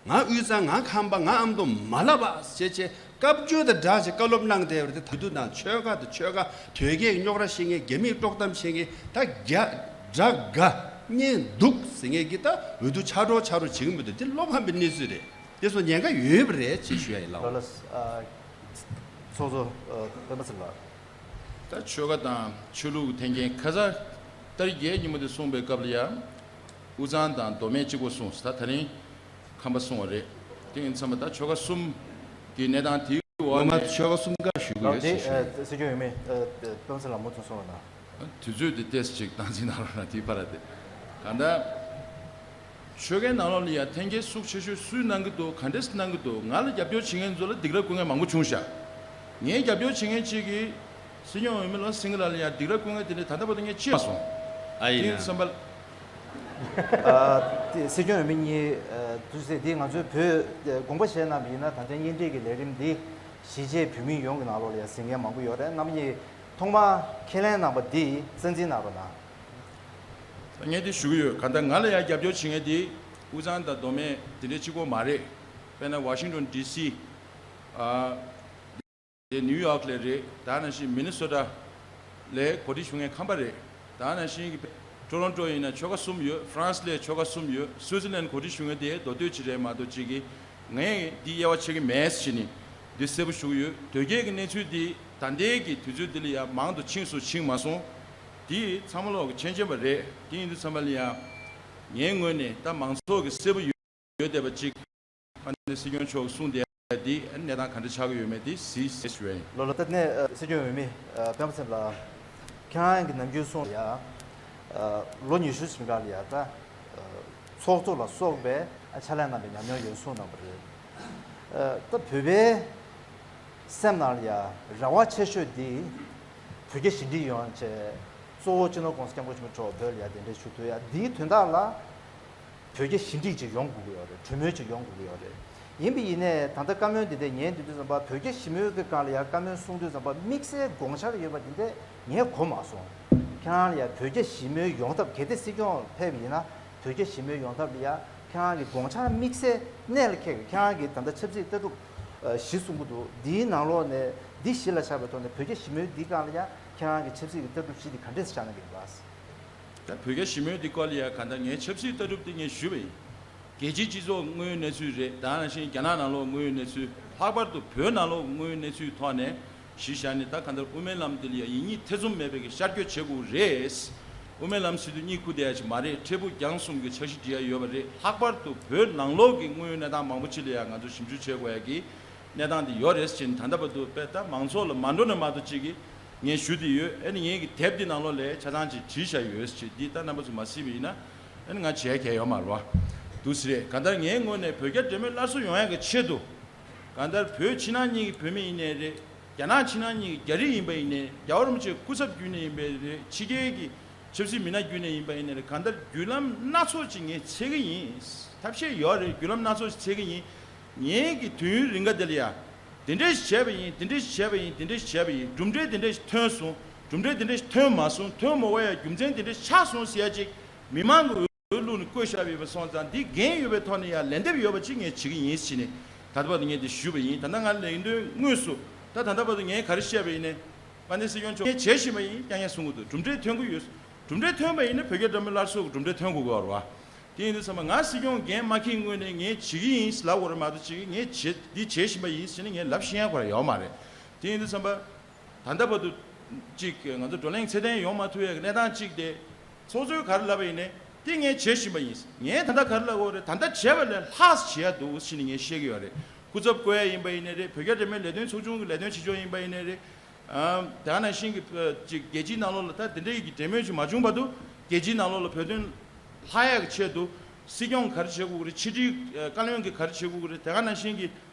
ང་དབུས་གཙང་ང་ཁམས་པ་ང་ཨ་མདོ་མ་ལབ་པ་ཞེས་བྱས་བཀའ་བརྒྱུད་དང་སྦྲགས་བྱས་བཀའ་སློབ་གནང་བསྡད་པ་རེད། དེ་དུས་ནང་ཆོལ་ཁ་དང་ཆོལ་ཁ་དོལ་རྒྱལ་རྙོག་དྲ་བཤད་མཁན་རྒྱ་མིས་དཀྲོག་གཏམ་བཤད་མཁན་ད་རྒྱ་དགྲ་དགའ་གཉེན་སྡུག་ཟེར་མཁན་གྱི་ད་འོས་བསྡུ་ཆགས་འགྲོ་ཆགས་འགྲོ་བྱེད་ཀྱི་མི་འདུག་དེ་བློ་ཕམ་པའི་གནས་ཚུལ་རེད། དེ་ཚོ་ཉེན་ཁ་ཡོད་པ་རེད་ཅེས་ཞུ་ཡ་ཡིན་ལགས། ལགས་ལགས། ཚོགས་གཙོ་སྤེན་པ་ཚེ་ལགས། ད་ཆོལ་ཁ་དང་ཆོས་ལུགས་འཐེན་འཁྱེར་ཁ་སང་ཏ་རིག་བརྒྱད་ཉིན་མོ་དེ་གསུངས་པའི་སྐབས་ལ་ཡང་དབུས་གཙང་དང་མདོ་སྨད་གཅིག་པོ་གསུངས། ད་ད་རིང་ཁམས་པ་གསུངས་པ་རེད། དེ་ཡིན་ཙང་ད་ཆོལ་ཁ་གསུམ་གྱི་གནས་སྟངས་དེའི་འོག་ངོ་མ་ནས་ཆོལ་ཁ་གསུམ་ཀ་ཞུ་གི་ཡོད་ཅེས་ཞུ། སྲིད་སྐྱོང་འོས་མི་སྤེན་པ་ཚེ་ལགས་མུ་མཐུད་གསུངས་རོགས་གནང་། དུས་ཚོད་དེ་ཏོག་ཙམ་ཅིག་སྟངས་འཛིན་གནང་རོགས་གནང་། དེའི་བར་དེ་གང་ལྟར། ཆོལ་ཁའི་ནང་ལོགས་ལ་ཡང་འཐེན་འཁྱེར་ཤུགས་ཆེ་ཤོས་སུས་གནང་གི་འདུག་ག་འདྲས་གནང་གི་འདུག་ང་ལ་རྒྱབ་སྐྱོར་བྱེད་མཁན་ཚོ་ལ་སྡིགས་ར་བསྐུལ་མཁན་མང་པོ་བྱུང་ཤག་ངའི་རྒྱབ་སྐྱོར་བྱེད་མཁན་གཅིག་གིས་སྲིད་སྐྱོང་འོས་མི་བློ་སེང་གེ་ལགས་ལ་ཡང་སྡིགས་ར་བསྐུལ་མཁན་དེ་འདྲས་ད་ལྟ་བར་དུ་ངས་ཅི་མ་སོང་། ཨ་ཡིན་དེ་ན། བསམ་པ། ཨ་དེ་སྲིད་སྐྱོང་འོས་མི་གཉིས་ཨ་དུས་ཚོད་འདི་ང་ཚོའི་བོད་དགོངས་པ་བཞེས་གནང་བ་ཡིན་ན་ད་ལྟའི་གཉེན་སྒྲིག་གི་ལས་རིམ་འདི་གཞིས་བྱེས་བོད་མི་ཡོངས་ཀྱི་ནང་ལོགས་ལ་ཡང་ཟིན་མཁན་མང་པོ་ཡོད་རེད། རྣམ་པ་གཉིས་ཐོག་མར་ཁས་ལེན་གནང་བ་འདི་རྩ་འཛིན་གནང་རོགས་གནང་། ངས་འདི་ཞུ་གི་ཡོད། གང་ལྟར་ང་ལ་ཡང་རྒྱབ་སྐྱོར་བྱེད་མཁན་དེ་དབུས་གཙང་དང་མདོ་སྨད་དེ་འདྲའི་གཅིག་པོ་མ་རེད། དཔེར་ན་ཝ་ཤིང་ཏོན་ཌི་སི། ཨ། དེ་ནིའུ་ཡོག་ལ་རེད། ད་ནང་བཞིན་མི་ནི་སོ་ཊ་ལ་གོ་སྒྲིག་ཞུ་མཁན་ཁམས་པ་རེད། ད་ནང་བཞིན་གྱི་ཊོ་རོན་ཊོ་ཡིན་ན་ཆོལ་ཁ་གསུམ་ཡོད། ཧྥ་རན་སི་ལ་ཆོལ་ཁ་གསུམ་ཡོད། སུའི་ཙི་ལན་གོ་སྒྲིག་ཞུ་མཁན་དེ་མདོ་སྟོད་ཅིག་རེད་མ་གཏོགས་གཅིག་གིས་ངས་འདི་དབྱེ་བ་ཕྱེ་གི་མེད་ཟེར་ནས། འདི་གསལ་པོ་ཞུ་གི་ཡོད། དོལ་རྒྱལ་གྱི་གནས་ཚུལ་འདི་ད་ལྟའི་གི་དུས་ཚོད་འདི་ལ་ཡང་མང་དུ་ཕྱིན་སོང་ཕྱིན་མ་སོང་། འདི་ཚང་མ་ལོག་གི་མཁྱེན་མཁྱེན་པ་རེད། དེ་ཡིན་དུས་ཚང་མ་ལ་ཡང་ངའི་ངོས་ནས་ད་མང་ཚོགས་ཀྱི་གསལ་པོ་ཡོད་ཡོད་བསྡད་པ་གཅིག་ཨ་ནི་སྲིད་སྐྱོང་མཆོག་གསུངས་བསྡད་ཡ་འདི་ཨ་ནི་གནས་སྟངས་ག་འདྲ་ཆགས་ཀྱི་ཡོད་མེད་འདི་གཟིགས་ཟེར་ཞུ་ཡ་ཡིན། ལོ་ལོ་ད་ནས་སྲིད་སྐྱོང་འོས་མི་སྤེན་པ་ཚེ་རིང་ལགས། ཁྱེད་རང་གི་ནམ་རྒྱུན་གསུངས་ཡ། ལོ་ཉི་ཤུ་ཟིན་ག་ལ་ཡ་ད། ཚོགས་གཙོ་ལ་སོགས་པའི་ཕྱག་ལས་གནང་བའི་ཉམས་མྱོང་ཡོད་གསུངས་གནང་བ་རེད། ད་བོད་པའི་སེམས་ནང་ལ་ཡ་རེ་བ་ཆེ་ཤོས་འདི་བོད་རྒྱ་ཞི་འགྲིག་ཡོང་ཆེད་གཙོ་བོ་སྤྱི་ནོར་༸གོང་ས་༸སྐྱབས་མགོན་ཆེན་པོ་མཆོག་བོད་ལ་ཡ་གདན་འདྲེན་ཞུ་ཐུབ་ཡ་འདིའི་དོན་དག་ལ་བོད་རྒྱ་ཞི་འགྲིག་ཅིག་ཡོང་དགོས་ཀྱི་ཡོད་རེད། གྲོས་མོལ་ཅིག་ཡོང་དགོས་ཀྱི་ཡོད་རེད། ཡིན་པ་ཡིན་ནའི་ད་ལྟ་བཀའ་མོལ་འདི་འདྲ་ཉན་དུས་དུས་ཙམ་པ་བོད་རྒྱ་ཞི་མོལ་གྱི་སྒང་ལ་ཡ་བཀའ་མོལ་གསུང་དུས་ཙམ་པ་དམིགས་བསལ་དགོངས་འཆར་ཡོད་པ་འདི་འདྲ་ངས་གོ་མ་སོང་། ཁྱེད་རང་ལ་ཡ་བོད་རྒྱ་ཞི་མོལ་ཡོང་ཐབས་གལ་ཏེ་སྲིད་སྐྱོང་ཕེབས་པ་ཡིན་ན་བོད་རྒྱ་ཞི་མོལ་ཡོང་ཐབས་ལ་ཡ་ཁྱེད་རང་གི་དགོངས་འཆར་དམིགས་བསལ་གནད་ལ་འཁེལ་གི་ཁྱེད་རང་གི་ད་ལྟ་ཆབ་སྲིད་ལྟ་གྲུབ་བཞི་གསུང་གི་འདུག་འདིའི་ནང་ལོགས་ནས་འདི་གཞི་ལ་བཞག་པའི་ཐོག་ནས་བོད་རྒྱ་ཞི་མོལ་འདིའི་སྒང་ལ་ཡ་ཁྱེད་རང་གི་ཆབ་སྲིད་ཀྱི་ལྟ་གྲུབ་བཞི་འདི་ག་འདྲས་སེ་བཞག་གནང་གི་ཡོད་པ། ད་བོད་རྒྱ་ཞི་མོལ་འདི་སྐོར་ལ་ཡ་གང་ལྟར་ངའི་ཆབ་སྲིད་ལྟ་གྲུབ་འདི་ངས་ཞུས་པ་ཡིན། རྒྱལ་སྤྱིའི་སྤྱི་ཚོགས་དངོས་ཡོད་གནས་ཚུལ་རེད། ད་ནང་བཞིན་རྒྱ་ནག་ནང་ལོགས་དངོས་ཡོད་གནས་ཚུལ། ལྷག་པར་དུ་བོད་ནང་ལོགས་དངོས་ཡོད་གནས་ཚུལ་ཐོག་ནས་གཞི་བཞག་ནས་ད་གང་ལྟར་དབུ་མའི་ལམ་འདི་ལ་ཡ་ཡིན་གཉིས་ཐེ་ཚོམ་མེད་པའི་གི་ཤར་བསྐྱོད་བྱེད་དགོས་རེད། དབུ་མའི་ལམ་ཟེར་དུས་གཉིད་ཁུག་བསྡད་ཡ་ཅིག་མ་རེད། འཕྲལ་ཕུགས་རྒྱང་གསུམ་གྱི་འཆར་གཞི་སྒྲིག་ཡ་ཡོད་པ་རེད། ལྷག་པར་དུ་བོད་ནང་ལོགས་ཀྱི་དངོས་ཡོད་གནས་སྟངས་མང་པོ་ཅིག་ལ་ཡ་ང་ཚོ་ཞིབ་འཇུག་བྱེད་དགོས་ཡ་གི་གནས་སྟངས་འདི་ཡོད་རེད་ཟེར་ནས་ད་ལྟ་བར་དུ་དཔེ་ད་མང་ཚོགས་ལ་མ་འགྲོ་ན་མ་གཏོགས་ཅིག་གི་ངས་ཞུ་བསྡད་ཡོད། ཨ་ནི་ངས་ཀྱི་དེབ་འདི་ནང་ལོགས་ལ་ཆ་ཚང་ཅིག་བྲིས་བཞག་ཡོད་ཅེས་འདི་ལྟ་རྣམ་པ་ཚོ་མ་གཟིགས་པ་ཡིན་ན་ཨ་ནི་ང་བྱས་གལ་ཡོད་མ་རེད་བ། འདུག་སེ་རེད། གང་ལྟར་ངའི་ངོས་ནས་བོད་རྒྱ་འབྲེལ་མོལ་སླར་གསོ་ཡོང་ཡག་གི་ཆེད་དུ། གང་ལྟར་བོད་ཕྱི་ནང་གཉིས་ཀྱི་བོད་མི་ཡིན་ནའི་རེད། རྒྱ་ནག་ཕྱི་ནང་གཉིས་ཀྱི་རྒྱ་རིགས་ཡིན་པ་ཡིན་ནའི་རྒྱལ་བ་རིན་པོ་ཆེའི་སྐུ་ཚབ་བརྒྱུད་ནས་ཡིན་པ་རེད། ཕྱི་རྒྱལ་གྱི་ཆབ་སྲིད་མི་སྣ་བརྒྱུད་ནས་ཡིན་པ་ཡིན་ནའི་རེད། གང་ལྟར་བརྒྱུད་ལམ་སྣ་ཚོགས་ཅིག་ངས་འཚོལ་གི་ཡིན། ཐབས་ཤེས་ཡོད་རེད། བརྒྱུད་ལམ་སྣ་ཚོགས་ཅིག་འཚོལ་གི་ཡིན། ངེད་ཀྱི་དུས་ཡུན་རིང་ག་དེ་ལ་ཡ། དེ་འདྲས་ཞིག་བྱས་པ་ཡིན། དེ་འདྲས་ཞིག་བྱས་པ་ཡིན། དེ་འདྲས་ཞིག་བྱས་པ་ཡིན། གྲུབ་འབྲས་དེ་འདྲས་ཞིག་ཐོན་སོང་། གྲུབ་འབྲས་དེ་འདྲས་ཞིག་ཐོན་མ་སོང་། ཐོན་མ་དགོས་ཡ་རྒྱུ་མཚན་དེ་འདྲས་ཆགས་སོང་ཟེར་ཡ་ཅིག་མི་མང་གི་འོས་བླུགས་ནས་བསྐོས་བཞག་པ་ཡིན་པ་སོང་ཙང་འདི་འགན་ཡོད་པའི་ཐོག་ནས་ཡ་ལན་འདེབས་ཡོད་པ་ཅིག་ངས་བྱེད་ཀྱི་ཡིན་ཟེར་ནས་ད་ལྟ་བར་དུ་ངས་འདི་ཞུས་པ་ཡིན། ད་ལྟ་ང་ལས་དོན་དངོས་སུ་ད་ད་ལྟ་བར་དུ་ངས་ག་རེ་བཤད་པ་ཡིན་ནའི་དཔལ་ལྡན་སྲིད་སྐྱོང་མཆོག་ངས་བྱེད་བཞིན་པ་ཡིན། རྐྱང་རྐྱང་གསུང་གི་འདུག་གྲུབ་འབྲས་ཐོན་གྱི་ཡོད། གྲུབ་འབྲས་ཐོན་པ་ཡིན་ན་བོད་རྒྱ་འབྲེལ་མོལ་སླར་གསོ་གི་གྲུབ་འབྲས་ཐོན་དགོས་ཀྱི་ཡོད་རེད་བ། དེ་ཡིན་དུས་ཙམ་པ་ང་སྲིད་སྐྱོང་འགན་མ་འཁྱེར་སྔོན་ནས་ངས་བྱེད་ཀྱི་ཡིན་ལབ་དགོས་རེད་མ་གཏོགས་ཅིག་ངས་བྱེད་འདི་བྱེད་བཞིན་པ་ཡིན་ཟེར་ནས་ངས་ལབ་ཤེས་ཡ་ཁོ་རང་ཡོད་མ་རེད། དེ་ཡིན་དུས་ཙམ་པ། ད་ལྟ་བར་དུ་ཅིག་ང་ཚོ་བགྲོ་གླེང་ཚད་ལྡན་ཡོང་མ་ཐུབ་ཡ་གི་གནས་སྟངས་ཅིག་དེ། ཚོགས་གཙོས་ག་རེ་ལབ་པ་ཡིན་ནའི་དེ་ངས་བྱེད་བཞིན་པ་ཡིན། ངས་ད་ལྟ་ག་རེ་ལབ་དགོས་རེད། ད་ལྟ་བྱས་པ་ལས་ལྷག་བྱེད་ཡ་འདུག་ཟེར་ནས་ངས་བཤད་ཀྱི་ཡོད་རེད། སྐུ་ཚབ་བསྐོ་ཡ་ཡིན་པ་ཡིན་ནའི་རེད། བོད་རྒྱ་འབྲེལ་མོལ་ལས་དོན་ཚོགས་ཆུང་གི་ལས་དོན་བྱེད་ཕྱོགས་ཡིན་པ་ཡིན་ནའི་རེད། ཨམ། དེ་ག་ནང་བཞིན་གྱི་ཅིག་རྒྱལ་སྤྱིའི་ནང་ལོགས་ལ་ད་དེ་འདྲའི་གི་འབྲེལ་མོལ་ཞིག་མ་བྱུང་བར་དུ་རྒྱལ་སྤྱིའི་ནང་ལོགས་ལ་བོད་དོན་ལྷག་ཡག་གི་ཆེད་དུ་སྲིད་སྐྱོང་ག་རེ་བྱེད་དགོས་ཀྱི་རེད། ཕྱི་དྲིལ་བཀའ་བློན་གྱིས་ག་རེ་བྱེད་དགོས་ཀྱི་རེད། དེ་ག་ནང་བཞིན་གྱི་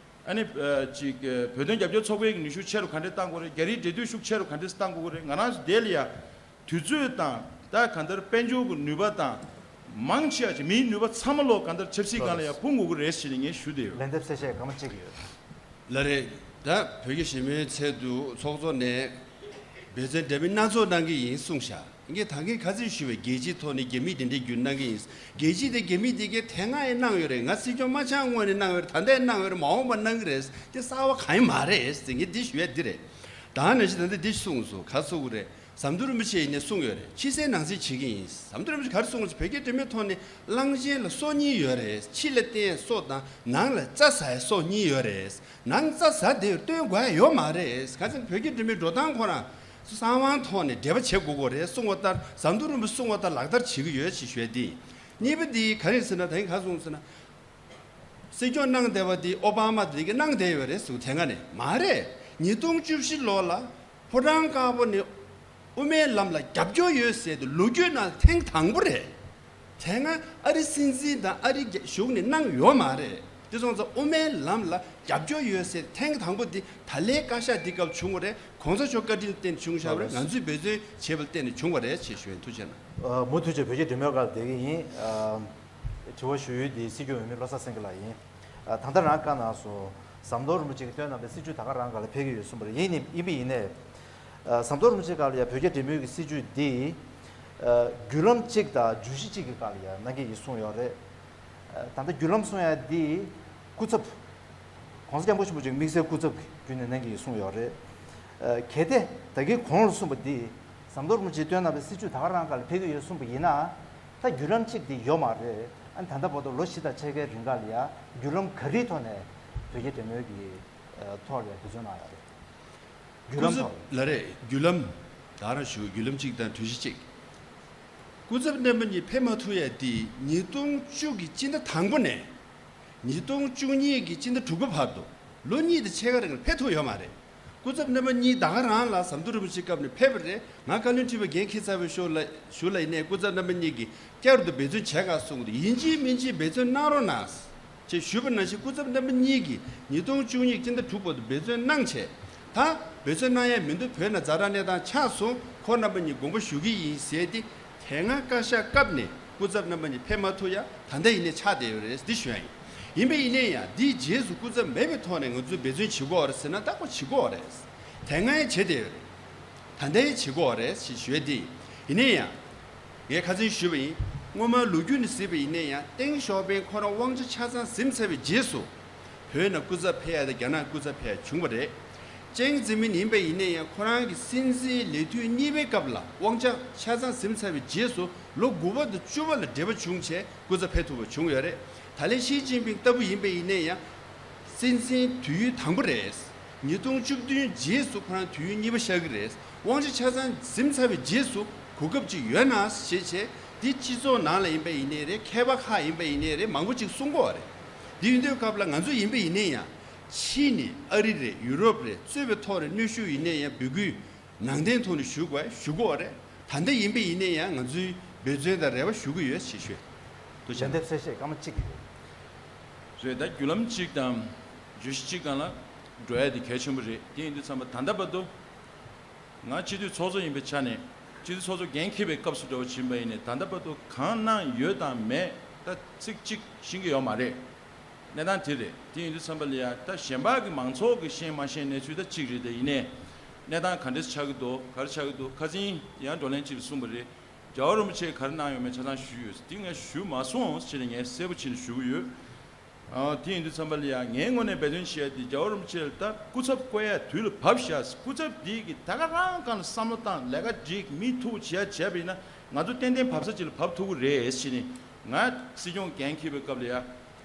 ཨ་ནི་ཅིག་བོད་དོན་རྒྱབ་སྐྱོར་ཚོགས་པའི་གི་ནུས་ཤུགས་ཆེ་རུ་ག་འདྲས་གཏང་དགོས་རེད། རྒྱ་རིགས་འབྲེལ་མཐུད་ཤུགས་ཆེ་རུ་ག་འདྲས་གཏང་དགོས་ཀྱི་རེད། ང་རང་ཚོ་དེ་ལ་ཡ་དུས་ཚོད་དང་ད་གང་ལྟར་དཔལ་འབྱོར་གྱི་ནུས་པ་དང་མང་ཆེ་བ་ཅིག་མིའི་ནུས་པ་ཚང་མ་ལོག་གང་ལྟར་ཆབ་སྲིད་སྒང་ལ་ཡ་སྤུངས་དགོས་ཀྱི་རེད་ཟེར་ནས་ངས་ཞུ་བསྡད་ཡོད། ལན་འདེབས་གསལ་བཤད་སྐར་མ་གཅིག་ཡོད། ལགས་རེད། ད་བོད་རྒྱ་ཞི་མོལ་ཆེད་དུ་ཚོགས་གཙོ་ནས་འབད་བརྩོན་འདྲ་མིན་སྣ་ཚོགས་གནང་གི་ཡིན་གསུངས་ཤག་ངས་ད་གིན་ཁ་སང་ཞུས་པའི་རྒྱལ་སྤྱིའི་ཐོག་ནས་རྒྱ་མིས་དེ་འདྲའི་བརྒྱུད་གནང་གི་ཡིན། རྒྱལ་སྤྱིས་དེ་རྒྱ་མིས་དེ་གའི་དེ་སྔ་ཡང་གནང་ཡོད་རེད། ང་སྲིད་སྐྱོང་མ་ཆགས་སྔོན་ནས་གནང་ཡོད་རེད། ད་ལྟ་ཡང་གནང་ཡོད་རེད། མ་འོངས་པ་གནང་གི་རེད། དེ་གསར་པ་གང་ཡང་མ་རེད་ཟེར། ངས་འདི་ཞུ་ཡ་འདི་རེད། ད་ནང་བཞིན་ད་ལྟ་འདི་གསུངས་སོང་། ག་ཚོད་རེད། ཟམ་གདོང་རིན་པོ་ཆེ་ཡིན་ནས་གསུངས་ཡོད་རེད། ཕྱི་གསལ་ནང་གསལ་བྱེད་ཀྱི་ཡིན། ཟམ་གདོང་རིན་པོ་ཆེ་ག་རེ་གསུངས་རེད། བོད་རྒྱ་འབྲེལ་མོལ་ཐོག་ནས་གླང་ཆེན་ལ་སོ་གཉིས་ཡོད་རེད། ཕྱི་ལ་བསྟན་སོ་དང་ནང་ལ་རྩྭ་ཟ་ཡ་སོ་གཉིས་ཡོད་རེད། ནང་རྩྭ་ཟ་བསྡད་སྟོན་དགོས་ཡ་ཡོད་མ་རེད། ག་ཚོད་བོད་རྒྱ་འབྲེལ་མོལ་འགྲོ་སྟངས་ཁོ་རང་གསང་བའི་ཐོག་ནས་འབྲེལ་བ་བྱེད་དགོས་ཀྱི་རེད་གསུངས་པ་ལྟར། ཟམ་གདོང་རིན་པོ་ཆེ་གསུངས་པ་ལྟར་ལག་བསྟར་བྱེད་ཀྱི་ཡོད་ཅེས་ཞུ་ཡ་དེ་ཡིན། གཉིས་པ་དེ་ག་རེ་ཟེར་ན། ད་གིན་ག་རེ་གསུངས་ཟེར་ན། སྲིད་སྐྱོང་གནང་བསྡད་པ་དེ་ཨོ་བྷ་མ་དེ་གིས་གནང་བསྡད་ཡོད་རེད་ཟེར། དེ་སྔ་ནས་མ་རེད། ཉིས་སྟོང་བཅུ་བཞི་ལོ་ལ་ཕོ་བྲང་དཀར་པོ་ནས་དབུ་མའི་ལམ་ལ་རྒྱབ་སྐྱོར་ཡོད་ཟེར་དེ་ལོ་རྒྱུས་ནང་ཐེངས་དང་པོ་རེད། དེ་སྔ་ཨ་རི་སྲིད་འཛིན་དང་ཨ་རི་གཞུང་ནས་གནང་ཡོད་མ་རེད། དེ་སོང་ཙང་དབུ་མའི་ལམ་ལ་རྒྱབ་སྐྱོར་ཡོད་ཟེར་ཐེངས་དང་པོ་དེ་ད་ལའི་བཀའ་ཤག་འདི་སྐབས་བྱུང་བ་རེད། གོང་ས་མཆོག་བཀའ་དྲིན་བརྟེན་བྱུང་བཞག་པ་རེད། ང་ཚོས་འབད་བརྩོན་བྱས་པ་ལ་བརྟེན་ནས་བྱུང་བ་རེད་ཅེས་ཞུ་ཡིན། ཐུགས་རྗེ་གནང་། ཨ། མུ་མཐུད་བྱས་བོད་རྒྱ་འབྲེལ་མོལ་སྒང་བསྡད་ཀྱི་ཡིན། ཨ། དྲི་བ་ཞུ་ཡུལ་འདི་སྲིད་སྐྱོང་འོས་མི་བློ་བཟང་སེང་གེ་ལགས་ཡིན། ཨ། ད་ལྟ་རང་བཀའ་གནང་སོང་། ཟམ་གདོང་རིན་པོ་ཆེ་གིས་བཏོན་གནང་བའི་སྲིད་བྱུས་ད་ག་རང་སྒང་ལ་ཕེབས་ཀྱི་ཡོད་གསུངས་པ་རེད། ཡིན་ནི་ཡིན་པ་ཡིན་ནའི། ཨ། ཟམ་གདོང་རིན་པོ་ཆེ་སྒང་ལ་ཡ་བོད་རྒྱ་འབྲེལ་མོལ་གྱི་སྲིད་བྱུས་འདི། ཨ། བརྒྱུད་ལམ་གཅིག་དང་བརྗོད་གཞི་གཅིག་གི་སྒང་ལ་ཡ་གནང་གི་ཡིན་གསུངས་ཡོད་རེད། ཨ། ད་ལྟ་བརྒྱུད་ལམ་གསུང་ཡ་འདི་སྐུ་ཚབ། གོང་ས་སྐྱབས་མགོན་ཆེན་པོ་མཆོག་དམིགས་བསལ་སྐུ་ཚབ་ཀྱི་བརྒྱུད་ནས་གནང་གི་ཡིན་གསུངས་ཡོད་རེད། ཨ། གལ་ཏེ་ད་གིན་གོང་ལ་གསུངས་པ་འདི་ཟམ་གདོང་རིན་པོ་ཆེས་བཏོན་གནང་བའི་སྲིད་བྱུས་ད་ག་རང་སྒང་ལ་ཕེབས་ཀྱི་ཡོད་གསུངས་པ་ཡིན་ན། ད་བརྒྱུད་ལམ་གཅིག་འདི་ཡོད་མ་རེད། ཨ་ནི་ད་ལྟ་བར་དུ་ལོ་བཞི་དང་ཕྱེད་ཀའི་རིང་ག་ལ་ཡ་བརྒྱུད་ལམ་ག་རེའི་ཐོག་ནས་བོད་རྒྱ་འབྲེལ་མོལ་གྱི་ ཐོག་ལ་འབད་བརྩོན་གནང་ཡོད་རེད། བརྒྱུད་ལམ་ཐོག་ལ། ལ་རེད། བརྒྱུད་ལམ། ད་རང་ཞུ། བརྒྱུད་ལམ་གཅིག་དང་གྲོས་གཞི་གཅིག་སྐུ་ཚབ་རྣམ་པ་གཉིས་ཕེབས་མ་ཐུབ་ཡ་དེ་ཉིས་སྟོང་བཅུ་གི་སྤྱི་ཟླ་དང་པོ་ནས་ཉིས་སྟོང་བཅུ་གཉིས་ཀྱི་སྤྱི་ཟླ་དྲུག་པ་བར་དུ་ལོ་གཉིས་དང་ཕྱེད་ཀ་རིང་ལ་ཕེབས་ཐུབ་ཡོད་མ་རེད། སྐུ་ཚབ་རྣམ་པ་གཉིས་ད་ག་རང་ལ་ཟམ་གདོང་རིན་པོ་ཆེའི་སྐབས་ནས་ཕེབས་པ་རེད། ང་བཀའ་བློན་ཁྲི་པ་འགན་འཁྱེར་ཚར་བའི་ཞོར་ལ་ཞུ་ལ་ཡིན་ནའི་སྐུ་ཚབ་རྣམ་པ་གཉིས་ཀྱིས་བསྐྱར་དུ་འབད་བརྩོན་བྱེད་དགོས་གསུངས་འདུག་ཡིན་གཅིག་མིན་གཅིག་འབད་བརྩོན་གནང་རོགས་གནང་། ཅེས་ཞུས་པ་ནང་བཞིན་སྐུ་ཚབ་རྣམ་པ་གཉིས་ཀྱིས་ཉིས་སྟོང་བཅུ་གཉིས་སྤྱི་ཟླ་དྲུག་བར་དུ་འབད་བརྩོན་གནང་བྱས། ད་འབད་བརྩོན་གནང་ཡ་མི་འདུག་བོད་ནང་ཛ་དྲག་གནས་སྟངས་ཆགས་སོང་། ཁོང་རྣམ་པ་གཉིས་དགོངས་པ་ཞུ་གི་ཡིན་ཟེར་ཏེ། དེ་སྔ་བཀའ་ཤག་སྐབས་ནས་སྐུ་ཚབ་རྣམ་པ་གཉིས་ཕེབས་མ་ཐུབ་ཡ་ད་ལྟ་ཡིན་ནའི་ཆགས་བསྡད་ཡོད་རེད། འདི་ཞུ་ཡ་ཡིན། ཡིན་པ་ཡིན་ནའི་ཡང་འདིའི་རྗེས་སུ་སྐུ་ཚབ་མེད་པའི་ཐོག་ནས་ང་ཚོས་འབད་བརྩོན་བྱེད་དགོས་པ་རེད་ཟེར་ན་ད་ཁོ་བྱེད་དགོས་པ་རེད། དེ་སྔ་ཡང་བྱས་བསྡད་ཡོད་རེད། ད་ལྟ་ཡང་བྱེད་དགོས་པ་རེད་ཞེས་ཞུ་ཡ་དེ་ཡིན། ཡིན་ནའི་ཡང་། ངས་ཁ་སང་ཞུས་པ་ཡིན། སྔོན་མ་ལོ་རྒྱུས་ནས་གཟིགས་པ་ཡིན་ན་ཡང་ཏེང་ཞའོ་ཕིང་ཁོ་རང་དབང་ཆ་ཆ་ཚང་ཟིན་ཚར་བའི་རྗེས་སུ། བོད་ནང་སྐུ་ཚབ་ཕེབས་ཡ་དང་རྒྱ་ནག་སྐུ་ཚབ་ཕེབས་ཡ་བྱུང་བ་རེད། ཅང་ཙེ་མིན་ཡིན་པ་ཡིན་ན་ཡང་ཁོ་རང་གི་སྲིད་འཛིན་ལས་དུས་གཉིས་པའི་སྐབས་ལ་དབང་ཆ་ཆ་ཚང་ཟིན་ཚར་བའི་རྗེས་སུ་ལོ་དགུ་པ་དང་བཅུ་པ་ལ་འབྲེལ་བ་བྱུང་བྱས་སྐུ་ཚབ་ཕེབས་ཐུབ་པ་བྱུང་ཡོད་རེད། ད་ལན་ཞི་ཅིན་ཕིང་ལྟ་བུ་ཡིན་པ་ཡིན་ན་ཡང་། སྲིད་འཛིན་དུས་ཡུན་དང་པོ་རེད། ཉིས་སྟོང་བཅུ་བདུན་རྗེས་སུ་ཁོ་རང་དུས་ཡུན་གཉིས་པ་བཞག་གི་རེད། དབང་ཆ་ཆ་ཚང་ཟིན་ཚར་བའི་རྗེས་སུ་གོ་སྐབས་ཅིག་ཡོད་ན་ཞེས་བྱས། འདི་སྤྱི་ཚོགས་ནང་ལ་ཡིན་པ་ཡིན་ནའི་རེད། མཁས་པ་ཁག་ཡིན་པ་ཡིན་ནའི་རེད། མང་པོ་ཅིག་གསུང་གི་ཡོད་རེད། འདི་ཡིན་དུས་སྐབས་ལ་ང་ཚོ་ཡིན་པ་ཡིན་ནའི་ཡང་། ཕྱིས་ནས་ཨ་རི་རེད། ཡུ་རོབ་རེད། གཙོས་པའི་ཐོག་ནས་གནོན་ཤུགས་ཡིན་ནའི་ཡང་འབོད་སྐུལ་ནང་བསྟན་ཐོག་ནས་ཞུ་དགོས་ཞུ་དགོས་པ་རེད། ད་ལྟ་ཡིན་པ་ཡིན་ནའི་ཡང་ང་ཚོའི་འབད་བརྩོན་དང་རེ་བ་ཞུ་གི་ཡོད་ཞེས་ཞུས། ཐུགས་རྗེ་ཆེ། ལན་འདེབས་གསལ་བཤད་སྐར་མ་གཅིག་ཡོད། རེད། ད་བརྒྱུད་ལམ་གཅིག་དང་བརྗོད་གཞི་གཅིག་སྒང་ལ་འགྲོ་ཡ་དེ་གལ་ཆེན་པོ་རེད། དེ་ཡིན་དུས་ཙམ་པ་ད་ལྟ་བར་དུ་ང་སྤྱི་འཐུས་ཚོགས་གཙོ་ཡིན་པའི་ཆ་ནས་སྤྱི་འཐུས་ཚོགས་གཙོ་འགན་འཁྱེར་བའི་སྐབས་སུ་འདྲ་བོ་ཕྱིན་པ་ཡིན་ནའི་ད་ལྟ་བར་དུ་གང་གནང་ཡོད་དང་མེད་ད་ཚིག་གཅིག་ཤེས་ཀྱི་ཡོད་མ་རེད། གནས་སྟངས་དེ་རེད། དེ་ཡིན་དུས་ཙམ་པ་ལ་ཡ་ད་གཞན་པ་གི་མང་ཚོགས་ཀྱི་ཤེས་མ་ཤེས་གནས་ཚུལ་ད་གཅིག་རེད། དེ་ཡིན་ནའི་གནས་སྟངས་ག་འདྲས་ཆགས་ཀྱི་འདུག་ག་རེ་ཆགས་ཀྱི་འདུག་ཁ་སང་ཡང་བགྲོ་གླེང་གཅིག་ལ་གསུངས་པ་རེད། རྒྱལ་བ་རིན་པོ་ཆེས་ག་རེ་གནང་ཡོད་མེད་ཆ་ཚང་ཞུས་ཡོད། དེ་ངས་ཞུས་མ་སོང་ཟེར་ནས་ངས་གསལ་པོ་བྱས་ནས་ཞུ་གི་ཡོད། ཨ། དེ་ཡིན་དུས་ཙམ་པ་ལ་ཡང་ངའི་ངོས་ནས་འབད་བརྩོན་བྱེད་ཡ་དེ་རྒྱལ་བ་རིན་པོ་ཆེ་ལ་ད་སྐུ་ཚབ་བསྐོ་ཡ་དུས་ལ་བབས་ཤག་སྐུ་ཚབ་དེ་གི་ད་ག་རང་སྒང་ལ་བསམ་བློ་བཏང་། ལས་ཀ་སྒྲིག་མི་ཐུག་བྱེད་ཡ་བྱས་པ་ཡིན་ན་ང་ཚོ་ཏན་ཏན་བབས་ས་ཅིག་ལ་བབས་ཐུབ་ཀྱི་རེད་ཟེར་ནས། ང་སྲིད་སྐྱོང་འགན་འཁྱེར་བའི་སྐབས་ལ་ཡ་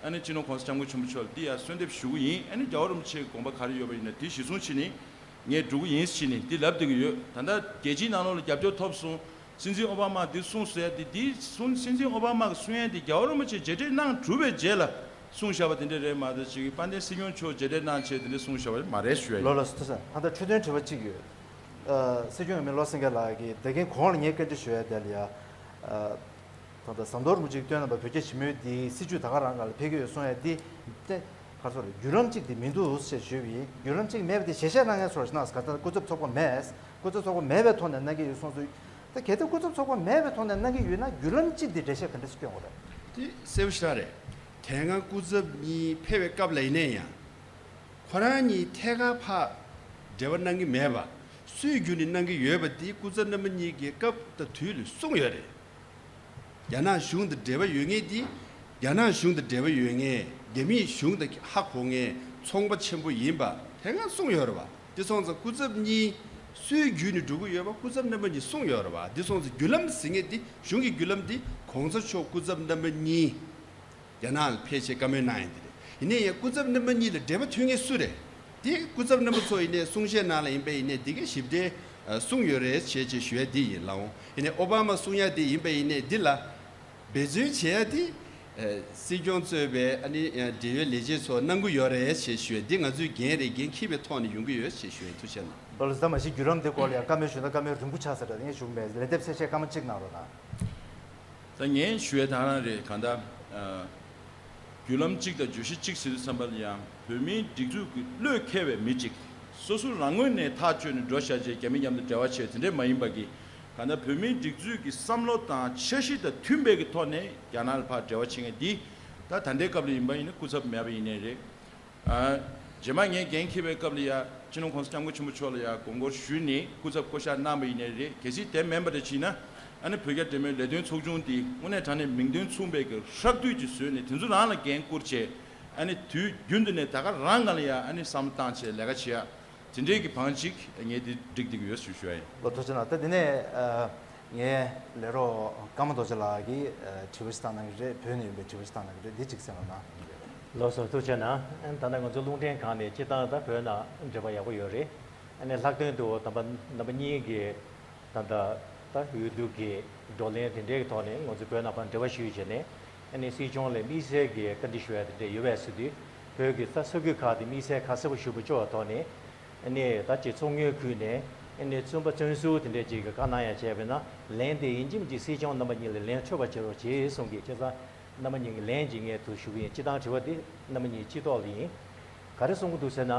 ཨ་ནི་སྤྱི་ནོར་༸གོང་ས་༸སྐྱབས་མགོན་ཆེན་པོ་མཆོག་ལ་འདི་ཡ་གསོལ་འདེབས་ཞུ་གི་ཡིན། ཨ་ནི་རྒྱལ་བ་རིན་པོ་ཆེའི་དགོངས་པ་ག་རེ་ཡོད་པ་ཡིན་ན་དེ་གཞིར་བཟུང་བྱས་ནས་ངས་འགྲོ་གི་ཡིན་ཟེར་ནས་འདི་ལབ་བསྡད་ཀྱི་ཡོད། ད་ལྟ་རྒྱལ་སྤྱིའི་ནང་ལོགས་ལ་རྒྱབ་སྐྱོར་ཐོབ་སོང་། སྲིད་འཛིན་ཨོ་བྷ་མ་འདི་གསུངས་ཟེར་ཡ་དེ། འདི་གསུངས། སྲིད་འཛིན་ཨོ་བྷ་མ་གི་གསུང་ཡ་དེ་རྒྱལ་བ་རིན་པོ་ཆེ་མཇལ་འཕྲད་གནང་གྲུབ་པའི་རྗེས་ལ་གསུངས་བཞག་པ་དེ་འདྲ་རེད་མ་གཏོགས། ཅིག་དཔལ་ལྡན་སྲིད་སྐྱོང་མཆོག་མཇལ་འཕྲད་གནང་བྱས་དེ་འདྲ་གསུངས་བཞག་པ་མ་རེད་ཞུ་ཡ་ཡིན། ལགས་ལགས་སོ། ཐུགས་རྗེ་ཆེ། ད་ལྟ་འཕྲོས་དོན་དྲི་བ་གཅིག་ཡོད། ཨ། སྲིད་སྐྱོང་འོས་མི་བློ་སེང་སྐྱིད་ལགས་ཀྱིས་ད་གིན་གོང་ལ་ངས་སྐད་ཆ་ཞུ་ཡ་དེ་ལ་ཡ། ཨ། ད་ལྟ་ཟམ་གདོང་རིན་པོ་ཆེ་གི་སྟོན་རྣམ་པ་བོད་རྒྱ་ཞི་མོལ་འདི་སྲིད་བྱུས་ད་ག་རང་སྒང་ལ་ཕེབས་ཀྱི་ཡོད་གསུང་ཡ་འདི་ཏེ་ག་རེ་ཟེར་རེད། བརྒྱུད་ལམ་གཅིག་འདི་མི་འདུག་ཅེས་ཞུས་པ་ཡིན། བརྒྱུད་ལམ་གཅིག་མེད་པ་དེ་ཞལ་བཞེས་གནང་མཁན་ཚོར་གནང་ཟེར། ག་ད་སྐུ་ཚབ་ཚོགས་པ་མེད། སྐུ་ཚབ་ཚོགས་པ་མེད་པའི་ཐོག་ནས་གནང་གི་ཡོད་གསུངས་སོང་། ད་གལ་ཏེ་སྐུ་ཚབ་ཚོགས་པ་མེད་པའི་ཐོག་ནས་གནང་གི་ཡོད་ན་བརྒྱུད་ལམ་གཅིག་འདི་འགྲེལ་བཤད་ག་འདྲ་ཞིག་སྐྱོན་དགོས་རེད། དེ་གསལ་པོ་ཞེ་དྲག་རེད། དེ་སྔ་སྐུ་ཚབ་གཉིས་ཕེབས་པའི་སྐབས་ལ་ཡིན་ན་ཡང་། ཁོ་རང་གཉིས་ཐད་ཀར་ཕར་འབྲེལ་བ་གནང་གི་མེད་པ། སུའི་བརྒྱུད་ནས་གནང་གི་ཡོད་པ་དེ་སྐུ་ཚབ་རྣམ་པ་གཉིས་ཀྱིས་སྐབས་དང་དུས་ལ་གསུངས་ཡོད་རེད། རྒྱ་ནག་གཞུང་དང་འབྲེལ་བ་ཡོད་མཁན་དེ། རྒྱ་ནག་གཞུང་དང་འབྲེལ་བ་ཡོད་མཁན། རྒྱ་མིའི་གཞུང་དང་ཧ་གོ་མཁན་ཚོང་པ་ཆེན་པོ་ཡིན་པ་དེ་སྔ་གསུངས་ཡོད་རེད་བ། དེ་སོང་ཙང་སྐུ་ཚབ་གཉིས་སུའི་བརྒྱུད་ནས་འགྲོ་གི་ཡོད་པ་སྐུ་ཚབ་རྣམ་པ་གཉིས་གསུངས་ཡོད་རེད་བ། དེ་སོང་ཙང་བརྒྱུད་ལམ་ཟེར་མཁན་དེ། གཞུང་གི་བརྒྱུད་ལམ་དེ་གོང་ས་མཆོག་སྐུ་ཚབ་རྣམ་པ་གཉིས། རྒྱ་ནག་ལ་ཕེབས་ཆེད་བཀའ་མོལ་གནང་ཡིན་དེ་རེད། ཡིན་ནའི་ཡང་སྐུ་ཚབ་རྣམ་པ་གཉིས་ལ་འབྲེལ་བ་མཐུད་མཁན་སུ་རེད། དེ་སྐུ་ཚབ་རྣམ་པ་ཚོ་ཡིན་ནའི་གསུང་བཤད་ནང་ལ་ཡིན་པ་ཡིན་ནའི་དེ་གའི་ཞིབ་ཕྲ་གསུངས་ཡོད་རེད་ཞེས་ཅེས་ཞུ་ཡ་དེ་ཡིན་ལགས་འོང་། ཡིན་ནའི་ཨོ་བྷ་མ་གསུང་ཡ་དེ་ཡིན་པ་ཡིན་ནའི་འདི་ལ་འབད་བརྩོན་བྱེད་ཡ་དེ་སྲིད་སྐྱོང་གཙོས་པའི་ཨ་ནི་འབྲེལ་ཡོད་ལས་བྱེད་ཚོ་གནང་གི་ཡོད་རེད་ཞེས་ཞུ་ཡ་འདི་ང་ཚོའི་འགན་རེད། འགན་འཁྱེར་བའི་ཐོག་ནས་ཡོང་གི་ཡོད་ཞེས་ཞུ་ཡ། ཐུགས་རྗེ་གནང་། ལགས་ལགས། ད་མ་གཞི་བརྒྱུད་ལམ་འདི་སྐོར་ལ་ཡང་བཀའ་མོལ་ཞུ་ན་བཀའ་མོལ་རིང་པོ་ཆགས་ས་རེད། ངས་ཞུ་གི་མེད། ལན་འདེབས་གསལ་བཤད་སྐར་མ་གཅིག་གནང་རོགས་གནང་། ད་ངས་ཞུ་ཡས་དེ་རང་རེད། གང་ལྟར། ཨ། བརྒྱུད་ལམ་གཅིག་དང་བརྗོད་གཞི་གཅིག་ཟེར་དུས་ཙམ་པ་ལ་ཡང་བོད་མིའི་སྒྲིག་འཛུགས་ཀྱི་བློས་འཁེལ་བའི་མི་གཅིག་སོ་སོ་རང་ངོས་ནས་ཐག་གཅོད་ནས་འགྲོ་བཞག་བྱས་རྒྱ་མི་མཉམ་དུ་འབྲེལ་བ་བྱས་དེ་འདྲས་མ་ཡིན་པ་གི། གང་ལྟར་བོད་མིའི་སྒྲིག་འཛུགས་ཀྱི་བསམ་བློ་དང་འཆར་གཞི་དང་མཐུན་པའི་གི་ཐོག་ནས་རྒྱ་ནག་ལ་ཕར་འབྲེལ་བ་བྱེད་མཁན་འདི་ད་ད་ལྟའི་སྐབས་ལ་ཡིན་པ་ཡིན་ན་སྐུ་ཚབ་མེད་པ་ཡིན་ནའི་རེད། ཨ། རྗེས་མ་ངས་འགན་འཁྱེར་བའི་སྐབས་ལ་ཡ་སྤྱི་ནོར་༸གོང་ས་༸སྐྱབས་མགོན་ཆེན་པོ་མཆོག་ལ་ཡ་དགོངས་སྐོར་ཞུས་ནས་སྐུ་ཚབ་བསྐོ་གཞག་གནང་བ་ཡིན་ནའི་རེད། གལ་སྲིད་དེ་མིན་པ་རེད་བྱས་ན་ཨ་ནི་བོད་རྒྱ་འབྲེལ་མོལ་ལས་དོན་ཚོགས་ཆུང་འདི་དངོས་གནས་དྲང་གནས་མིང་དོན་མཚུངས་པའི་གི་ཧྲག་བསྡུས་ཅིག་བཟོས་ནས་དེ་ཚོ་རང་ལ་འགན་བསྐུར་བྱས། ཨ་ནི་དུས་རྒྱུན་དུ་ནས་ད་ག་རང་སྒང་ལ་ཡ་ཨ་ནི་བསམ་བློ་བཏང་བྱས་ལས་ཀ་བྱེད་ཡ། དེ་འདྲའི་གི་བང་གཅིག་ངས་འདི་བསྒྲིགས་བསྡད་ཀྱི་ཡོད་ཞུ་ཞུ་ཡ་ཡིན། ལགས་ཐུགས་རྗེ་གནང་། ད་དེ་ནས་ཨ་ངའི་ལས་རོགས་ཀརྨ་རྡོ་རྗེ་ལགས་ཀྱིས་ཨ་དྲི་བ་ཞིག་བཏང་གནང་གི་རེད། བོད་ནས་ཡིན་པའི་དྲི་བ་ཞིག་བཏང་གནང་གི་རེད། འདི་གཅིག་གསན་རོགས་གནང་། ལགས་སོ། ཐུགས་རྗེ་གནང་། ད་ལྟ་ང་ཚོ་རླུང་འཕྲིན་ཁང་ནས་སྤྱིར་བཏང་ད་བོད་ནང་འབྲེལ་བ་ཡག་པོ་ཡོད་རེད། ཨ་ནི་ལྷག་དོན་དུ་ད་ལྟ་རྣམ་པ་གཉིས་ཀྱིས་ད་ལྟ་ད་འོས་བསྡུ་གི་བགྲོ་གླེང་དེ་འདྲའི་ཐོག་ནས་ང་ཚོ་བོད་ནང་ཕར་འབྲེལ་བ་ཞུས་བྱས་ནས། ཨ་ནི་སྲིད་སྐྱོང་ལ་དམིགས་བསལ་གྱི་བཀའ་འདྲི་ཞུ་ཡ་དེ་འདྲ་ཡོད་པ་ཟེར་དུས། བོད་ཀྱི་ད་ས་ཁུལ་ཁག་དེ་དམིགས་བསལ་ཁ་གསལ་པོ་ཞུ་དགོས་ཀྱི་ཐོག་ནས། ཨ་ནི་ད་ཅིག་ཚོགས་དངུལ་ཁུལ་ནས་ཨ་ནི་བཙུན་པ་བཙུན་ཟུར་དེ་འདྲས་ཅིག་གི་བཀའ་གནང་ཡ་བྱས་པས་ན། ལན་དེ་ཡིན་གཅིག་མིན་གཅིག་སྲིད་སྐྱོང་རྣམ་པ་གཉིས་ལ་ལན་འཕྲོད་པ་བྱེད་རོགས་བྱེད་གསུང་གི། བྱས་ཙང་རྣམ་པ་གཉིས་ཀྱི་ལན་ཅིག་ངས་དུ་ཞུ་གི་ཡིན། སྤྱིར་བཏང་དྲི་བ་འདི་རྣམ་པ་གཉིས་སྤྱི་ཐོག་ལ་ཡིན། ག་རེ་གསུང་གི་འདུག་ཟེར་ན།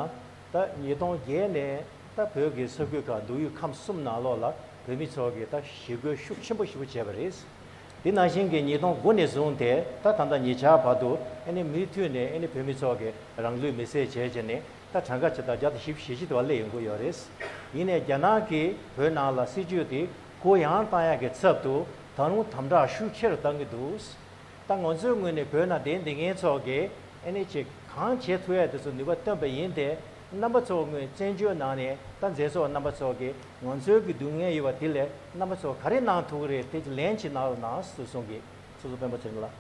ད་ཉིས་སྟོང་བརྒྱད་ནས་ད་བོད་ཀྱི་ས་ཁུལ་ཁག་མདོ་དབུས་ཁམས་གསུམ་ནང་ལོགས་ལ་བོད་མི་ཚོ་གིས་ད་ཞི་རྒོལ་ཤུགས་ཆེན་པོ་ཞེ་པོ་བྱས་པ་རེད། དེ་ནང་བཞིན་གྱི་ཉིས་སྟོང་དགུ་ནས་བཟུང་སྟེ་ད་ད་ལྟ་ཉེ་ཆར་བར་དུ་ཨ་ནི་མུ་མཐུད་ནས་ཨ་ནི་བོད་མི་ཚོ་གིས་རང་ལུས་མེར་སྲེག་བྱས་བྱས་ནས་ད་གྲངས་ཀ་ཇི་ལྟར་བརྒྱ་དང་བཞི་བཅུ་ཞེ་བཞི་དེ་བ་སླེབས་ཡོང་གི་ཡོད་རེད། ཡིན་ནའི་རྒྱ་ནག་གིས་བོད་ནང་ལ་སྲིད་ཇུས་དེ་གུ་ཡངས་བཏང་ཡག་གི་ཚབ་ཏུ་ད་རུང་དམ་དྲག་ཤུགས་ཆེ་རུ་བཏང་གི་འདུག། ད་ང་ཚོའི་ངོས་ནས་བོད་ནང་བསྡད་བསྡད་མཁན་ཚོ་གིས་ཨ་ནི་ཅིག་གང་བྱེད་ཐུབ་ཡ་དེ་ཚོ་ནུས་པ་བཏོན་པ་ཡིན་ཏེ། རྣམ་པ་ཚོ་ངོས་བཙན་བྱོལ་ནང་ནས་ད་མཛད་ཚོགས་རྣམ་པ་ཚོ་གིས་ང་ཚོའི་གི་སྡུག་བསྔལ་ཡོད་པ་དེ་ལས་རྣམ་པ་ཚོ་ག་རེ་གནང་ཐུབ་ཀྱི་རེད། དེ་ཅིག་ལན་ཅིག་གནང་རོགས་གནང་ཟེར་གསུང་གི། ཚོགས་གཙོ་སྤེན་པ་ཚེ་རིང་ལགས།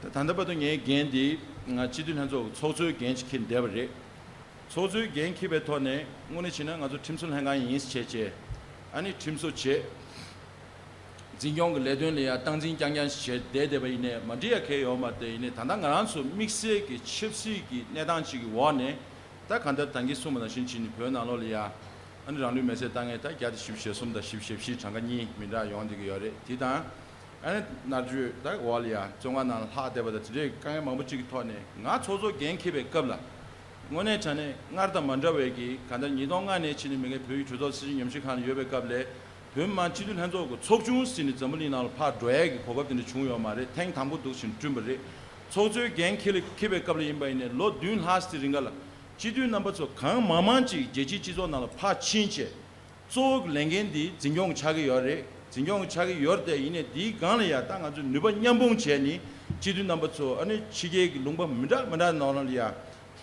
ད་ད་ལྟ་བར་དུ་ངའི་འགན་འདི་ང་སྤྱི་འཐུས་ལྷན་ཚོགས་ཚོགས་གཙོའི་འགན་ཅིག་འཁྱེར་བསྡད་པ་རེད། ཚོགས་གཙོའི་འགན་འཁྱེར་བའི་ཐོག་ནས་དངོས་གནས་བྱས་ན་ང་ཚོ་ཁྲིམས་བཟོ་ལྷན་ཁང་ཡིན་ཟེར་བྱས་བྱས། ཨ་ནི་ཁྲིམས་བཟོ་བྱས། འཛིན་སྐྱོང་གི་ལས་དོན་ལ་ཡང་སྟངས་འཛིན་རྐྱང་རྐྱང་བྱས་བསྡད་བསྡད་པ་ཡིན་ནའི་མ་འགྲིག་ཡ་གང་ཡང་ཡོད་མ་རེད། ཡིན་ནའི་ད་ལྟ་ང་རང་ཚོ་དམིགས་བསལ་གྱི་ཆབ་སྲིད་ཀྱི་གནས་སྟངས་ཅིག་གི་འོག་ནས། ད་གང་ལྟར་ད་གིན་གསུངས་པ་ནང་བཞིན་བྱས་ནས་བོད་ནང་ལོགས་ལ་ཡ་ཨ་ནི་རང་ལུས་མེར་སྲེག་བཏང་མཁན་ད་བརྒྱ་དང་བཞི་བཅུ་ཞེ་གསུམ་དང་བཞི་བཅུ་ཞེ་བཞི་གྲངས་ཀ་གཉིས་མི་འདྲ་ཡོང་བསྡད་ཀྱི་ཡོད་རེད། དེ་དང་། ཨ་ནི་མནར་གཅོད་ད་འོག་ལ་ཡ་བཙོན་ཁང་ནང་ལ་ལྷག་བསྡད་པ་དང་དེ་འདྲའི་དཀའ་ངལ་མང་པོ་ཅིག་གི་ཐོག་ནས་ང་ཚོགས་གཙོ་འགན་འཁྱེར་བའི་སྐབས་ལ། དངོས་གནས་དྲང་གནས་སྔར་དང་མ་འདྲ་བའི་གི་གང་ལྟར་ཉིས་སྟོང་ལྔ་ནས་བྱས་ནས་མི་ངན་བོད་ཀྱི་གྲོས་ཚོགས་སྲིད་བྱུས་ཉམས་ཞིབ་ཁང་ལ་ཡོད་པའི་སྐབས་ལ། བོད་མི་མང་སྤྱི་འཐུས་ལྷན་ཚོགས་ཀྱི་ཚོགས་ཆུང་ཟེར་ནས་འཛམ་བུ་གླིང་ནང་ལ་ཕར་འགྲོ་ཡས་ཀྱི་གོ་སྐབས་དེ་འདྲ་བྱུང་ཡོད་མ་རེད། ཐེངས་དང་པོ་འདུག་ཕྱིན་བསྐྲུན་པ་རེད། ཚོགས་གཙོའི་འགན་འཁྱེར་ལ་འཁྱེར་བའི་སྐབས་ལ་ཡིན་པ་ཡིན་ནའི་ལོ་བདུན་ལྷག་ཙམ་རིང་ག་ལ་སྤྱི་འཐུས་རྣམ་པ་ཚོ་གང་མང་མང་ཅིག་རྒྱལ་སྤྱིའི་སྤྱི་ཚོགས་ནང་ལ་ཕར་ཕྱིན་བྱས། གཙོ་བོ་གི་ལས་འགན་འདི་འཛིན་སྐྱོང་གི་ཆགས་ཀྱི་ཡོད་རེད། འཛིན་སྐྱོང་གི་ཆགས་ཀྱི་ཡོད་རེད་དེ། ཡིན་ནའི་འདིའི་སྒང་ལ་ཡ་ད་ང་ཚོས་ནུས་པ་མཉམ་སྤུངས་བྱས་ནས་སྤྱི་འཐུས་རྣམ་པ་ཚོ་ཨ་ནི་ཕྱི་རྒྱལ་གྱི་ལུང་པ་མི་འདྲ་མི་འདྲ་ནང་ལ་ཡ་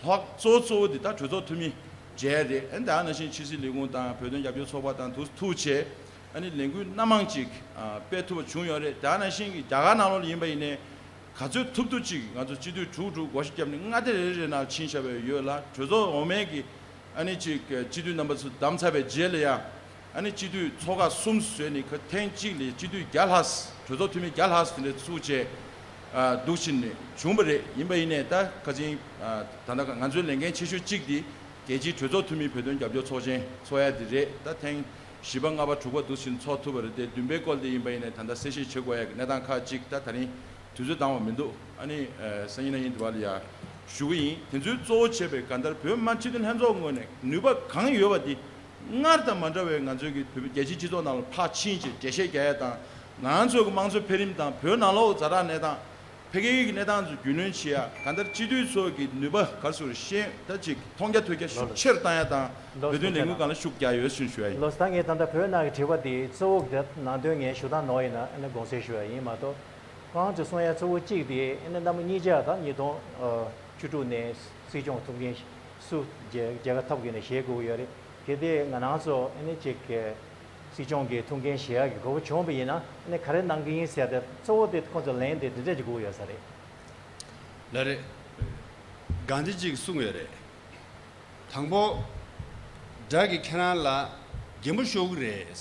ལྷག་གཙོ་གཙོ་བོ་འདི་ད་གྲོས་ཚོགས་འཐུས་མི་བྱས་རེད། ཨ་ནི་ད་ནང་བཞིན་ཕྱི་སྲིད་ལས་ཁུངས་དང་བོད་དོན་རྒྱབ་སྐྱོར་ཚོགས་པ་དང་དུ་ཐུག་བྱས་ཨ་ནི་ལས་འགུལ་སྣ་མང་ཅིག་ཨ་སྤེལ་ཐུབ་པ་བྱུང་ཡོད་རེད། ད་ནང་བཞིན་གྱི་རྒྱ་གར་ནང་ལོགས་ལ་ཡིན་པ་ཡིན་ནའི། ག་ཚོད་ཐུབ་ཐུབ་ཅིག་ང་ཚོ་སྤྱི་འཐུས་དྲུག་དྲུག་བགོ་བཤའ་བརྒྱབ་ནས་མངའ་སྡེ་རེ་རེ་ནང་ཕྱིན་བཞག་པའི་ཡོད་ལ། གྲོས་ཚོགས་འོག་མའི་གི་ཨ་ནི་ཅིག་སྤྱི་འཐུས་རྣམ་པ་ཚོ་བདམས་ཚར་བའི་རྗེས་ལ་ཡང་ཨ་ནི་སྤྱི་འཐུས་ཚོགས་ཁག་གསུམ་བཟོས་ནས་ཁ་ཐེངས་གཅིག་ལ་སྤྱི་འཐུས་བརྒྱ་ལྷག་གྲོས་ཚོགས་འཐུས་མི་བརྒྱ་ལྷག་དེ་འདྲ་བཙུགས་བྱས་ཨ་འདུག་ཕྱིན་ནས་བྱུང་བ་རེད། ཡིན་པ་ཡིན་ནའི་ད་ཁ་ཅིག་ཨ་ད་ལྟ་ང་ཚོའི་ལས་འགན་ཆེ་ཤོས་གཅིག་དེ་རྒྱལ་སྤྱིའི་གྲོས་ཚོགས་འཐུས་མི་བོད་དོན་རྒྱབ་སྐྱོར་ཚོགས་ཆེན་ཚོགས་ཡ་དེ་རེད། ད་ཐེངས་བཞི་པ་ལྔ་པ་དྲུག་པ་འདུག་ཕྱིན་ཚོགས་ཐུབ་པ་རེད་དེ། བདུན་པའི་སྐོར་དེ་ཡིན་པ་ཡིན་ནའི་ད་ལྟ་གསལ་བཤད་བྱེད་དགོས་ཡ་གི་གནས་སྟངས་ཁག་ཅིག་ད་ད་རིང་དུས་ཚོད་འདང་བ་མི་འདུག་ཨ་ནི་ཨ་སང་ཉིན་གནངས་ཉིན་དུ་བ་ལ་ཡ་ཞུ་གི་ཡིན། དེ་ཚོའི་གཙོ་བོ་བྱས་པའི་གང་ལྟར་བོད་མི་མང་སྤྱི་འཐུས་ལྷན་ཚོགས་ངོས་ནས་ནུས་པ་གང་ཡོད་པ་འདི་སྔར་དང་མ་འདྲ་བའི་ང་ཚོའི་གི་བོད་རྒྱལ་སྤྱིའི་སྤྱི་ཚོགས་ནང་ལ་ཕར་ཕྱིན་བྱས་འགྲེལ་བཤད་རྒྱག་ཡ་དང་། ང་ཚོའི་གི་དམངས་གཙོའི་འཕེལ་རིམ་དང་བོད་ནང་ལོགས་ཛ་དྲག་གནས་སྟངས་འཕེལ་རྒྱས་ཀྱི་གནས་སྟངས་ཚོ་རྒྱུས་ལོན་བྱེད་ཡ། གང་ལྟར་སྤྱི་འཐུས་ཚོ་གི་ནུས་པ་ག་རེ་ཟེར་ཤེས་ད་ཅིག་མཐོང་རྒྱ་ཐོས་རྒྱ་ཤུགས་ཆེར་བཏང་ཡ་དང་། ལགས་སོ། བོད་དོན་ལས་འགུལ་སྒང་ལ་ཤུགས་རྒྱག་ཡོད་ཞུ་ཞུ་ཡ་ཡིན། ལགས་སོ། ད་ངས་ད་ལྟ་བོད་ནང་གི་དྲི་བ་དེ་གཙོ་བོ་དེ་ནང་དོན་ངས་ཞུ་སྟངས་ནོར་ཡིན་ན་ཨ་ནི་དགོངས་སེལ་ཞུ་ཡ་ཡིན་མ་གཏོགས། ཁོང་ཚོས་གསུང་ཡ་གཙོ་བོ་གཅིག་དེ་ཨ་ནི་རྣམ་པ་གཉིས་ཆ་ད་ཉིས་སྟོང་བཅུ་དྲུག་ནས་སྲིད་སྐྱོང་ཐུགས་འགན་སུ་རྒྱལ་རྒྱལ་ཁ་ཐོབ་ཀྱི་ནས་བཞེས་དགོས་ཀྱི་ཡོད་རེད། གལ་ཏེ་ང་རང་ཚོ་ཨ་ནི་ཅིག་གི་སྲིད་སྐྱོང་གི་ཐུགས་འགན་བཞེས་ཡག་གི་དགོས་པ་བྱུང་བ་ཡིན་ན་ཨ་ནི་ག་རེ་གནང་གི་ཡིན་ཟེར་ཏེ་གཙོ་བོ་དེ་ཁོང་ཚོ་ལན་དེ་འདི་འདྲ་ཅིག་དགོས་ཀྱི་ཡོད་ས་རེད། ལགས་རེད། གྷན་དྷི་ཇིས་གསུངས་ཡོད་རེད། དང་པོ། དགྲ་གིས་ཁྱེད་རང་ལ་རྒན་པོ་ཤོར་གི་རེད།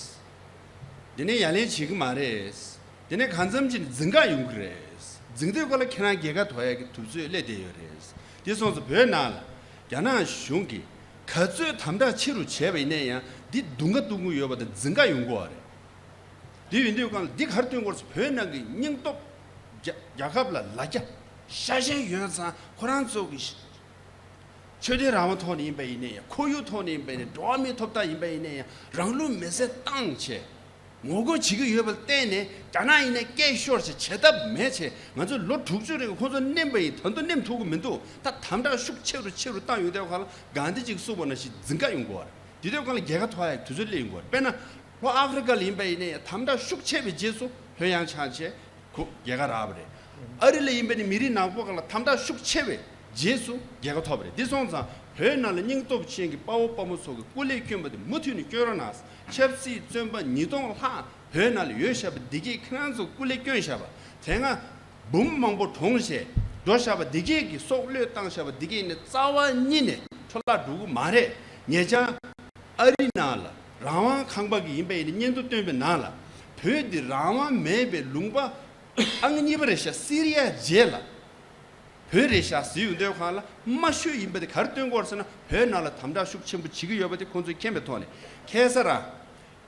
དེ་ནས་ཡ་ལན་བྱེད་གི་མ་རེད། དེ་ནས་གང་འཚམ་ཅིག་འཛིང་ག་ཡོང་གི་རེད། འཛིང་དུས་སྐབས་ལ་ཁྱེད་རང་རྒྱལ་ཁ་ཐོབ་ཡ་གི་དུས་ཚོད་སླེབས་བསྡད་ཡོད་རེད། དེ་སོང་ཙང་བོད་ནང་ལ་རྒྱ་ནག་གཞུང་གིས་ག་ཚོད་དམ་དྲག་ཆེ་རུ་བྱས་པ་ཡིན་ན་ཡང་འདི་རྡུང་ག་གཏོང་གི་ཡོད་པ་དང་འཛིང་ག་ཡོང་གི་ཡོད་རེད། དེ་ཡིན་དུས་སྒང་ལ་འདི་ག་རེ་སྟོན་གྱི་ཡོད་རེད་ཟེར། བོད་ནང་གི་སྙིང་སྟོབས། རྒྱ་རྒྱལ་ཁབ་ལ་ལ་རྒྱ་ཤ་ཞེན་ཡོད་ཙང་ཁོ་རང་ཚོ་གི་ཆོས་དད་རང་དབང་ཐོག་ནས་ཡིན་པ་ཡིན་ནའི་ཡང་། ཁོར་ཡུག་ཐོག་ནས་ཡིན་པ་ཡིན་ནའི། འགྲོ་བ་མིའི་ཐོབ་ཐང་ཡིན་པ་ཡིན་ནའི་ཡང་། རང་ལུས་མེར་སྲེག་བཏང་བྱས་ངོ་རྒོལ་བྱེད་ཀྱི་ཡོད་པ་ལ་བརྟེན་ནས་རྒྱ་ནག་ཡིན་ནའི་སྐད་ཤོར་བྱས་བྱེད་ཐབས་མེད་བྱས། ང་ཚོས་ལོ་དྲུག་ཅུ་རིང་ཁོང་ཚོ་མནན་པ་ཡིན། ད་དུང་མནན་ཐུབ་ཀྱི་མི་འདུག་ད་དམ་དྲག་ཤུགས་ཆེ་རུ་ཆེ་རུ་བཏང་ཡོང་དུས་སྒང་ལ་གྷན་དྷི་ཇིས་གསུངས་པ་ནང་བཞིན་འཛིང་ག་ཡོང་གི་ཡོད་རེད། དེ་དུས་སྒང་ལ་རྒྱལ་ཁ་ཐོབ་ཡག་དུས་ཚོད་སླེབས་ཡོང་གི་ཡོད་རེད། དཔེར་ན། ལྷོ་ཨ་ཧྥེ་རི་ཀ་ལ་ཡིན་པ་ཡིན་ནའི་ཡང་དམ་དྲག་ཤུགས་ཆེ་བའི་རྗེས་སུ་ལྷོད་ཡངས་ཆགས་བྱས་ཁོ་རྒྱལ་ཁ་རག་པ་རེད། ཨ་རི་ལ་ཡིན་པ་ནི་མི་རིགས་ནག་པོ་སྒང་ལ་དམ་དྲག་ཤུགས་ཆེ་བའི་རྗེས་སུ་རྒྱལ་ཁ་ཐོབ་པ་རེད། འདི་སོང་ཙང་བོད་ནང་ལ་སྙིང་སྟོབས་ཅན་གྱི་དཔའ་བོ་དཔའ་མོ་ཚོ་གི་སྐུ་ལས་བསྐྱོན་པ་དེ་མུ་མཐུད་ནས་བསྐྱོན་རོགས་གནང་། ཆབ་སྲིད་བཙོན་པ་ཉིས་སྟོང་ལྷག་བོད་ནང་ལ་ཡོད་བཞག་པ་འདི་གས་ཁྱེད་རང་ཚོ་སྐུ་ལས་བསྐྱོན་བཞག་པ་དེ་སྔ་འབུམ་མང་པོ་གྲོངས་བྱས། འགྲོ་བཞག་པ་འདི་གས་ཀྱི་སྲོག་བློས་བཏང་བཞག་པ་འདི་གས་ནི་རྩ་བ་ཉིད་ནས་འཕྲོ་བརླག་འགྲོ་གི་མ་རེད། ཉེ་ཆར་ཨ་རི་ནང་ལ་རང་དབང་ཁང་པ་གི་ཡིན་པ་ཡིན་ན་སྙན་ཐོ་བཏོན་པའི་ནང་ལ་བོད་འདི་རང་དབང་མེད་པའི་ལུང་པ་ཨང་གཉིས་པ་རེད་ཤག་སི་རི་ཡའི་རྗེས་ལ་བོད་རེད་ཤག་ཟེར་ཡོང་དུས་སྒང་ལ་མ་ཤོད་ཡིན་པ་དེ་ག་རེ་སྟོན་གྱི་ཡོད་རེད་ཟེར་ན། བོད་ནང་ལ་དམ་དྲག་ཤུགས་ཆེན་པོ་བྱེད་ཀྱི་ཡོད་པ་དེ་ཁོང་ཚོས་མཁྱེན་པའི་ཐོག་ནས། ཁ་སང་རང་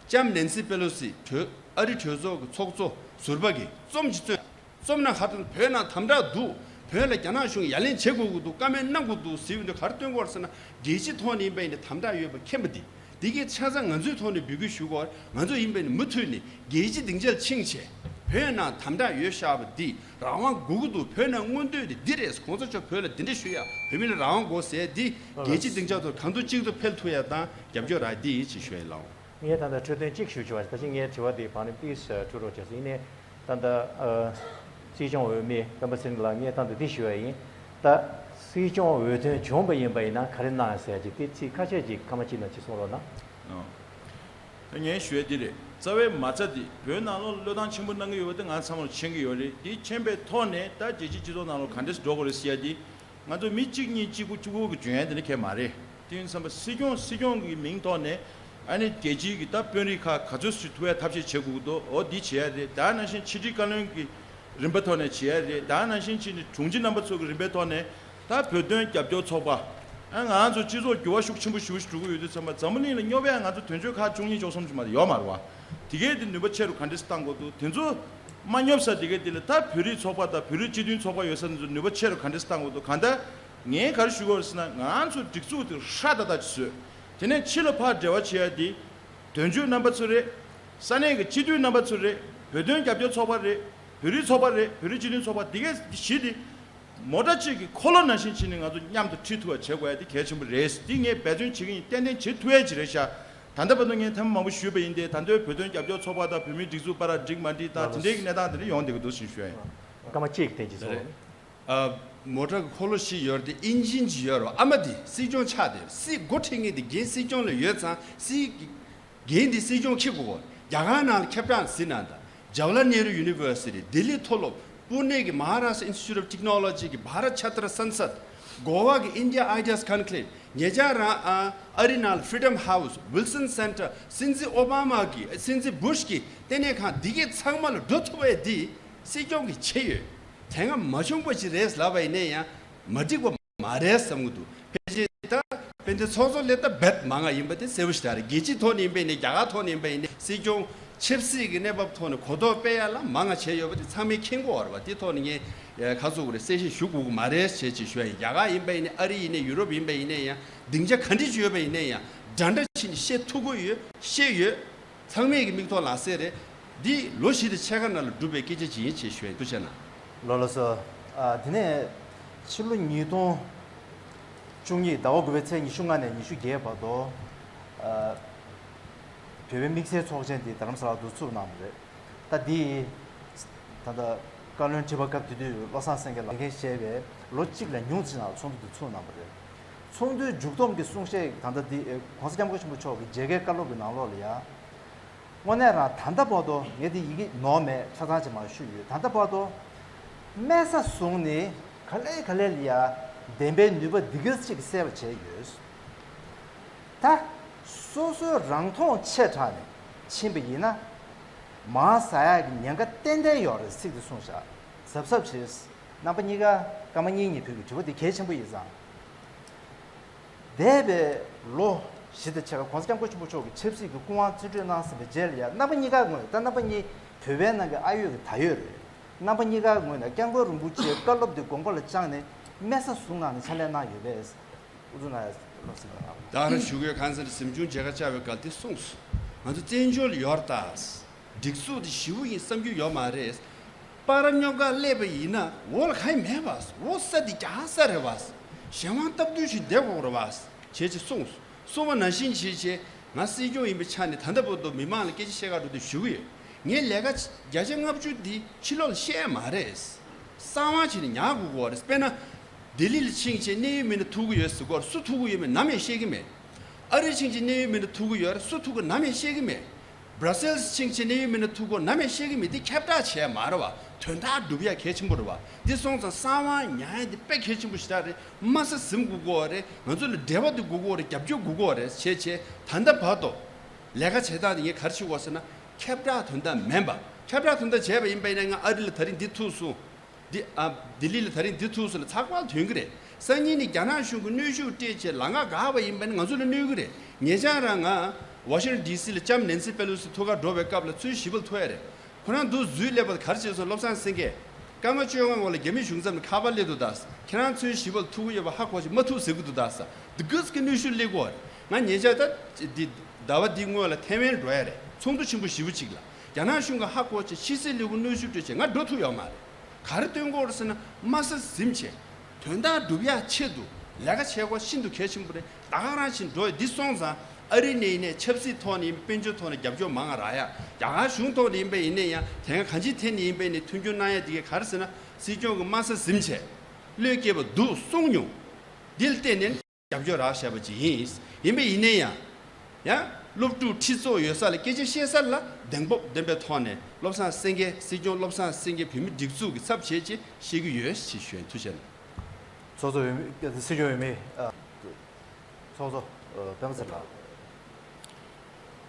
ལྕམ་ནན་སི་པེ་ལོ་སི་གྲོས་ཨ་རི་གྲོས་ཚོགས་ཀྱི་ཚོགས་གཙོ་ཟུར་པ་གིས་རྩོམ་ཅིག་བརྩམས། རྩོམ་ནང་ག་རེ་བོད་ནང་དམ་དྲག་འདུག་བོད་ལ་རྒྱ་ནག་གཞུང་ཡ་ལན་བྱེད་དགོས་ཀྱི་འདུག་བཀའ་མོལ་གནང་དགོས་འདུག་ཟེར་ཡོང་དུས་ག་རེ་སྟོན་གྱི་ཡོད་རེད་ཟེར་ན། རྒྱལ་སྤྱི་ཐོག་ནས་ཡིན་པ་ཡིན་ན་དམ་དྲག་ཡོད་པ་མཁྱེན་པ་འདི། འདི་གའི་ཆ་ཚང་ང་ཚོའི་ཐོག་ནས་འབོད་སྐུལ་ཞུ་དགོས། ང་ཚོ་ཡིན་པ་ཡིན་ན་མུ་མཐུད་ནས་རྒྱལ་སྤྱིའི་སྡིངས་ཆ་ལ་ཕྱིན་བྱས་བོད་ནང་དམ་དྲག་ཡོད་བཞག་པ་འདི་རང་དབང་དགོས་ཀྱི་འདུག་བོད་ནང་མངོན་འདོད་དེ་འདི་རེད། གོང་ས་མཆོག་བོད་ལ་འདི་འདྲ་ཞུ་ཡ། བོད་མི་ལ་རང་དབང་དགོས་ཟེར་འདི་རྒྱལ་སྤྱིའི་སྡིངས་ཆ་ཐོག་གང་ཐུབ་ཅི་ཐུབ་འཕེལ་ཐུབ་ཡ་དང་རྒྱབ་སྐྱོར་རག་འདི་ཡིན་ཅེས་ཞུ་ཡ་ཡིན་ལགས། ངས་ད་ལྟ་འཕྲོས་དོན་གཅིག་ཞུ་ཆོག་པ། ད་ཅི་ངའི་དྲི་བ་འདི་བར་ནས་པི་ལིས་འཕྲོད་རོགས་བྱས་སོང་། ཡིན་ནའི་ད་ལྟ་ཨ་སྲིད་སྐྱོང་འོས་མི་སྐམ་པ་ཚེ་རིང་ལགས་ངས་ད་ལྟ་འདི་ཞུ་བ་ཡིན། ད་སྲིད་སྐྱོང་འོས་ཐོན་བྱུང་བ་ཡིན་པ་ཡིན་ན་ག་རེ་གནང་ཟེར་ཅིག་དེ་ཚིག་ཁ་ཤས་ཅིག་སྐར་མ་གཅིག་ནང་ཅིག་གསུང་རོགས་གནང་། ཨོ། ད་ངས་ཞུ་ཡ་འདི་རེད། རྩ་བའི་མ་རྩ་འདི་བོད་ནང་ལོགས་བློས་བཏང་ཆེན་པོ་གནང་གི་ཡོད་པ་དེ་ང་ཚང་མར་མཁྱེན་གྱི་ཡོད་རེད། དེ་མཁྱེན་པའི་ཐོག་ནས་ད་རྒྱལ་སྤྱིའི་སྤྱི་ཚོགས་ནང་ལོགས་ག་འདྲས་འགྲོ་དགོས་རེད་ཟེར་ཡ་འདི། ང་ཚོ་མི་གཅིག་གཉིས་གཅིག་པུ་གཅིག་པུ་གི་འཇོན་ཡ་དེ་འདྲ་གང་ཡང་མ་རེད། དེ་ཡིན་ཙང་སྲིད་སྐྱོང་སྲིད་སྐྱོང་གི་མིང་ཐོག་ནས་ཨ་ནི་རྒྱལ་སྤྱིའི་གི་ད་དཔོན་རིགས་ཁག་ག་ཚོད་ཞིག་ཐུག་ཡ་ཐབས་ཤེས་བྱེད་དགོས་ཀྱི་འདུག་འོ་འདི་བྱེད་ཡ་རེད། ད་ནང་བཞིན་ཕྱི་དྲིལ་བཀའ་བློན་གྱི་རིམ་པ་ཐོག་ནས་བྱེད་ཡ་རེད། ད་ནང་བཞིན་ཕྱི་ནས་དྲུང་ཆེ་རྣམ་པ་ཚོ་གི་རིམ་པའི་ཐོག་ནས་ད་བོད་དོན་རྒྱབ་སྐྱོར་ཚོགས་པ། ཨ་ང་ཚོ་སྤྱི་ཚོགས་འགྱུར་བ་ཤུགས་ཆེན་པོ་ཞེ་པོ་ཞིག་འགྲོ་གི་ཡོད་དུས་ཙམ་པ་འཛམ་བུ་གླིང་ལ་སྙོབ་ཡ་ང་ཚོ་དོན་གཅོད་ཁག་བཅུ་གཉིས་བཅུ་གསུམ་ཅིག་མ་གཏོགས་ཡོད་མ་རེད་བ། དེ་གས་དེ་ནུས་པ་ཆེ་རུ་ག་འདྲས་བཏང་དགོས་འདུག་དེ་ཚོ་མ་སྙོབ་ས་དེ་གས་དེ་ལ་ད་བོད་རིགས་ཚོགས་པ་དང་བོད་རིགས་སྤྱི་མཐུན་ཚོགས་པ་ཡོད་ས་དེ་ཚོ་ནུས་པ་ཆེ་རུ་ག་འདྲས་བཏང་དགོས་འདུག་གང་ལྟར་ངས་ག་རེ་ཞུ་དགོས་རེད་ཟེར་ན། ང་ཚོ་སྒྲིག་འཛུགས་དེ་ཧྲ་ཏག་ཏག་ཅིག་བཟོས། དེ་ནས་ཕྱི་ལ་ཕར་འབྲེལ་བ་བྱེད་ཡ་དེ་དོན་གཅོད་རྣམ་པ་ཚོ་རེད། ས་གནས་ཀྱི་སྤྱི་འཐུས་རྣམ་པ་ཚོ་རེད། བོད་དོན་རྒྱབ་སྐྱོར་ཚོགས་པ་རེད། བོད་རིགས་ཚོགས་པ་རེད། བོད་རིགས་སྤྱི་མཐུན་ཚོགས་པ་དེ་གས་བཞི་དེ། མོ་ཊ་གཅིག་གི་འཁོར་ལོ་ནང་བཞིན་བྱས་ནས་ང་ཚོ་མཉམ་དུ་ཁྲིད་ཐུབ་པ་བྱེད་དགོས་ཡ་དེ་གལ་ཆེན་པོ་རེད། འདི་ངས་འབད་བརྩོན་བྱེད་ཀྱི་ཡིན། ཏན་ཏན་བྱེད་ཐུབ་ཡ་ཅིག་རེད་ཤག་ད་ལྟ་བར་དུ་ངས་ཐེངས་མང་པོ་ཞུས་པ་ཡིན་ཏེ། ད་ལྟའི་བོད་དོན་རྒྱབ་སྐྱོར་ཚོགས་པ་དང་བོད་མིའི་སྒྲིག་འཛུགས་པར་འགྲིག་མ་འགྲིག་དང་དེ་འདྲའི་གི་གནས་སྟངས་དེ་འདྲ་ཡོང་བསྡད་ཀྱི་འདུག་ཟེར་ཞུ་ཡ་ཡིན། སྐར་མ་གཅིག་དེ་ཅིག་སོང་། ཨ། མོ་ཊ་གི་འཁོར་ལོ་བཞི་ཡོད་རེད་དེ། ཨིན་ཇིན་ཅིག་ཡོད་རེད་བ། ཨ་མ་དེ་སྲིད་སྐྱོང་ཆགས་དེ། སྲིད་འགོ་ཁྲིད་མཁན་དེ་འགན་སྲིད་སྐྱོང་ལ་ཡོད་ཙང་སྲིད། འགན་འདི་སྲིད་སྐྱོང་འཁྱེར་དགོས། རྒྱ་གར་ནང་ལ་ཁྱབ་བསྒྲགས་ཟིན་ན་ད། Jawaharlal Nehru University། ལྡི་ལི་མཐོ་སློབ། པུ་ནེ་གི་Maharashtra Institute of Technology གི་Bharat Chhatra Sansad། གོ་བ་གི་India Ideas Conclave། ཉེ་ཆར་རང་ཨ་ཨ་རི་ནང་ལ་Freedom House། Wilson Center། སྲིད་འཛིན་ཨོ་བྷ་མ་གི། སྲིད་འཛིན་བུ་ཤ་གི་ལྟེ་གནས་ཁང་འདི་གས་ཚང་མ་ལ་འགྲོ་ཐུབ་པ་འདི་སྲིད་སྐྱོང་གིས་བྱས་ཡོད། དེ་སྔ་མ་བྱུང་པ་ཞིག་རེད་ལབ་པ་ཡིན་ན་ཡང་མ་འགྲིག་པ། མ་རེད་བསམ་གྱི་འདུག་ཕལ་ཆེར་ད་དཔེ་འདི་ཚོགས་གཙོ་སླེབས་སྟབས་རྦད་མང་ང་ཡིན་པ་དེ་གསལ་པོ་ཞིག་རེད། རྒྱལ་སྤྱིའི་ཐོག་ནས་ཡིན་པ་ཡིན་ནའི། རྒྱ་གར་ཐོག་ནས་ཡིན་པ་ཡིན་ནའི། སྲིད་སྐྱོང་ཆབ་སྲིད་ཀྱི་གནས་བབ་ཐོག་ནས་གོ་རྟོགས་སྤེལ་ཡ་ལ་མང་ང་བྱས་ཡོད་པ་དེ་ཚང་མས་མཁྱེན་གྱི་ཡོད་རེད་བ། དེ་ཐོག་ནས་ངས་ཁ་སོ་གོ་རེ་གསལ་བཤད་ཞུ་དགོས་ཀྱི་མ་རེད་ཅེས་ཅིག་ཞུ་ཡ་ཡིན། རྒྱ་གར་ཡིན་པ་ཡིན་ནའི། ཨ་རི་ཡིན་ནའི། ཡུ་རོབ་ཡིན་པ་ཡིན་ནའི་ཡང་། སྡིངས་ཆ་ག་འདྲ་ཞིག་ཡོད་པ་ཡིན་ནའི་ཡང་། འདྲ་འདྲ་བྱས་ནས་བཤད་ཐུབ་ཀྱི་ཡོད། ཤེས་ཡོད། ཚང་མས་ཀྱི་མིག་ཐོག་ལ་གསལ་རེད། འདི་ལོ་བཞི་དང་ཕྱེད་ཀ་ནང་ལ་གྲུབ་པའི་སྐད་ཆ་ཅིག་ཡིན་ཅེས་ཞུ་ཡ་ཡིན། ཐུགས་རྗེ་གནང་། ལགས་ལགས་སོ། ཨ། དེ་ནས་ཕྱི་ལོ་ཉིས་སྟོང་བཅུ་གཉིས་ཟླ་བ་དགུ་པའི་ཚེས་ཉི་ཤུ་ལྔ་ནས་ཉི་ཤུ་བརྒྱད་བར་དུ། ཨ། བོད་པའི་དམིགས་བསལ་ཚོགས་ཆེན་དེ་རྡ་རམ་ས་ལ་དུ་ཚུགས་གནང་བ་རེད། ད་འདི་ད་ལྟ་བཀའ་བློན་ཁྲི་པ་སྐབས་དེ་དུས་བློ་བཟང་སེང་གེ་ལགས་ལས་འགན་བཞེས་པའི་ལོ་གཅིག་ལས་ཉུང་ཙམ་ནང་ཚོགས་འདུ་དེ་ཚུགས་གནང་བ་རེད། ཚོགས་འདུའི་མཇུག་བསྡོམས་ཀྱི་གསུང་བཤད། ད་ལྟ་འདི་༸གོང་ས་༸སྐྱབས་མགོན་ཆེན་པོ་མཆོག་གི་མཇལ་ཁའི་བཀའ་སློབ་ཀྱི་ནང་ལོགས་ལ་ཡ། དངོས་གནས་རང་ད་ལྟ་བར་དུ་ངས་འདི་ཡི་གེ་ནོར་མེད་ཆ་ཚང་ཅིག་མར་ཞུས་ཡོད། ད་ལྟ་བར་དུ་དམན་ས་བཟུང་ནས་ག་ལེ་ག་ལེ་ལ་ཡ་བདེན་པའི་ནུས་པ་འདི་ག་ཅིག་གསལ་བ་བྱས་ཡོད། ད་སོ་སོའི་རང་མཐོང་ཆེ་དྲགས་ནས་ཕྱིན་པ་ཡིན་ན། མར་ཟག་ཡག་གི་ཉེན་ཁ་ཏན་ཏན་ཡོད་རེད། ཚིག་འདི་གསུངས་བཞག་གཟབ་གཟབ་བྱེད། རྣམ་པ་གཉིས་ཀ་སྐར་མ་གཉིས་གཉིས་ཕུལ་གྱི། དྲི་བ་འདི་གལ་ཆེན་པོ་ཡིན་ཙང་། འདས་པའི་ལོ་བཞི་དང་ཕྱེད་ཀ་༸གོང་ས་༸སྐྱབས་མགོན་ཆེན་པོ་མཆོག་གིས་ཆབ་སྲིད་ཀྱི་སྐུ་དབང་རྩིས་སྤྲོད་གནང་ཟིན་པའི་རྗེས་ལ་ཡ། རྣམ་པ་གཉིས་ཀ་ངོས། ད་རྣམ་པ་གཉིས་བོད་པའི་ནང་གི་ཨ་ཡོད་ཀྱི་ད་ཡོད་རེད། རྣམ་པ་གཉིས་ཀ་ངོས་ནས་སྐྱབས་མགོན་རིན་པོ་ཆེའི་བཀའ་སློབ་འདི་དགོངས་པ་ལ་བཅངས་ནས་དམན་ས་བཟུང་གནང་ནས་ཕྱག་ལས་གནང་ཡོད་པས། ཨུ་ཚུགས་གནང་ཡ་ལགས་སེ། ད་ག་རང་ཞུ་དགོས། ཁ་སང་གཟིམ་ཆུང་མཇལ་ཁ་བཅར་བའི་སྐབས་དེ་གསུངས་སོང་། ང་ཚོ་བཙན་བྱོལ་ཡོད་རེད་ད། སྒྲིག་འཛུགས་དེ་ཞེ་པོ་ཡིན་བསམ་རྒྱུ་ཡོད་མ་རེད། པར་རྙོག་ག་སླེབས་པ་ཡིན་ན་འོག་ལ་གང་ཡང་མེད་པ། འོག་ས་དེ་རྒྱ་ས་རེད་པ། གཞན་དབང་སྟབས་བསྟུན་ཞིག་བསྡད་དགོས་རེད་པ། བྱས་ཅེས་གསུངས་སོང་། གསུངས་པ་ནང་བཞིན་བྱས་བྱས། ང་སྲིད་སྐྱོང་ཡིན་པའི་ཆ་ནས་ད་ལྟ་བར་དུ་མི་མང་ལ་སྐད་ཆ་བཤད་ག་འགྲོ་དུས་ཞུ་གི་ཡོད། ངའི་ལས་ཀ་བརྒྱ་ཆ་ལྔ་བཅུ་འདི་ཕྱི་ལོགས་ལ་བཤད་ཡ་མ་རེད། གསང་བ་བྱས་ནས་ཉར་དགོས་ཀྱི་ཡོད་རེད། དཔེར་ན། ལྡི་ལི་ལ་ཕྱིན་བྱས་གནད་ཡོད་མི་སྣ་ཐུག་གི་ཡོད་ཟེར་གྱི་ཡོད་རེད། སུ་ཐུག་གི་ཡོད་མེད་ནམ་ཡང་བཤད་ཀྱི་མེད། ཨ་རི་ཕྱིན་བྱས་གནད་ཡོད་མི་སྣ་ཐུག་གི་ཡོད་རེད། སུ་ཐུག་གི་ནམ་ཡང་བཤད་ཀྱི་མེད། Brussels་ཕྱིན་བྱས་གནད་ཡོད་མི་སྣ་ཐུག་གོ་ནམ་ཡང་བཤད་ཀྱི་མེད། དེ་ཁྱབ་བསྒྲགས་བྱས་མ་རེད་བ། དོན་དག་སྒྲུབ་ཡ་གལ་ཆེན་པོ་རེད་བ། འདི་སོང་ཙང་གསང་བ་ཉར་ཡ་འདི་དཔེ་གལ་ཆེན་པོ་ཞེ་དྲག་རེད། དམའ་ས་ཟིན་དགོས་ཀྱི་ཡོད་རེད། ང་ཚོ་ལ་འབྲེལ་བ་འདི་དགོས་ཀྱི་ཡོད་རེད། རྒྱབ་སྐྱོར་དགོས་ཀྱི་ཡོད་རེད། བྱས་བྱས་ད་ལྟ་བར་དུ་ལས་ཀ་བྱེད་སྟངས་དེ་ངས་ག་རེ་བྱེད་དགོས་ཟེར་ན། ཁྱབ་བསྒྲགས་དོན་དག་མིན་པ། ཁྱབ་བསྒྲགས་དོན་དག་བྱས་པ་ཡིན་པ་ཡིན་ན། ང་ཨ་རི་ལ་ད་རིང་འདི་ཐུག་སོང་། འདི་ཨ་ལྡི་ལི་ལ་ད་རིང་འདི་ཐུག་སོང་ལ་ཚགས་པར་ཐོན་གྱི་རེད། སང་ཉིན་ནས་རྒྱ་ནག་གཞུང་གིས་གནོན་ཤུགས་སྤྲད་བྱས་ལམ་ཁ་བཀག་པ་ཡིན་པ་ཡིན་ན་ང་ཚོ་ལ་གནོད་ཀྱི་རེད། ཉེ་ཆར་རང་ང་ཝ་ཤིང་ཊོན་ཌི་སི་ལ་ལྕམ་ནེན་སི་པེ་ལོ་སི་ཐུག་གར་འགྲོ་བའི་སྐབས་ལ་ཚོས་ཞིབ་པར་ཐུག་ཡ་རེད། ཁོ་རང་འདུག་འཛུལ་སླེབས་པ་ག་རེ་བྱས་སོང་། བློ་བཟང་སེང་གེ་སྐར་མ་བཅོ་ལྔ་སྔོན་ལ་རྒྱ་མི་གཞུང་ཚབ་ནས་ཁ་པར་སླེབས་འདུག་ད། ཁྱེད་རང་ཚོས་ཞིབ་པར་ཐུག་གི་ཡོད་པ་ཧ་གོ་བྱས་མ་ཐུག་ཟེར་གི་འདུག་ད་ཟེར། འདི་ག་ཙམ་གྱི་གནོན་ཤུགས་སླེབས་ཀྱི་ཡོད་རེད། ང་ཉེ་ཆར་ད་འདི་ཟླ་བ་འདིའི་སྔོན་ལ་ཐེ་ཝན་འགྲོ་ཡ་རེད། ཚོགས་འདུ་ཆེན་པོ་ཞེ་པོ་ཅིག་ལ། རྒྱ་ནག་གཞུང་གིས་ཧ་གོ་བྱས་ཕྱི་སྲིད་ལས་ཁུངས་གནོན་ཤུགས་སྤྲད་བྱས་ང་འགྲོ་ཐུབ་ཡོད་མ་རེད། ག་རེ་སྟོན་གྱི་ཡོད་རེད་ཟེར་ན། དམའ་ས་ཟིན་བྱས་དོན་དག་སྒྲུབ་ཡ་ཆེད་དུ་ལས་ཀ་བྱེད་དགོས་ཤིན་ཏུ་གལ་ཆེན་པོ་རེད། ད་ག་རང་བཞིན་འགྲོ་ཡ་འདི་སོང་ཙང་ཨ་རི་ནས་ཡིན་ནའི་ཆབ་སྲིད་ཐོག་ནས་ཡིན། དཔལ་འབྱོར་ཐོག་ནས་རྒྱབ་སྐྱོར་མང་རག་ཡ། རྒྱ་གར་གཞུང་ཐོག་ནས་ཡིན་པ་ཡིན་ནའི་ཡང་དེ་སྔ་གང་ཅིའི་ཐད་ནས་ཡིན་པ་ཡིན་ནའི་མཐུན་འགྱུར་གནང་ཡ་དེ་གས་ག་རེ་ཟེར་ན། སྲིད་སྐྱོང་གིས་དམའ་ས་ཟིན་བྱས་བློས་བཀལ་བ་འདུག་གསུངས་མྱོང་། འདི་ལ་བརྟེན་ནས་རྒྱབ་སྐྱོར་རག་བཞག་པ་ཅིག་ཡིན། ཡིན་པ་ཡིན་ནའི་ཡང་། ཡང་སློབ་ཕྲུག་ཁྲི་ཚོ་ཡོད་ས་ལ་སྐད་ཆ་བཤད་ས་ལ་གདེང་སྤོབས་ལྡན་པའི་ཐོག་ནས་བློ་བཟང་སེང་གེ། སྲིད་སྐྱོང་བློ་བཟང་སེང་གེ་བོད་མི་སྒྲིག་འཛུགས་ཀྱི་ཚབ་བྱས་ཅིག་བཤད་ཀྱི་ཡོད་ཅེས་ཞུ་ཡིན། ཐུགས་རྗེ་ཆེ། ཚོགས་གཙོ་འོས་མི། སྲིད་སྐྱོང་འོས་མི། ཨ། ཚོགས་གཙོ། ཨ། སྤེན་པ་ཚེ་རིང་ལགས།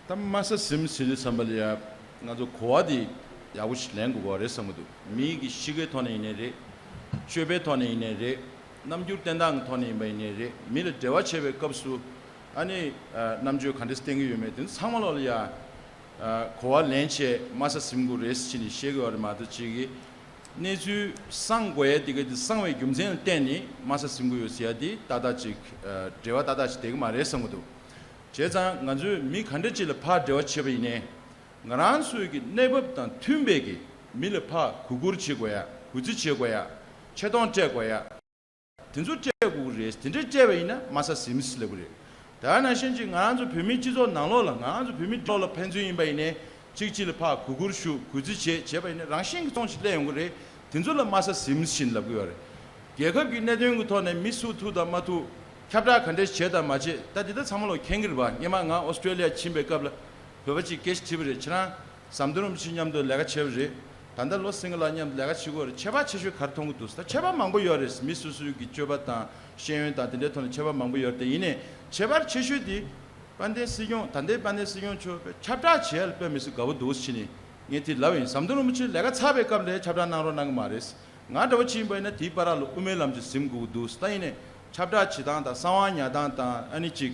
ད་དམའ་ས་ཟིན་ཟེར་དུས་ཙམ་པ་ལ་ཡ། ང་ཚོ་གོ་བ་འདི་ཡག་པོ་ཞིག་ལེན་དགོས་པ་རེད་བསམ་གྱི་འདུག་མི་གི་གཤིས་ཀའི་ཐོག་ནས་ཡིན་ནའི་རེད། སྤྱོད་པའི་ཐོག་ནས་ཡིན་ནའི་རེད། རྣམ་འགྱུར་བསྟན་སྟངས་ཀྱི་ཐོག་ནས་ཡིན་པ་ཡིན་ནའི་རེད། མི་ལ་འབྲེལ་བ་བྱེད་པའི་སྐབས་སུ་ཨ་ནི་ཨ་རྣམ་དཔྱོད་ག་འདྲས་བསྟན་གྱི་ཡོད་མེད་དེ་ཚང་མ་ལོག་ལ་ཡ། ཨ་གོ་བ་ལེན་བྱས་དམའ་ས་ཟིན་དགོས་རེད་ཟེར་ནས་བཤད་ཀྱི་ཡོད་རེད་མ་གཏོགས། གཅིག་གིས་གནས་ཚུལ་གསང་དགོས་ཡ་དེ་ག་དེ་གསང་བའི་རྒྱུ་མཚན་ལ་བརྟེན་ནས་དམའ་ས་ཟིན་དགོས་ཡོད་ཟེར་ཡ་དེ་ཏག་ཏག་ཅིག་ཨ་འབྲེལ་བ་ཏག་ཏག་ཅིག་བསྡད་ཀྱི་མ་རེད་བསམ་གྱི་འདུག་བྱས་ཙང་ང་ཚོས་མི་ག་འདྲ་ཅིག་ལ་ཕར་འབྲེལ་བ་བྱེད་པ་ཡིན་ནའི། ང་རང་ཚོའི་གི་གནས་བབ་དང་མཐུན་པའི་གི་མི་ལ་ཕར་གུས་བཀུར་བྱེད་དགོས་ཡ། གུས་བརྩི་བྱེད་དགོས་ཡ། ཆེ་མཐོང་སྤྲད་དགོས་ཡ། དེ་ཚོ་སྤྲད་དགོས་ཀྱི་རེད། དེ་འདྲ་སྤྲད་པ་ཡིན་ན་དམའ་ས་ཟིན་ཟེར་ལབ་ཀྱི་རེད། དེ་ནང་བཞིན་ཅིག་ང་རང་ཚོ་བོད་མིའི་སྤྱི་ཚོགས་ནང་ལོགས་ལ། ང་རང་ཚོ་བོད་མི་ལོགས་ལ་ཕན་ཚུན་ཡིན་པ་ཡིན་ནའི། གཅིག་གཅིག་ལ་ཕར་གུས་བཀུར་ཞུ། གུས་བརྩི་བྱེད་བྱས་པ་ཡིན་ན་རང་བཞིན་གྱིས་ཙོང་ཞིག་སླེབས་ཡོང་གི་རེད། དེ་ཚོ་ལ་དམའ་ས་ཟིན་ཟེར་ལབ་ཀྱི་ཡོད་རེད། རྒྱལ་ཁབ་ཀྱི་གནད་དོན་གྱི་ཐོག་ནས་མི་སུ་ཐུག་དང་མ་ཐུག་ཁྱབ་བསྒྲགས་ག་འདྲས་བྱེད་དང་མ་བྱེད། ད་འདི་ད་ཚང་མ་ལོག་མཁྱེན་གྱི་རེད་པ། སྔོན་མ་ང་ཨོ་སི་ཀྲོ་ལི་ཡ་ཕྱིན་པའི་སྐབས་ལ་བོད་པ་ཅིག་སྐད་ཆ་དྲིས་པ་རེད། ཁྱེད་རང་ཟམ་གདོང་རིན་པོ་ཆེ་མཉམ་དུ་ལས་ཀ་བྱས་པ་རེད། ད་ལྟ་བློ་སེང་གེ་ལགས་མཉམ་དུ་ལས་ཀ་བྱེད་ཀྱི་ཡོད་རེད། ཁྱད་པར་ཆེ་ཤོས་ག་རེ་མཐོང་གི་འདུག་ཟེར། ད་ཁྱད་པར་མང་པོ་ཡོད་རེད། མི་སོ་སོའི་གི་སྤྱོད་པ་དང་ཤེས་ཡོན་དང་དེ་འདྲའི་ཐོག་ནས་ཁྱད་པར་མང་པོ་ཡོད་རེད། དེ་ཡིན་ནའི་ཁྱད་པར་ཆེ་ཤོས་དེ་དཔལ་ལྡན་སྲིད་སྐྱོང་། ད་ལྟའི་དཔལ་ལྡན་སྲིད་སྐྱོང་མཆོག་ཁྱབ་བསྒྲགས་བྱེད་ཡ་ལ་དཔེ་མི་སྲིད་དགའ་པོ་འདུག་ཟེར་ནས་ངས་དེ་ལབ་ཡིན། ཟམ་གདོང་རིན་པོ་ཆེ་ལས་ཀ་ཚར་བའི་སྐབས་ལ་ཁྱབ་བསྒྲགས་གནང་རོགས་གནང་གི་མ་རེད། ང་འདྲ་བོ་ཅིག་ཡིན་པ་ཡིན་ན་དེའི་བར་ལ་དབུ་མའི་ལམ་ཅིག་ཟིན་དགོས་ཀྱི་འདུག་ཟེར། ད་ཡིན་ནའི་ཁྱབ་བསྒྲགས་བྱེད་སྟངས་དང་གསང་བ་ཉར་སྟངས་དང་། ཨ་ནི་ཅིག་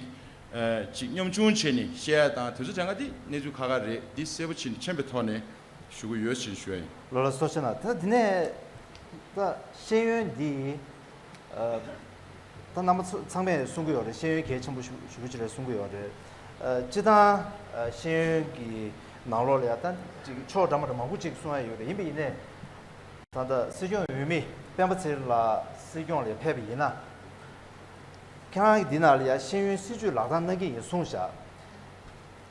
ཨ་ཅིག་གཉོམ་ཆུང་བྱས་ནས་བཤད་ཡ་དང་དེ་ཚོ་དྲན་ག་དེ་གནས་ཚུལ་ཁག་ཁག་རེད། འདི་གསལ་པོ་ཕྱིན་མཁྱེན་པའི་ཐོག་ནས་ཞུ་གི་ཡོད་ཅེས་ཞུ་ཡ་ཡིན། ལོ་ལ་སོ་ཆེ་ན། ད་འདི་ནས་ད་ཤེས་ཡོན་འདི། ཨ། ད་རྣམ་པ་ཚོ་ཚང་མས་གསུང་གི་ཡོད་རེད། ཤེས་ཡོན་གལ་ཆེན་པོ་ཞུ་ཞུ་གི་ཅིག་རེད་གསུང་གི་ཡོད་རེད། ཨ། སྤྱི་བཏང་། ཨ། ཤེས་ཡོན་གྱི་ནང་ལོགས་ལ་ཡ་ད་ཅིག་ཕྱོགས་འདྲ་མ་འདྲ་མང་པོ་ཅིག་གསུང་ཡ་ཡོད་རེད། ཡིན་པ་ཡིན་ནའི་ད་ལྟ་སྲིད་སྐྱོང་འོས་མི་སྤེན་པ་ཚེ་རིང་ལགས་སྲིད་སྐྱོང་ལ་ཕེབས་པ་ཡིན་ན། ཁྱེད་རང་གིས་འདི་ནང་ལ་ཡ་ཤེས་ཡོན་སྲིད་བྱུས་ལག་བསྟར་གནང་གི་ཡིན་གསུངས་བཞག་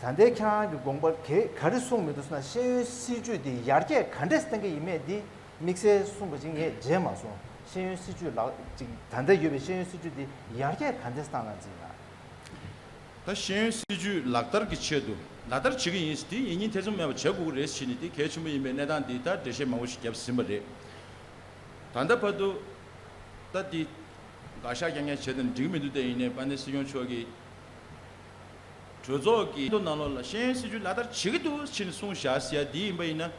ད་ལྟའི་ཁྱེད་རང་གི་དགོངས་པ་ག་ག་རེ་གསུངས་མི་འདུག་ཟེར་ན། ཤེས་ཡོན་སྲིད་བྱུས་འདི་ཡར་རྒྱས་ག་འདྲས་གཏང་གི་ཡིན་མེད་འདི་དམིགས་བསལ་གསུངས་པ་ཅིག་ངས་མཇལ་མ་སོང་། ཤེས་ཡོན་སྲིད་བྱུས་ལག་ཅིག་ད་ལྟ་ཡོད་པའི་ཤེས་ཡོན་སྲིད་བྱུས་འདི་ཡར་རྒྱས་ག་འདྲས་གཏང་གནང་རྩིས་ཡིན་ན། ད་ཤེས་ཡོན་སྲིད་བྱུས་ལག་བསྟར་གྱི་ཆེད་དུ་ལག་བསྟར་བྱེད་ཀྱི་ཡིན་ཟེར། དེ་ཡིན་ཉིན་ཐེ་ཚོམ་མེད་པར་བྱེད་དགོས་ཀྱི་རེད་ཟེར་ནས་དེ་གལ་ཆེན་པོ་ཡིན་པའི་གནས་སྟངས་འདི་ད་འགྲེལ་བཤད་མང་པོ་ཞིག་བརྒྱབ་ཟིན་པ་རེད། ད་ལྟ་བར་དུ་ད་འདི་དགག་བཞག་རྐྱང་རྐྱང་བྱས་ཏེ་འགྲིག་གི་མི་འདུག་དེ་ཡིན་ནའི་དཔལ་ལྡན་སྲིད་སྐྱོང་མཆོག་གིས་གྲོས་ཚོགས་ཀྱི་ནང་ལོགས་ལ་ཤེས་ཡོན་སྲིད་བྱུས་ལག་བསྟར་བྱེད་ཀྱི་འདུག་ཟེར་ནས་གསུངས་བཞག་ཟེར་ཡ་འདི་ཡིན་པ་ཡིན་ན།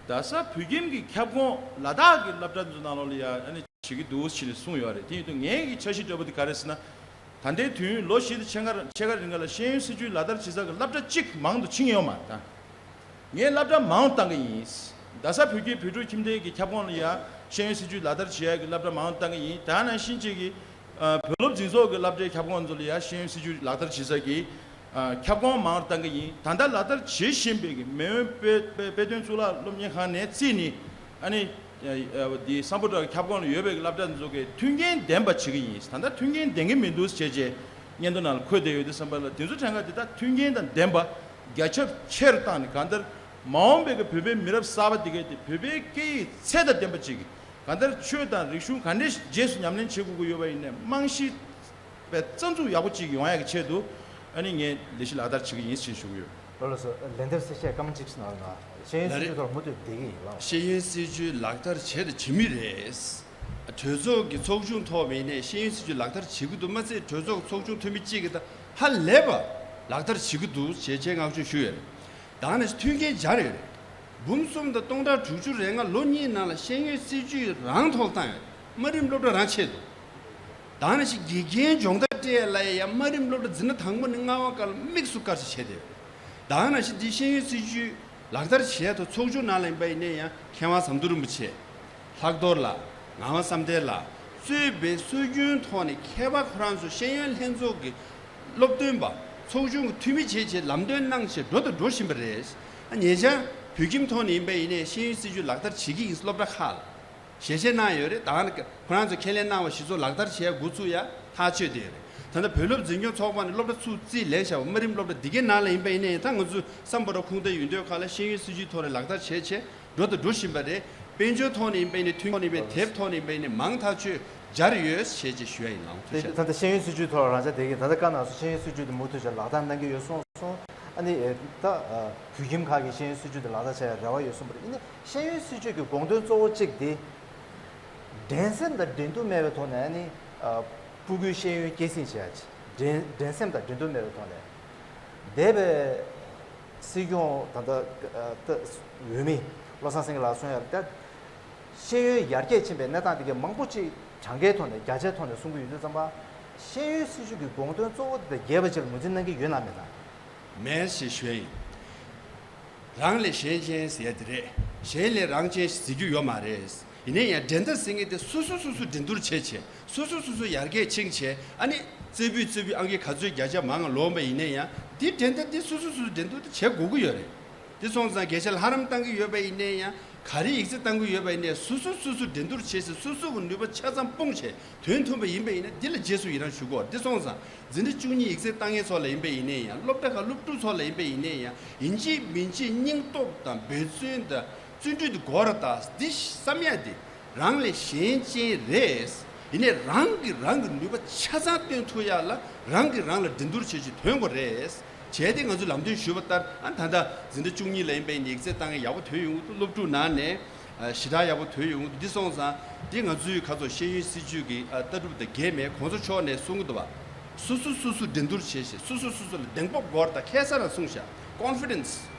རྡ་ས་བོད་ཁྱིམ་གྱི་ཁྱབ་ཁོངས་ལ་དྭགས་ཀྱི་སློབ་གྲྭ་འདི་ཚོ་ནང་ལོགས་ལ་ཡ་ཨ་ནི་བྱེད་ཀྱི་འདུག་ཟེར་ནས་གསུངས་ཡོད་རེད། དེ་ཡིན་དུས་ངའི་གི་འཆར་གཞི་འདྲ་པོ་འདི་ག་རེ་ཟེར་ན། ད་ལྟའི་དུས་ཡུན་ལོ་བཞི་དང་ཕྱེད་ཀ་ཕྱེད་ཀ་རིང་ག་ལ་ཤེས་ཡོན་སྲིད་བྱུས་ལག་བསྟར་བྱེད་ས་གི་སློབ་གྲྭ་གཅིག་མང་དུ་ཕྱིན་ཡོད་མ་རེད་ད། ངས་སློབ་གྲྭ་མང་བཏང་གི་ཡིན། རྡ་ས་བོད་ཁྱིམ་བོད་ཕྲུག་ཁྱིམ་སྡེ་གི་ཁྱབ་ཁོངས་ལ་ཡ་ཤེས་ཡོན་སྲིད་བྱུས་ལག་བསྟར་བྱེད་ཡ་གི་སློབ་གྲྭ་མང་བཏང་གི་ཡིན། དེ་ནང་བཞིན་བཅས་ཀྱི་ཨ་བོད་སློབ་འཛིན་ཚོགས་ཀྱི་སློབ་གྲྭའི་ཁྱབ་ཁོངས་ཚོ་ལ་ཡ་ཤེས་ཡོན་སྲིད་བྱུས་ལག་བསྟར་བྱེད་ས་གི་ཨ་ཁྱབ་ཁོངས་མང་བཏང་གི་ཡིན། ད་ལྟ་ལག་བསྟར་བྱེད་བཞིན་པའི་གི་མེས་དབོན་དཔེ་དཔེ་དཔེ་སྟོན་གཙུག་ལག་སློབ་གཉེར་ཁང་ནས་བརྩིས་ནས་ཨ་ནི་ཨ་འདི་སམ་བྷོ་ཊ་ཁྱབ་ཁོངས་ལ་ཡོད་པའི་གི་སློབ་གྲྭ་འདི་ཚོ་གི་མཐུན་རྐྱེན་ལྡན་པ་བྱེད་ཀྱི་ཡིན། ད་ལྟ་མཐུན་རྐྱེན་ལྡན་གྱི་མི་འདུག་བྱས་བྱས་སྙན་ཐོ་ནང་ལ་འཁོད་བསྡད་ཡོད་དུས་ཙམ་པ་ལ། དེ་ཚོ་དྲན་ག་དེ་དག་མཐུན་རྐྱེན་དང་ལྡན་པ་རྒྱ་ཁྱབ་ཆེ་རུ་བཏང་ནས། གང་ལྟར་མ་འོངས་པའི་གི་བོད་པའི་མི་རབས་གསར་པ་དེ་གས་དེ་བོད་པའི་སྐད་ཡིག་ཚད་དང་ལྡན་པ་ཅིག་གང་ལྟར་ཆོས་དང་རིག་གཞུང་ག་འདྲས་རྗེས་སུ་ཉམས་ལེན་བྱེད་དགོས་ཀྱི་ཡོད་པ་ཡིན་ནའི་རྨང་གཞི་དཔེ་རྩ་འཛུགས་ཡག་པོ་ཅིག་ཡོང་ཡག་གི་ཆེད་དུ་ཨ་ནི་ངས་ལས་གཞི་ལག་བསྟར་བྱེད་ཀྱི་ཡིན་ཞེས་ཞུ་གི་ཡོད། ལགས་སོ། ལན་འདེབས་གསལ་བཤད་སྐར་མ་གཅིག་ཙམ་གནང་རོགས་གནང་། ཤེས་ཡོན་སྲིད་ཇུས་ཐོག་མུ་མཐུད་བསྡད་ཀྱི་ཡིན་ལགས། ཤེས་ཡོན་སྲིད་ཇུས་ལག་བསྟར་བྱས་དང་བྱེད་མུས་རེད། གྲོས་ཚོགས་ཀྱི་ཚོགས་ཆུང་ཐོག་མ་ཡིན་ནའི་ཤེས་ཡོན་སྲིད་ཇུས་ལག་བསྟར་བྱེད་ཀྱི་འདུག་མ་ཚད་གྲོས་ཚོགས་ཚོགས་ཆུང་འཐུས་མི་གཅིག་གིས་ད་ཧ་ལས་པ་ལག་བསྟར་བྱེད་ཀྱི་འདུག་ཞེས་ཆེད་མངགས་ཞུ་ཞུས་ཡོད་རེད། ད་ནི་མཐུན་རྐྱེན་སྦྱར་ཡོད་རེད། འབུམ་གསུམ་དང་སྟོང་ཕྲག་དྲུག་ཅུ་རེ་ལྔ་ལོ་གཉིས་ནང་ལ་ཤེས་ཡོན་སྲིད་ཇུས་རང་ཐོག་བཏང་ཡོད། དམའ་རིམ་སློབ་གྲྭ་རང་ཆད་འདུག་ད་ནི་ཞིག་དགེ་རྒན་སྦྱོང་བརྡར་སྤྲད་ལ་ཡ་དམའ་རིམ་སློབ་གྲྭ་འཛིན་གྲྭ་དང་པོ་ནས་ལྔ་པ་བར་དམིགས་སུ་བཀར་ཞིག་བྱས་ཏེ། ད་ནི་ཞིག་འདི་ཤེས་ཡོན་སྲིད་ཇུས་ལག་བསྟར་བྱས་ཐོག་ཚོགས་ཆུང་ནང་ལ་ཡིན་པ་ཡིན་ནའི་ཡང་མཁས་དབང་ཟམ་གདོང་རིན་པོ་ཆེ། ལྷག་རྡོར་ལགས། ངག་དབང་བསམ་གཏན་ལགས། གཙོས་པའི་སྲོལ་རྒྱུན་ཐོག་ནས་མཁས་པ་ཁོ་རང་ཚོ་ཤེས་ཡོན་ལྷན་ཚོགས་ཀྱི་སློབ་སྟོན་པ། ཚོགས་ཆུང་གི་འཐུས་མི་བྱས་བྱས་ལམ་སྟོན་གནང་བྱས་འགྲོ་དང་འགྲོ་བཞིན་པ་རེད། ཉེ་ཆར་བོད་ཁྱིམ་ཐོག་ནས་ཡིན་པ་ཡིན་ནའི་ཤེས་ཡོན་སྲིད་ཇུས་ལག་བསྟར་བྱེད་ཀྱི་ཡིན་སློབ་གྲྭ་ཁག་ལ། ཞལ་བཞེས་གནང་ཡོད་རེད། ད་ཁོ་རང་ཚོ་ཁས་ལེན་གནང་བ་གཞི་ཚོགས་ལག་བསྟར་བྱས་འགོ་ཚུགས་ཡ་ཐག་ཆོད་བསྡད་ཡོད་རེད། ད་ལྟ་བོད་སློབ་འཛིན་སྐྱོང་ཚོགས་པ་ནས་སློབ་གྲྭ་ཚུགས་རྩིས་ལེན་བྱ་བ་དམའ་རིམ་སློབ་གྲྭ་འདི་གའི་ནང་ལ་ཡིན་པ་ཡིན་ནའི་ད་ང་ཚོས་སམ་བྷོ་ཊ་ཁུངས་འདེད་ཡོད་དུས་ཁག་ལ་ཤེས་ཡོན་སྲིད་ཇུས་ཐོག་ནས་ལག་བསྟར་བྱས་བྱས་འགྲོ་དང་འགྲོ་བཞིན་པ་རེད། དཔལ་འབྱོར་ཐོག་ནས་ཡིན་པ་ཡིན་ནའི་མཐུན་ཐོག་ནས་ཡིན་པ་དེབ་ཐོག་ནས་ཡིན་པ་ཡིན་ནའི་མང་ཐག་ཆོད་སྦྱར་ཡོད་ཞེས་ཅིག་ཞུ་ཡ་ཡིན་ལགས། ཐུགས་རྗེ་ཆེ། ད་ལྟ་ཤེས་ཡོན་སྲིད་ཇུས་ཐོག་ལ་རང་ཅག་བསྡད་ཀྱི་ད་ལྟ་བཀའ་གནང་སོང་། ཤེས་ཡོན་སྲིད་ཇུས་དེ་མུ་མཐུད་བྱས་ལག་བསྟར་གནང་གི་ཡོད་གསུངས་སོང་། ཨ་ནི་ད་བོད་ཁྱིམ་ཁག་གི་ཤེས་ཡོན་སྲིད་ཇུས་དེ་ལག་བསྟར་བྱ་ཡ་རེ་བ་ཡོད་གསུངས་པ་རེད། ཡིན་ནའི་ཤེས་ཡོན་སྲིད་ཇུས་ཀྱི་དགོངས་དོན་གཙོ་བོ་གཅིག་དེ། འགྲན་སེམས་དང་འགྲན་བསྡུར་མེད་པའི་ཐོག་ནས་ཨ་ནི་ཕྲུ་གུའི་ཤེས་ཡོན་སྐྱེད་སྲིང་བྱེད་ཡ་ཅིག་འགྲན་འགྲན་སེམས་དང་འགྲན་བསྡུར་མེད་པའི་ཐོག་ནས། འདས་པའི་སྲིད་སྐྱོང་ད་ལྟ་ད་འོས་མི་བློ་བཟང་སེང་གེ་ལགས་གསུང་ཡ་ལ་ད་ཤེས་ཡོན་ཡར་རྒྱས་ཕྱིན་པའི་གནས་སྟངས་དེ་གའི་མང་པོ་ཅིག་གྲངས་ཀའི་ཐོག་ནས་བརྒྱ་ཆའི་ཐོག་ནས་གསུང་གི་ཡོད་དུས་ཙམ་པ། ཤེས་ཡོན་སྲིད་ཇུས་ཀྱི་དགོངས་དོན་གཙོ་བོ་དེ་དང་འགལ་བ་ཅིག་ལ་ངོས་འཛིན་གནང་གི་ཡོད་ན་མེད་ན། མེད་ཞེས་ཞུ་ཡ་ཡིན། རང་ལས་གཞན་ཅན་ཟེར་ཡ་དེ་རེད། གཞན་ལས་རང་ཅན་ཟེར་རྒྱུ་ཡོད་མ་རེད། ཡིན་ན་ཡང་འགྲན་ཟླ་ཟེར་མཁན་དེ་སོ་སོ་སོ་སོ་འགྲན་བསྡུར་བྱས་བྱས་སོ་སོ་སོ་སོ་ཡར་རྒྱས་ཕྱིན་བྱས་ཨ་ནི་རྩེ་ཕུད་རྩེ་ཕུད་ཨང་ཀི་ག་ཚོད་བརྒྱ་ཆ་མང་ང་ལོངས་པ་ཡིན་ན་ཡང་འདི་འགྲན་ཟླ་འདི་སོ་སོ་སོ་སོ་འགྲན་བསྡུར་དེ་བྱེད་དགོས་ཀྱི་ཡོད་རེད། དེ་སོང་ཙང་སྐད་ཆ་ལྷ་རམས་བཏང་གི་ཡོད་པ་ཡིན་ན་ཡང་ག་རེ་ཡིག་ཚད་བཏང་གི་ཡོད་པ་ཡིན་ན་ཡང་སོ་སོ་སོ་སོ་འགྲན་བསྡུར་བྱས་ཟིན་སོ་སོ་གི་ནུས་པ་ཆ་ཚང་སྤུངས་བྱས་དོན་མཐུན་པ་ཡིན་པ་ཡིན་ན་འདི་ལ་རྗེས་སུ་ཡི་རང་ཞུ་དགོས། འདི་སོང་ཙང་འཛིན་གྲྭ་བཅུ་གཉིས་ཡིག་ཚད་བཏང་མཁན་ཚོ་ལ་ཡིན་པ་ཡིན་ན་ཡང་སློབ་གྲྭ་ཁག་སློབ་ཕྲུག་ཚོ་ལ་ཡིན་པ་ཡིན་ན་ཡང་ཡིན་གཅིག་མིན་གཅིག་སྙིང་སྟོབས་དང་འབད་བརྩོན་དང་བརྩོན་འགྲུས་དེ་དགོས་རེད། ད་འདི་བསམ་ཡ་དེ། རང་ལས་གཞན་ཅན་རེད། ཡིན་ནའི་རང་གིས་རང་གི་ནུས་པ་ཆ་ཚང་བཏོན་ཐུབ་ཡག་ལ་རང་གིས་རང་ལ་འགྲན་བསྡུར་བྱེད་ཀྱི་དོན་གོ་རེད། བྱས་ཏེ་ང་ཚོས་ལམ་སྟོན་ཞུས་པ་ལྟར་ཨ་ད་ལྟ་འཛིན་གྲྭ་བཅུ་གཉིས་ལ་ཡིན་པའི་ཡིག་ཚད་བཏང་ཡག་པོ་ཐོན་ཡོང་གི་འདུག་སློབ་ཕྲུག་ནང་ནས་ཞེ་དྲག་ཡག་པོ་ཐོན་ཡོང་གི་འདུག་འདི་སོང་ཙང་འདི་ང་ཚོའི་ཁ་ཚོ་ཤེས་ཡོན་སྲིད་ཇུས་ཀྱི་ལྟ་གྲུབ་དང་འགལ་མེད། གོང་ས་མཆོག་ནས་གསུང་གི་འདུག་བ། སོ་སོ་སོ་སོ་འགྲན་བསྡུར་བྱེད་ཞེས་སོ་སོ་སོ་སོ་ལ་གདེང་སྤོབས་དགོས་རེད། ད་ཁ་སང་རང་གསུངས་ཤག confidence།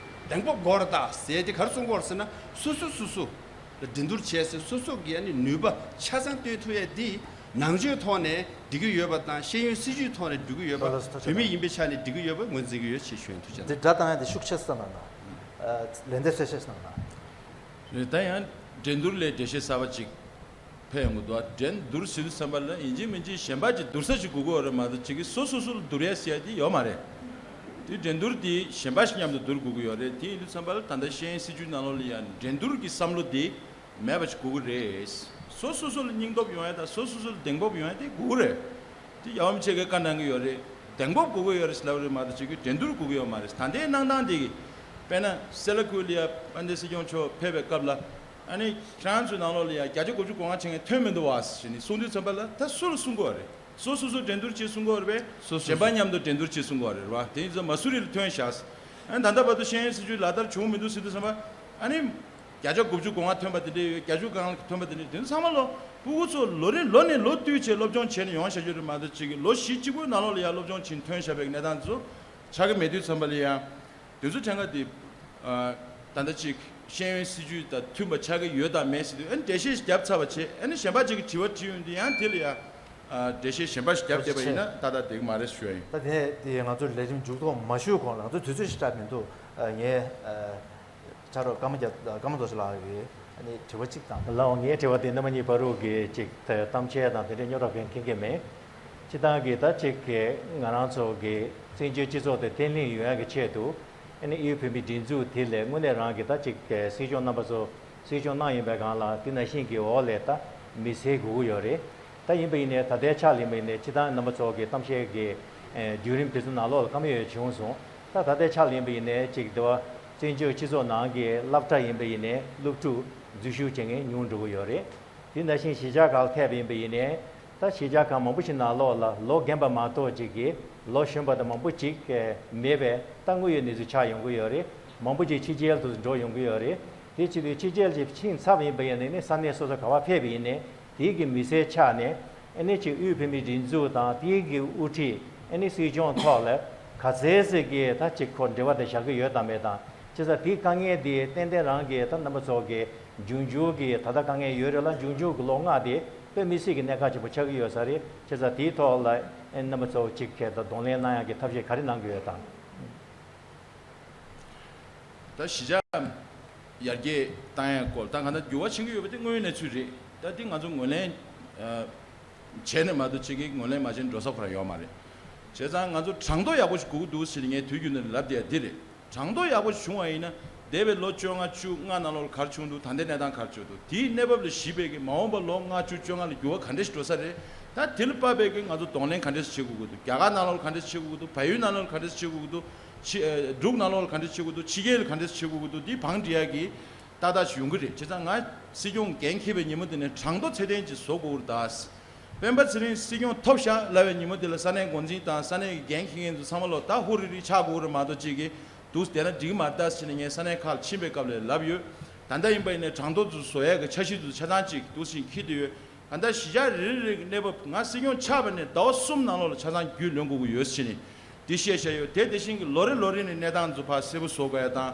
གདེང་སྤོབས་དགོས་རེད་ད་ཟེར་ཏེ་ག་རེ་གསུང་གི་ཡོད་རེད་ཟེར་ན་སོ་སོ་སོ་སོ། ལ་འགྲན་བསྡུར་བྱས་ཚེ་སོ་སོ་གི་ཨ་ནི་ནུས་པ་ཆ་ཚང་བཏོན་ཐུབ་ཡས་འདི་ནང་ཆོས་ཐོག་ནས་འགྲིག་གི་ཡོད་པ་དང་ཤེས་ཡོན་སྲིད་བྱུས་ཐོག་ནས་འགྲིག་གི་ཡོད་པ། ལགས་སོ་ཐུགས་རྗེ་བོད་མི་ཡིན་པའི་ཆ་ནས་འགྲིག་གི་ཡོད་པ་ངོས་འཛིན་གྱི་ཡོད་ཅེས་ཞུ་ཡིན། ཐུགས་རྗེ་གནང་། འདི་སྒྲ་བཏང་ཡས་འདི་ཤུགས་ཆེ་ཙམ་གནང་། ལན་འདེབས་གསལ་བཤད་གནང་། རེད། ད་ཡང་འགྲན་བསྡུར་ལས་འགྲེལ་བཤད་གསར་པ་ཅིག་ཕེབས་ཡོང་གི་འདུག་འགྲན་བསྡུར་ཟེར་དུས་ཙམ་པ་ལ་ཡིན་གཅིག་མིན་གཅིག་གཞན་པ་ཅིག་བསྡུར་ས་ཅིག་དགོས་ཀྱི་ཡོད་རེད་མ་གཏོགས་ཅིག་གིས་སོ་སོ་སོ་ལ་བསྡུར་ཡ་ཟེར་ཡ་དེ་ཡོད་མ་རེད། དེ་འགྲན་བསྡུར་དེ་གཞན་པ་ཞིག་མཉམ་དུ་བསྡུར་དགོས་ཀྱི་ཡོད་རེད། དེ་ཡིན་དུས་ཙམ་པ་ལ་ད་ལྟ་ཤེས་ཡོན་སྲིད་བྱུས་ནང་ལོགས་ལ་ཡང་འགྲན་བསྡུར་གྱི་བསམ་བློ་དེ་མེད་པ་ཞིག་དགོས་ཀྱི་རེད། སོ་སོ་སོ་ལ་སྙིང་སྟོབས་ཡོང་ཡ་དང་སོ་སོ་སོ་ལ་གདེང་སྤོབས་ཡོང་ཡ་དེ་དགོས་ཀྱི་རེད། དེ་ཡག་པོ་མི་བྱེད་མཁན་བཀའ་གནང་གི་ཡོད་རེད། གདེང་སྤོབས་དགོས་ཀྱི་ཡོད་རེད་ཟེར་ལབ་རེད་མ་གཏོགས་ཅིག་གིས་འགྲན་བསྡུར་དགོས་ཀྱི་ཡོད་མ་རེད། ད་ལྟའི་གནང་སྟངས་དེ་གིས་དཔེར་ན་སེ་ལ་ཀུ་ལི་ཡ་དཔལ་ལྡན་སྲིད་སྐྱོང་མཆོག་ཕེབས་པའི་སྐབས་ལ་ཨ་ནི་ཁྱེད་རང་ཚོའི་ནང་ལོགས་ལ་ཡ་བརྒྱ་ཆ་དགུ་བཅུ་གོ་ལྔ་བྱེད་མཁན་ཐོན་མི་འདུག་བ་ཞེས་ནི་གསུང་དུས་ཙམ་པ་ལ་ད་སུ་ལ་གསུང་དགོས་རེད། སོ་སོ་སོ་འགྲན་བསྡུར་བྱེད་གསུང་གི་ཡོད་རེད་པས། སོ་སོ་གཞན་པ་མཉམ་དུ་འགྲན་བསྡུར་བྱེད་གསུང་གི་ཡོད་རེད་བ། དེ་ཡིན་ཙང་མ་སུ་རི་ལ་ཐོན་བཞག་ཨ་ནི་ད་ལྟ་བར་དུ་ཤེས་ཡོན་སྲིད་བྱུས་ལག་བསྟར་བྱུང་མི་འདུག་ཟེར་དུས་ཙམ་པ་ཨ་ནི་བརྒྱ་ཆ་དགུ་བཅུ་གོ་ལྔ་ཐོན་པ་དེ་འདྲས་ཡོད། བརྒྱད་ཅུ་གང་ཐོན་པ་དེ་འདྲས། དེ་ཚོ་ཚང་མ་ལོ་ཕྲུ་གུ་ཚོ་ལོ་རེ་ལོ་ནས་ལོ་བསྟུད་བྱས་སློབ་སྦྱོང་བྱས་ནས་ཡོང་བཞག་རྒྱུ་རེད་མ་གཏོགས་ཅིག་གི་ལོ་བཞི་གཅིག་པོའི་ནང་ལོགས་ལ་ཡང་སློབ་སྦྱོང་བྱས་ནས་ཐོན་བཞག་པའི་གནས་སྟངས་དེ་ཚོ་ཆགས་ཀྱི་མེད་དུས་ཙམ་པ་ལ་ཡང་དེ་ཚོ་ཕྲན་ཁ་དེ་ད་ལྟ་ཅིག་ཤེས་ཡོན་སྲིད་བྱུས་དང་མཐུན་པ་ཆགས་ཀྱི་ཡོད་དམ་མེད་ཟེར་དུས་ཨ་ནི་འགྲེལ་བཤད་བརྒྱབ་ཚར་བ་བྱས་ཨ་ནི་གཞན་པ་ཅིག་གིས་དྲི་བ་དྲིས་ཡོང་དུས་ཡང་དེ་ལ་ཡང་འགྲེལ་བཤད་གཞན་པ་ཞིག་བརྒྱབ་བསྡད་པ་ཡིན་ན་ཏག་ཏག་འགྲིག་གི་མ་རེད་ཞུ་ཡ་ཡིན། ད་དེ་དེ་ང་ཚོ་ལས་རིམ་མཇུག་སྡོམ་མ་ཞུས་གོང་ལ་ང་ཚོ་དུས་ཚོད་ཞིག་སྐྲག་མི་འདུག་ངས་ཕྱག་རོགས་ཀརྨ་རྒྱ་ཀརྨ་རྡོ་རྗེ་ལགས་ཀྱིས་ཨ་ནི་དྲི་བ་གཅིག་དང་། ལགས་འོང་། ངའི་དྲི་བ་དེ་རྣམ་པ་གཉིས་བར་དུ་གི་ཅིག་གཏམ་བཤད་དང་དེ་འདྲའི་རྙོག་དྲ་གང་མཁན་གྱི་མེད། སྤྱིར་བཏང་གི་ད་ཅིག་གི་ང་རང་ཚོ་གི་བཙན་བྱོལ་སྤྱི་ཚོགས་དེ་བརྟན་ལྷིང་ཡོང་ཡག་གི་ཆེད་དུ་ཨ་ནི་དབུས་བོད་མིའི་སྒྲིག་འཛུགས་དེ་ལས་དངོས་གནས་རང་གི་ད་ཅིག་གི་སྲིད་སྐྱོང་རྣམ་པ་ཚོ་སྲིད་སྐྱོང་གནང་ཡིན་པའི་སྒང་ལ་དེ་ནང་བཞིན་གྱི་འོག་ལས་ད་མི་སེར་དགོས་ཀྱི་ཡོད་རེད། ད་ཡིན་པ་ཡིན་ནའི་ད་ལྟའི་ཆ་ལ་ཡིན་པ་ཡིན་ནའི་སྤྱིར་བཏང་རྣམ་པ་ཚོ་གི་གཏམ་བཤད་ཀྱི་ཨེ་བརྒྱུད་རིམ་དེ་ཚོ་ནང་ལོགས་ལ་བཀའ་མོལ་ཡོད་བྱུང་སོང་། ད་ད་ལྟའི་ཆ་ལ་ཡིན་པ་ཡིན་ནའི་ཅིག་དེ་བ་བཙན་བྱོལ་སྤྱི་ཚོགས་ནང་གི་སློབ་གྲྭ་ཡིན་པ་ཡིན་ནའི་སློབ་ཕྲུག་འཛུལ་ཞུགས་བྱེད་མཁན་ཉུང་འགྲོ་གི་ཡོད་རེད། དེ་ནང་བཞིན་གཞིས་ཆགས་ཁག་ལ་ཐད་པ་ཡིན་པ་ཡིན་ནའི་ ད་གཞིས་ཆགས་ཁག་མང་པོ་ཞིག་ནང་ལོགས་ལ་ལོ་རྒན་པ་མ་གཏོགས་ཅིག་གིས་ལོ་གཞོན་པ་དང་མང་པོ་ཅིག་མེད་པས། ད་དངོས་ཡོད་གནས་ཚུལ་ཆགས་ཡོང་གི་ཡོད་རེད། མང་པོ་ཅིག་ཕྱི་རྒྱལ་དུ་འགྲོ་ཡོང་གི་ཡོད་རེད། དེ་བྱེད་དུས་ཕྱི་རྒྱལ་གྱི་ཕྱིན་ཚར་བ་ཡིན་པ་ཡིན་ནའི་ས་གནས་སོ་སོ་ག་པར་ཕེབས་པ་ཡིན་ནའི་དེའི་གི་མི་སེར་ཆགས་ནས། ཨ་ནི་ཅིག་དབུས་བོད་མིའི་སྒྲིག་འཛུགས་དང་དེའི་གི་དབུ་ཁྲིད། ཨ་ནི་སྲིད་སྐྱོང་ཐོག་ལ་ག་ཚད་ཟིག་གི་ད་ཅིག་ཁོ་འབྲེལ་བ་དེ་བཞག་གི་ཡོད་དམ་མེད་དང་། བྱས་ཙང་དེའི་དཀའ་ངལ་དེ་ཏན་ཏན་རང་གི་ད་རྣམ་པ་ཚོ་གི་འབྱུང་འགྱུར་གྱི་ད་ལྟ་དཀའ་ངལ་ཡོད་རེད་ལ། འབྱུང་འགྱུར་གྱི་ལོ་ལྔ་དེ་དཔེ་མི་སྲིད་ཀྱི་གནད་འགག་ཆེན་པོ་ཆགས་ཀྱི་ཡོད་ས་རེད། བྱས་ཙང་དེའི་ཐོག་ལ་ཨེ་རྣམ་པ་ཚོ་གཅིག་གིས་ད་གདོང་ལེན་གནང་ཡག་གི་ཐབས་ཤེས་ག་རེ་གནང་གི་ཡོད་དམ། ད་གཞིས་ཆགས་ཡར་རྒྱས་བཏང་ཡག་སྐོར་ད་གང་ལྟར་འགྱུར་བ་ཕྱིན་གྱི་ཡོད་པ་དེ་དངོས་ཡོད་གནས་ཚུལ་རེད། ད་དེ་ང་ཚོ་ངོས་ལེན་བྱས་ནས་མ་གཏོགས་གཅིག་གིས་ངོས་ལེན་མ་བྱས་ནས་འགྲོ་ས་ཁོ་རང་ཡོད་མ་རེད། བྱས་ཙང་ང་ཚོ་གྲངས་ཐོ་ཡག་པོ་ཞིག་དགོས་ཀྱི་འདུག་ཟེར་ནས་ངས་དུས་རྒྱུན་དུ་ལབ་བསྡད་ཡ་འདི་རེད། གྲངས་ཐོ་ཡག་པོ་བྱུང་བ་ཡིན་ན། འདས་པའི་ལོ་བཅོ་ལྔ་བཅུ་ལྔ་ནང་ལོགས་ལ་ག་རེ་བྱུང་འདུག་ད་ལྟའི་གནས་སྟངས་ག་རེ་བྱུང་འདུག་དེའི་གནས་བབ་ལ་གཞིགས་པའི་གི་མ་འོངས་པ་ལོ་ལྔ་བཅུ་བཅོ་ལྔ་ལ་འགྱུར་བ་ག་འདྲ་ཞིག་འགྲོ་ས་རེད། ད་དེ་ལ་དཔག་པའི་གི་ང་ཚོ་གདོང་ལེན་ག་འདྲ་ཞིག་བྱེད་དགོས་ཀྱི་འདུག་རྒྱ་གར་ནང་ལོགས་ལ་ག་འདྲ་ཞིག་བྱེད་དགོས་ཀྱི་འདུག་བལ་ཡུལ་ནང་ལོགས་ལ་ག་འདྲ་ཞིག་བྱེད་དགོས་ཀྱི་འདུག་ཕྱི་ཨ་འབྲུག་ནང་ལོགས་ལ་ག་འདྲ་ཞིག་བྱེད་དགོས་ཀྱི་འདུག་ཕྱི་རྒྱལ་ལ་ག་འདྲ་ཞིག་བྱེད་དགོས་ཀྱི་འདུག་འདི་བང་སྒྲིག་ཡག་གི་ཏག་ཏག་ཞིག་ཡོང་གི་རེད། བྱས་ཙང་ང་སྲིད་སྐྱོང་འགན་འཁྱེར་བའི་ཉིན་མོ་དེ་ནས་གྲངས་ཐོ་ཚད་ལྡན་ཅིག་བཟོ་དགོས་ཀྱི་རེད་ད། སྤེན་པ་ཚེ་རིང་སྲིད་སྐྱོང་ཐོབ་ཤག་ལབ་པའི་ཉིན་མོ་དེ་ལ་ས་གནས་འགོ་འཛིན་དང་ས་གནས་ཀྱི་འགན་འཁྱེར་མཁན་ཚོ་ཚང་མ་ལོ་ད་ཧུ་རི་རི་ཆགས་དགོས་རེད་མ་གཏོགས་གཅིག་གིས་འདུག་བསྡད་ན་འགྲིག་གི་མ་རེད་ད་ཟེར་ནས་ངས་ས་གནས་ཁག་ལ་ཕྱིན་པའི་སྐབས་ལ་ལབ་ཡོད། ད་ལྟ་ཡིན་པ་ཡིན་ནའི་གྲངས་ཐོ་ཚོ་བཟོ་ཡག་གི་འཆར་གཞི་ཚོ་ཆ་ཚང་གཅིག་འདུག་སེ་འཁྱེར་བསྡད་ཡོད། ད་ལྟ་གཞིས་ཆགས་རེ་རེ་རེ་གི་གནས་བབ་ང་སྲིད་སྐྱོང་ཆགས་པ་ནས་ཟླ་བ་གསུམ་ནང་ལོགས་ལ་ཆ་ཚང་རྒྱུས་ལོན་དགོས་ཀྱི་ཡོད་ཟེར་ནས་འདི་བཤད་བཞག་ཡོད། དེ་དེ་བཞིན་གྱི་ལོ་རེ་ལོ་རེ་ནས་གནས་སྟངས་ཚོ་ཕར་གསལ་པོ་བཟོ་དགོས་ཡ་དང་།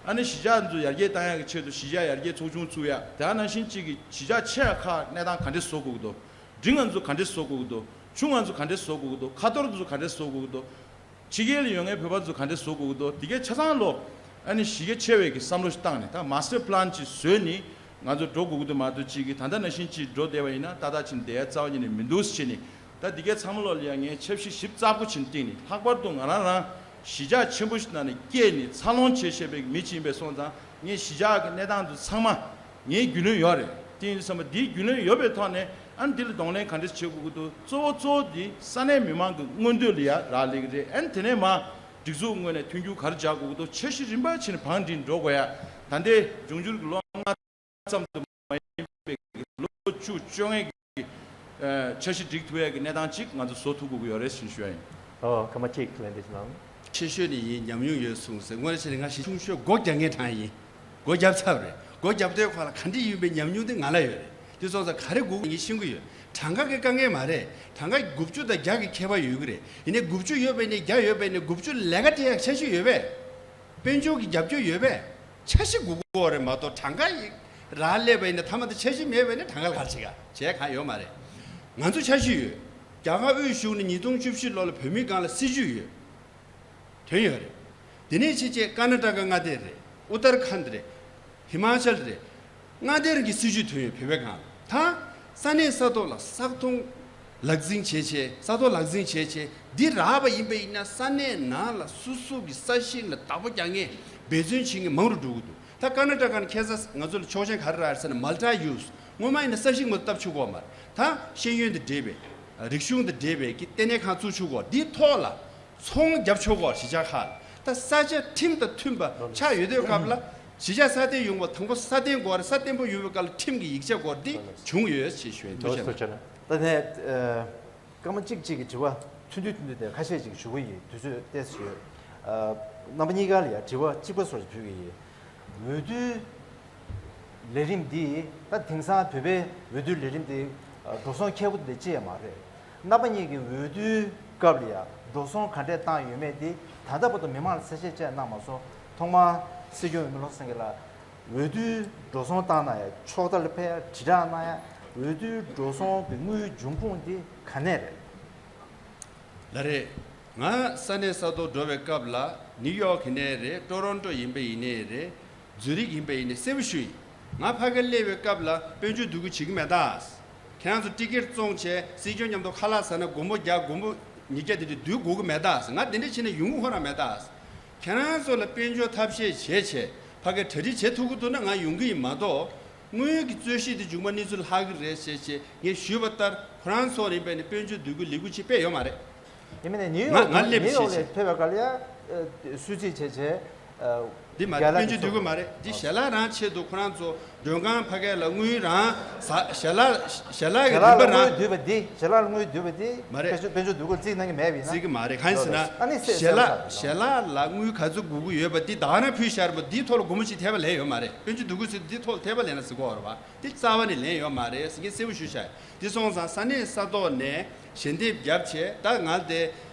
ཨ་ནི་གཞིས་ཆགས་ཚོ་ཡར་རྒྱས་བཏང་ཡག་གི་ཆེད་དུ་གཞིས་ཆགས་ཡར་རྒྱས་ཚོགས་ཆུང་བཙུགས་ཡ། དེ་ནང་བཞིན་གཅིག་གི་གཞིས་ཆགས་ཆེ་ཡ་ཁག་གནས་སྟངས་ག་འདྲས་བཟོ་དགོས་ཀྱི་འདུག་འབྲིང་ང་ཚོ་ག་འདྲས་བཟོ་དགོས་ཀྱི་འདུག་ཆུང་ང་ཚོ་ག་འདྲས་བཟོ་དགོས་ཀྱི་འདུག་ཁ་ཐོར་ཚོ་ག་འདྲས་བཟོ་དགོས་ཀྱི་འདུག་ཕྱི་རྒྱལ་ལ་ཡོད་མཁན་བོད་པ་ཚོ་ག་འདྲས་བཟོ་དགོས་ཀྱི་འདུག་དེ་གའི་ཆ་ཚང་ལོ། ཨ་ནི་གཞི་རྒྱ་ཆེ་བའི་གི་བསམ་བློ་ཞིག་བཏང་ནས་ད་མ་སི་ཊར་པི་ལན་ཅིག་བཟོས་ནས་ང་ཚོ་འགྲོ་དགོས་ཀྱི་འདུག་མ་གཏོགས་གཅིག་གིས་ད་ལྟ་ནང་བཞིན་ཅིག་འགྲོ་བསྡད་པ་ཡིན་ན་ཏག་ཏག་ཅིག་བསྡད་ཡ་རྩ་བ་ཉིད་ནས་མི་འདུག་ཟེར་ནས། ད་འདི་གའི་ཚང་མ་ལོ་ལ་ཡང་ངས་འཆར་གཞི་ཞིབ་ཚགས་པོ་ཅིག་བཏིང་ནས། ལྷག་པར་དུ་ང་རང་རང་གཞིས་ཆགས་ཆེན་པོ་ཞིག་ནང་ནས་སྐྱེས་ནས་འཚར་ལོངས་བྱས་བྱས་པའི་མི་ཅིག་ཡིན་པའི་སོང་ཙང་། ངས་གཞིས་ཆགས་ཀྱི་གནས་སྟངས་དེ་ཚང་མ་ངའི་རྒྱུས་ལོན་ཡོད་རེད། དེ་ཡིན་དུས་ཙམ་པ་འདིའི་རྒྱུས་ལོན་ཡོད་པའི་ཐོག་ནས། ཨ་ནི་འདི་ལ་གདོང་ལེན་ག་འདྲས་བྱེད་དགོས་ཀྱི་འདུག་གཙོ་བོ་གཙོ་བོ་འདི་ས་གནས་མི་མང་གི་མངོན་འདོད་ལ་ཡ་རག་ལས་ཀྱི་རེད། ཨ་ནི་དེ་ནས་མར་སྒྲིག་འཛུགས་ངོས་ནས་མཐུན་འགྱུར་ག་རེ་རྒྱག་དགོས་ཀྱི་འདུག་འཆར་གཞི་རིམ་པ་བྱས་ནས་བང་སྒྲིག་འགྲོ་དགོས་ཡ། ད་ལྟའི་འབྱུང་འགྱུར་གྱི་ལོ་ལྔ་ཙམ་དུ་མ་ཡིན་པའི་ལོ་བཅུ་བཅོ་ལྔའི་གི་འཆར་གཞི་སྒྲིག་ཐུབ་ཡ་གི་གནས་སྟངས་ཅིག་ང་ཚོ་བཟོ་ཐུབ་དགོས་ཀྱི་ཡོད་རེད་ཟེར་ཞུ་ཡ་ཡིན། ཨོ། སྐར་མ་གཅིག་ལན་འདེབས་གནང་། ཆེ་ཤོས་ནི་ཡིན། ཉམས་མྱོང་ཡོད་གསུངས་ཟེར། དངོས་གནས་བྱས་ན་ང་གཞི་ཆུང་ཤོས་སྒོ་རྒྱག་མཁན་གྲས་ཡིན། སྒོ་བརྒྱབ་ཚར་བ་རེད། སྒོ་བརྒྱབ་དུས་ཁོ་ལ་ག་འདྲ་ཡིན་པའི་ཉམས་མྱོང་དེ་ང་ལ་ཡོད་རེད། དེ་སོང་ཙང་ག་རེ་དགོས་ངས་ཤེས་ཀྱི་ཡོད། གྲངས་ཀ་གི་དཀའ་ངལ་མ་རེད། གྲངས་ཀ་དགུ་བཅུ་དང་བརྒྱ་གི་ཁྱད་པར་ཡོད་ཀྱི་རེད། ཡིན་ནའི་དགུ་བཅུ་ཡོད་པ་ཡིན་ནའི་བརྒྱ་ཡོད་པ་ཡིན་ནའི་དགུ་བཅུ་ལས་ཀ་སྤྲད་ཡག་འཆར་གཞི་ཡོད་པས། དཔལ་འབྱོར་གྱི་རྒྱབ་སྐྱོར་ཡོད་པས། འཆར་གཞི་དགོས་ཀྱི་ཡོད་རེད་མ་གཏོགས། གྲངས་ཀ་ཡིག་རག་སླེབས་པ་ཡིན་ན། མཐའ་མ་དེ་འཆར་གཞི་མེད་པ་ཡིན་ན་གྲངས་ཀ་ལ་ག་རེ་བྱེད་ག་བྱེད་གང་ཡོད་མ་རེད། ང་ཚོ་འཆར་གཞི་ཡོད། རྒྱ་གར་དབུས་གཞུང་ནས་ཉིས་སྟོང་བཅུ་བཞི་ལོ་ལ་བོད་མིའི་སྒང་ལ་སྲིད་ཇུས་ཡོད། ཐོན་ཡོད་རེད། དེ་ནས་ཕྱིན་ཆད་ཀར་ན་ཊ་ཀ་མངའ་སྡེ་རེད། ཨུ་ཏར་ཁཱན་རེད། ཧི་མ་ཅལ་རེད། མངའ་སྡེ་རང་གི་སྲིད་ཇུས་ཐོན་ཡོད། བོད་པའི་སྒང་ལ། ད་ས་གནས་ས་ཐོག་ལ་ས་ཐོག་ལག་འཛིང་བྱས་བྱས། ས་ཐོག་ལག་འཛིང་བྱས་བྱས་འདི་རག་པ་ཡིན་པ་ཡིན་ན། ས་གནས་ནང་ལ་སོ་སོ་གི་ས་ཞིང་ལ་བདག་པོ་རྒྱག་མཁན་འབད་བརྩོན་བྱེད་མཁན་མང་རུ་འགྲོ་གི་འདུག་ད་ཀར་ན་ཊ་ཀ་ནས་ཁ་སང་ང་ཚོ་ལ་ཆོག་མཆན་ག་རེ་རག་ཟེར་ན། མལ་ཊི་ཡུ་སི། སྔོན་མ་ཡིན་ན་ས་ཞིང་མ་གཏོགས་བཏབ་ཆོག་གི་ཡོད་མ་རེད། ད་ཤེས་ཡོན་དང་འབྲེལ་བའི། རིག་གཞུང་དང་འབྲེལ་བའི་གི་ལྟེ་གནས་ཁང་བཙུགས་ཆོག་གི་ཡོད། འདིའི་ཐོག་ལ་ཚོང་རྒྱབ་ཆོག་གི་ཡོད། གཞིས་ཆགས་ཁག་ལ། ད་ས་ཆ་ཁྲིམས་དང་མཐུན་པ་ཆགས་ཡོད་དུས་སྐབས་ལ། གཞིས་ཆགས་སྲ་བརྟན་ཡོང་བ་དང་པོ་སྲ་བརྟན་དགོས་རེད། སྲ་བརྟན་པོ་ཡོང་བའི་སྐབས་ལ་ཁྲིམས་ཀྱི་ཡིག་ཆ་དགོས་རེད། འདི་བྱུང་ཡོད་ཅེས་ཞུ་ཡ་ཡིན། ཐུགས་རྗེ་ཆེ། ད་ནས་ཨ། སྐར་མ་གཅིག་གཅིག་གི་དྲི་བ་ཐུང་ཐུང་ཐུང་ཐུང་དེ་ཁ་ཤས་ཅིག་ཞུ་གི་ཡིན། དུས་ཚོད་ཏོག་ཙམ་ཡོད། ཨ། རྣམ་པ་གཉིས་ཀ་ལ་ཡང་དྲི་བ་གཅིག་པ་བཟོ་ཞིག་ཕུལ་གི་ཡིན། འོས་བསྡུའི་ལས་རིམ་འདི། ད་དེང་སང་བོད་པའི་འོས་བསྡུའི་ལས་རིམ་འདི་འགྲོ་སོང་ཁྱད་པོ་དེ་ཅི་ཡང་མ་རེད། རྣམ་པ་གཉིས་ཀྱིས་འོས་བསྡུའི་སྐབས་ལ་ཡང་འགྲོ་སོང་ག་འདྲས་བཏང་ཡོད་མེད་དེ་ད་ལྟ་བར་དུ་མི་མང་ལ་གསལ་བཤད་བཅས་གནང་མ་སོང་། ཐོག་མར་སྲིད་སྐྱོང་འོས་མི་བློ་བཟང་སེང་གེ་ལགས། འོས་བསྡུའི་འགྲོ་སོང་བཏང་ན་ཡང་། ཕྱོགས་མཐའ་ལ་ཕེབས་ཡ་དྲིལ་བསྒྲགས་གནང་ཡ། འོས་བསྡུའི་འགྲོ་སོང་གི་དངུལ་འབྱུང་ཁུངས་དེ་ག་ནས་རེད། ལགས་རེད། ང་ས་གནས་ས་ཐོག་འགྲོ་བའི་སྐབས་ལ། ནིའུ་ཡོག་ཡིན་ནའི་རེད། ཊོ་རོན་ཊོ་ཡིན་པ་ཡིན་ནའི་རེད། ཛུ་རིག་ཡིན་པ་ཡིན་ནའི་གསལ་པོ་ཞུ་ཡིན། ང་ཕ་གིར་སླེབས་པའི་སྐབས་ལ་དཔལ་འབྱོར་འདོད་རྒུ་བྱེད་ཀྱི་མེད་ད། ཁྱེད་རང་ཚོ་ཊི་ཀེ་ཊི་བཙོང་བྱས། སྲིད་སྐྱོང་མཉམ་དུ་ཁ་ལག་ཟ་ན་སྒོར་མོ་བརྒྱ། སྒོར་མོ་ཉིས་བརྒྱ་དེ་འདྲ་བསྡུ་དགོས་ཀྱི་མེད་ད། ང་དེ་འདྲ་བྱས་ན་ཡོང་གི་ཁོ་རང་མེད་ད། ཁྱེད་རང་ཚོ་ལ་དཔལ་འབྱོར་ཐབས་ཤེས་བྱས་བྱས་ཕ་གིར་གྲ་སྒྲིག་བྱེད་ཐུབ་ཀྱི་འདུག་ན་ང་ཡོང་གི་ཡིན་མ་གཏོགས། དངུལ་གྱི་རྩོད་གཞི་དེ་མཇུག་མ་གནས་ཚུལ་ལྷག་གི་རེད་ཟེར་བྱས་ངས་ཞུས་པ་ལྟར། ཁོ་རང་ཚོ་ལ་ཡིན་པས་ནི་དཔལ་འབྱོར་འདོད་རྒུ་ལས་འགུལ་ཅིག་སྤེལ་ཡོད་མ་རེད། ཡིན་མིན་ནས་ནིའུ་ཡོག་ནིའུ་ཡོག་ལ་ཕེབས་པའི་སྐབས་ལ་ཡ། སུད་སི་བྱས་བྱས། འདི་མ་རེད། དཔལ་འབྱོར་འདུས་སྒོ་མ་རེད། འདི་ཞལ་ལག་རང་ཆེད་དུ་ཁོ་རང་ཚོ་མགྲོན་ཁང་ཕ་གི་ལ་དངུལ་རང་ཟ། ཞལ་ལག་ཞལ་ལག་གི་ཞལ་ལག་རིན་པ་ལ་རང་དངུལ་བསྡུས་པ་འདི། ཞལ་ལག་ལ་དངུལ་བསྡུས་པ་འདི་མ་རེད། དཔལ་འབྱོར་དཔལ་འབྱོར་འདུས་སྒོ་བརྩིས་གནང་གི་མེད་པ་ཡིན་ན། བརྩིས་ཀྱི་མ་རེད། གང་ཡིན་ཟེར་ན། ཨ་ནི་སེ་ཞལ་ལག་སེ་ཞལ་ལག་ལ་དངུལ་ག་ཚོད་དགོས་ཀྱི་ཡོད་པ་འདི་ད་ག་རང་ཕུལ་བཞག་རེད་པ། འདི་ཐོག་ལ་སྒོར་མོ་གཅིག་ཐེབས་པ་ལེན་ཡོད་མ་རེད། དཔལ་འབྱོར་འདུས་སྒོ་ཚོས་འདི་ཐོག་ལ་ཐེབས་པ་ལེན་ན་ཟེར་གོ་རེད་པ། འདི་རྩ་བ་ནས་ལེན་ཡོད་མ་རེད་ཟེར་མཁན་གསལ་པོ་ཞུ་བཞག་དེ་སོང་ཙང་ས་གནས་ས་ཐོག་ནས་ཞལ་འདེབས་བརྒྱབ་བྱས། ད་ང་དེ་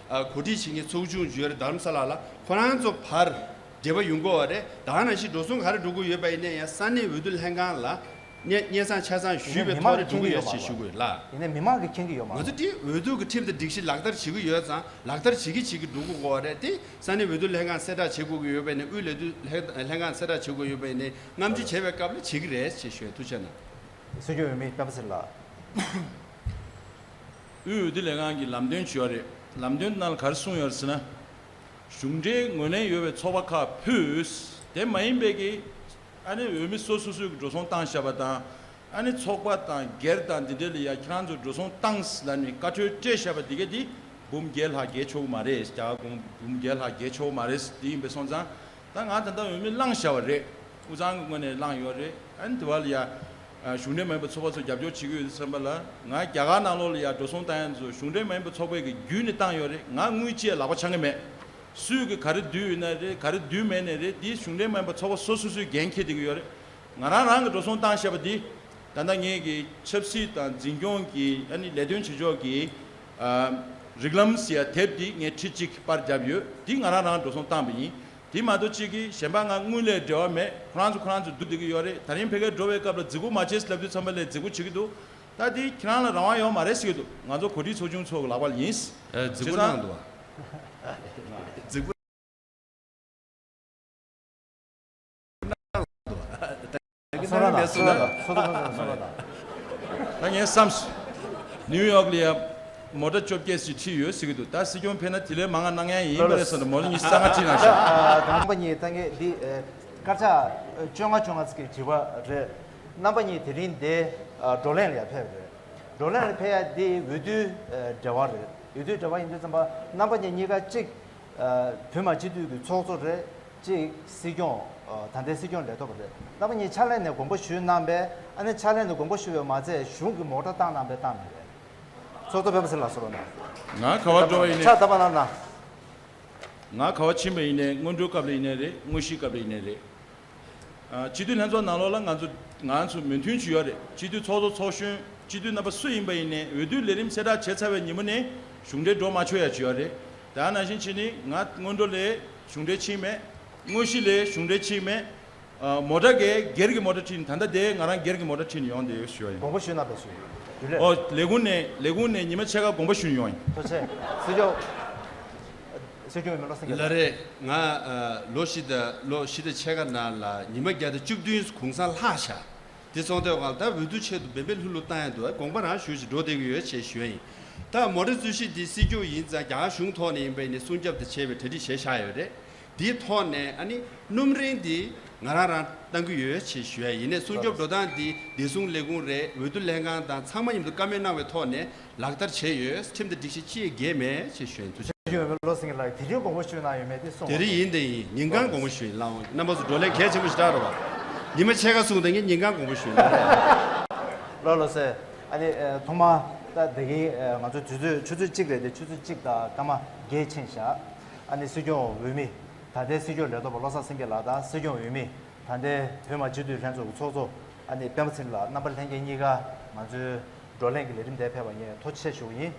གོ་སྒྲིག་བྱེད་མཁན་ཚོགས་ཆུང་ཡོད་རེད། རྡ་རམ་ས་ལ་ལ་ཁོ་རང་ཚོ་བར་འབྲེལ་བ་ཡོང་གི་ཡོད་རེད། ད་ག་ནང་བཞིན་འགྲོ་སོང་ག་རེ་འགྲོ་གི་ཡོད་པ་ཡིན་ན་ཡང་ས་གནས་འོས་བསྡུ་ལྷན་ཁང་ལ་སྙན་སྙན་སེང་ཆ་ཚང་ཞུས་པའི་ཐོག་ནས་འགྲོ་གི་ཡོད་ཅེས་ཞུ་དགོས་ལ། ཡིན་ནའི་མི་མང་གིས་མཁྱེན་གྱི་ཡོད་མ་རེད། ང་ཚོ་དེ་འོས་བསྡུ་གི་ཁྲིམས་དང་སྒྲིག་གཞི་ལག་བསྟར་བྱེད་ཀྱི་ཡོད་ཙང་། ལག་བསྟར་བྱེད་ཀྱི་བྱེད་ཀྱི་འགྲོ་གི་ཡོད་རེད། དེ་ས་གནས་འོས་བསྡུ་ལྷན་ཁང་གསལ་བསྒྲགས་བྱེད་དགོས་ཀྱི་ཡོད་པ་ཡིན་ན། དབུས་འོས་བསྡུ་ལྷན་ལྷན་ཁང་གསལ་བསྒྲགས་བྱེད་དགོས་ཡོད་པ་ཡིན་ན། མཉམ་སྤྱོད་བྱས་པའི་སྐབས་ལ་བྱེད་ཀྱི་རེད་ཅེས་ཞུ་ཡ། ཐུགས་རྗེ་གནང་། སྲིད་སྐྱོང་འོས་མི་སྤེན་པ་ཚེ་རིང་ལགས། དབུས་འོས་བསྡུ་ལས་ཁང་གིས་ལམ་སྟོན་བྱས་ཡོད་རེད། ལམ་སྟོན་ནང་ལ་ག་རེ་གསུངས་ཡོད་རེད་ཟེར་ན། གཞུང་འབྲེལ་ངོས་ལེན་ཡོད་པའི་ཚོགས་པ་ཁག་ཕུད། དེ་མ་ཡིན་པའི་གི་ཨ་ནི་འོས་མི་སོ་སོ་སོའི་གི་འགྲོ་སོང་བཏང་བཞག་པ་དང་། ཨ་ནི་ཚོགས་པ་དང་སྒེར་དང་འདི་འདྲ་ལ་ཡ་ཁྱེད་རང་ཚོ་འགྲོ་སོང་བཏང་ཟེར་ལབ་ནས་བཀའ་འཁྲོལ་སྤྲད་བཞག་པ་འདི་ག་འདི་འབུམ་བརྒྱད་ལྷག་བརྒལ་ཆོག་གི་མ་རེད། རྒྱ་གར་གོང་འབུམ་བརྒྱད་ལྷག་བརྒལ་ཆོག་གི་མ་རེད། འདི་ཡིན་པ་སོང་ཙང་། ད་ང་ད་ལྟ་འོས་མི་བླངས་བཞག་པ་རེད། དབུས་གཙང་གི་ངོས་ནས་བླངས་ཡོད་རེད། ཨ་ནི་དེ་བ་ལ་ཡ། ཨ། གཞུང་འབྲེལ་མ་ཡིན་པའི་ཚོགས་པ་ཚོ་རྒྱབ་སྐྱོར་བྱེད་ཀྱི་ཡོད་དུས་ཙམ་པ་ལ། ང་རྒྱ་གར་ནང་ལོགས་ལ་ཡ་འགྲོ་སོང་བཏང་ཡ་ཚོ་གཞུང་འབྲེལ་མ་ཡིན་པའི་ཚོགས་པའི་གི་བརྒྱུད་ནས་བཏང་ཡོད་རེད། ང་དངུལ་ཅིག་ལག་པ་འཆང་གི་མེད། སུས་གི་ག་རེ་བསྡུས་ཡོད་ན་རེད། ག་རེ་བསྡུས་མེད་ནས་རེད། འདི་གཞུང་འབྲེལ་མ་ཡིན་པའི་ཚོགས་པ་སོ་སོ་སོས་འགན་འཁྱེར་བསྡད་ཀྱི་ཡོད་རེད། ང་རང་རང་གི་འགྲོ་སོང་བཏང་བཞག་པ་འདི། ད་ལྟ་ངེད་ཀྱི་ཆབ་སྲིད་དང་འཛིན་སྐྱོང་གི་ཨ་ནི་ལས་དོན་བྱེད་ཕྱོགས་ཀྱི། ཨ། རིགས་ལམ་ཟེར་ཡ་དེབ་འདི་ངས་ཁྲི་གཅིག་པར་བརྒྱབ་ཡོད། འདི་ང་རང་རང་འགྲོ་སོང་བཏང་པ་ཡིན། དེ་མ་གཏོགས་གཅིག་གིས་གཞན་པ་ང་དངུལ་ལས་འབྲེལ་བ་མེད། ཁོ་རང་ཚོ་ཁོ་རང་ཚོ་བསྡུ་བསྡད་ཀྱི་ཡོད་རེད། ད་རིང་ཕ་གིར་འགྲོ་བའི་སྐབས་ལ་རྫི་གུ་མ་བྱེད་ལབ་དུས་ཙམ་པ་ལ་རྫི་གུ་བྱེད་ཀྱི་འདུག་ད་དེ་ཁྱེད་རང་ལ་རང་དབང་ཡོད་མ་རེད་ཟེར་གྱི་འདུག་ང་ཚོ་གོ་སྒྲིག་ཚོགས་ཆུང་ཚོ་གི་ལག་པ་ལ་ཡིན། ཨེ། རྫི་གུ་བྱས་ཙང་། གནང་འདུག་བ། རྫི་གུ། སོ་ར་དང་། སོ་ར་དང་། སོ་ར་དང་། སོ་ར་དང་། ད་ངས་བསམ་སོང་། ནིའུ་ཡོག་ལ་ཡ་མོ་ཊ་བཅོ་བརྒྱད་ཅིག་ཁྲིད་ཡོད་ཟེར་གྱི་འདུག་ད་སྲིད་སྐྱོང་ཕེབས་ན་དེ་ལས་མང་ང་གནང་ཡ་ཡིན་པ་རེད་ཟེར་ནས་མོ་ཊ་ཉི་ཤུ་རྩ་ལྔ་ཁྲིད་གནང་ཤག་ཨ། རྣམ་པ་གཉིས་ད་ངས་འདི། ཨ། སྐར་ཆ་བཅོ་ལྔ་བཅོ་ལྔ་ཙམ་གྱི་དྲི་བ་རེད། རྣམ་པ་གཉིས་དེ་རིང་འདི། ཨ། བགྲོ་གླེང་ལ་ཡ་ཕེབས་རེད། བགྲོ་གླེང་ལ་ཕེབས་ཡ་འདི་འོས་བསྡུའི། ཨ། འབྲེལ་བ་རེད། འོས་བསྡུའི་འབྲེལ་བ་ཡིན་དུས་ཙམ་པ་རྣམ་པ་གཉིས་གཉིས་ཀ་གཅིག་ཨ། བོད་མི་སྤྱི་འཐུས་ཀྱི་ཚོགས་གཙོ་རེད། གཅིག་སྲིད་སྐྱོང་། ཨ། ད་ལྟའི་སྲིད་སྐྱོང་ལས་ཐོག་པ་རེད། རྣམ་པ་གཉིས་ཕྱག་ལས་ནས་དགོངས་པ་ཞུས་གནང་པས། ཨ་ནི་ཕྱག་ལས་ནས་དགོངས་པ་ཞུས་པས་མ་ཚད་གཞུང་གི་མོ་ཊ་བཏང་གནང་པས་བཏང་མེད་པས། ཚོགས་གཙོ་སྤེན་པ་ཚེ་རིང་ལགས་གསུང་རོགས་གནང་། ང་ག་པར་འགྲོ་བ་ཡིན་ནའི། ཕྱག་བརྡབ་པ་གནང་གནང་། ང་ག་པར་ཕྱིན་པ་ཡིན་ནའི་སྔོན་འགྲོའི་སྐབས་ལ་ཡིན་ནའི་རེད། དངོས་གཞིའི་སྐབས་ལ་ཡིན་ནའི་རེད། ཨ། སྤྱི་འཐུས་ལྷན་ཚོགས་ནང་ལོགས་ལ་ང་ཚོ་ང་ཚོ་མོས་མཐུན་ཞུས་ཡོད་རེད། སྤྱི་འཐུས་ཚོགས་གཙོ་ཚོགས་གཞོན་སྤྱི་འཐུས་རྣམ་པ་སུ་ཡིན་པ་ཡིན་ནའི་འོས་བསྡུའི་ལས་རིམ་གསལ་བསྒྲགས་བྱས་ཚར་བའི་ཉིན་མོ་ནས་གཞུང་འབྲེལ་འགྲོ་མ་ཆོག་ཡ་ཞུས་ཡོད་རེད། ད་ནང་བཞིན་བྱས་ནས་ང་སྔོན་འགྲོ་ལ་གཞུང་འབྲེལ་ཕྱིན་མེད། དངོས་གཞི་ལ་གཞུང་འབྲེལ་ཕྱིན་མེད། ཨ། མོ་ཊ་གས་སྒེར་གྱི་མོ་ཊ་ཁྲིད་ནས། ད་ལྟ་དེ་ང་རང་སྒེར་གྱི་མོ་ཊ་ཁྲིད་ནས་ཡོང་བསྡད་ཡོད་ཞུ་བ་ཡིན། དགོངས་པ་ཞུས་གནང་པས་ཞུ། རྒྱུན་ལས། ཨོ། ལས་ཁུངས་ནས་ལས་ཁུངས་ནས་ཉི་མ་ཕྱེད་ཀ་དགོངས་པ་ཞུ་ནས་ཡོང་ཡིན། ཐུགས་རྗེ་ཆེ། སྲིད་སྐྱོང་། སྲིད་སྐྱོང་འོས་མི་བློ་བཟང་སྐྱིད་ལགས། ལགས་རེད། ང་ལོ་བཞི་དང་ལོ་བཞི་དང་ཕྱེད་ཀ་ནང་ལ་ཉི་མ་བརྒྱ་དང་བཅུ་བདུན་གུང་སེང་ལྷག་ཤག་དེ་སོང་དུས་སྒང་ད་འོས་བསྡུ་ཆེད་དུ་འབད་འབད་ལྷོད་ལྷོད་བཏང་ཡ་འདུག་དགོངས་པ་རང་ཞུ་ཞིག་འགྲོ་བསྡད་ཀྱི་ཡོད་ཅེས་ཞུ་ཡ་ཡིན། ད་མོ་ཊ་རྩོད་གཞི་འདི་སྲིད་སྐྱོང་ཡིན་ཙང་རྒྱ་གར་གཞུང་ཐོག་ནས་ཡིན་པ་ཡིན་ནའི་སྲུང་སྐྱོབ་དེ་བྱས་པའི་གྲ་སྒྲིག་བྱས་བཞག་ཡོད་རེད། དེའི་ཐོག་ནས་ཨ་ནི་སྣུམ་རིན་འདི་ང་རང་རང་བཏང་གི་ཡོད་ཅེས་ཞུ་ཡ་ཡིན་ནའི། སྲུང་སྐྱོབ་འགྲོ་སྟངས་འདི་བདེ་སྲུང་ལས་ཁུངས་རེད། འོས་བསྡུ་ལྷན་ཁང་དང་ཚང་མ་མཉམ་དུ་བཀའ་མོལ་གནང་བའི་ཐོག་ནས་ལག་བསྟར་བྱས་ཡོད། ཁྲིམས་དང་སྒྲིག་གཞི་ཅི་ཡང་འགལ་མེད་ཅེས་ཞུ་ཡ་ཡིན། ཐུགས་རྗེ་ཆེ། སྲིད་སྐྱོང་འོས་མི་བློ་བཟང་སྐྱིད་ལགས་དེ་རིང་དགོངས་པ་ཞུས་གནང་ཡོད་མེད་དེ་གསུངས། དེ་རིང་ཡིན་དེ་ཡིན། ཉིན་གང་དགོངས་པ་ཞུ་ཡིན། ལགས་འོང་། རྣམ་པ་ཚོ་བགྲོ་གླེང་གལ་ཆེན་པོ་ཞིག་རག་རེད་བ། ཉི་མ་ཕྱེད་ཀ་གསུངས་དེ་ངས་ཉིན་གང་དགོངས་པ་ཞུ་ཡིན། ལགས་ལགས་སོ། ཨ་ནི། ཨ། ཐོག་མར་ད་དེ་གིན། ཨ། ང་ཚོ་དུས་ཚོད་ཆུ་ཚོད་གཅིག་རེད་དེ། ཆུ་ཚོད་གཅིག་དང་སྐར་མ་བརྒྱད་ཕྱིན་བཞག་ཨ་ནི་སྲིད་སྐྱོང་འོས་མི། ད་ལྟའི་སྲིད་སྐྱོང་ལས་ཐོག་པ་བློ་བཟང་སེང་གེ་ལགས་དང་སྲིད་སྐྱོང་འོས་མི། ད་ལྟའི་བོད་མི་སྤྱི་འཐུས་ལྷན་ཚོགས་ཀྱི་ཚོགས་གཙོ་ཨ་ནི་སྤེན་པ་ཚེ་རིང་ལགས། རྣམ་པ་ལྷན་རྒྱས་གཉིས་ཀ་ང་ཚོའི་བགྲོ་གླེང་གི་ལས་རིམ་དེར་ཕེབས་པར་ངས་ཐུགས་རྗེ་ཆེ་ཞུ་གི་ཡིན།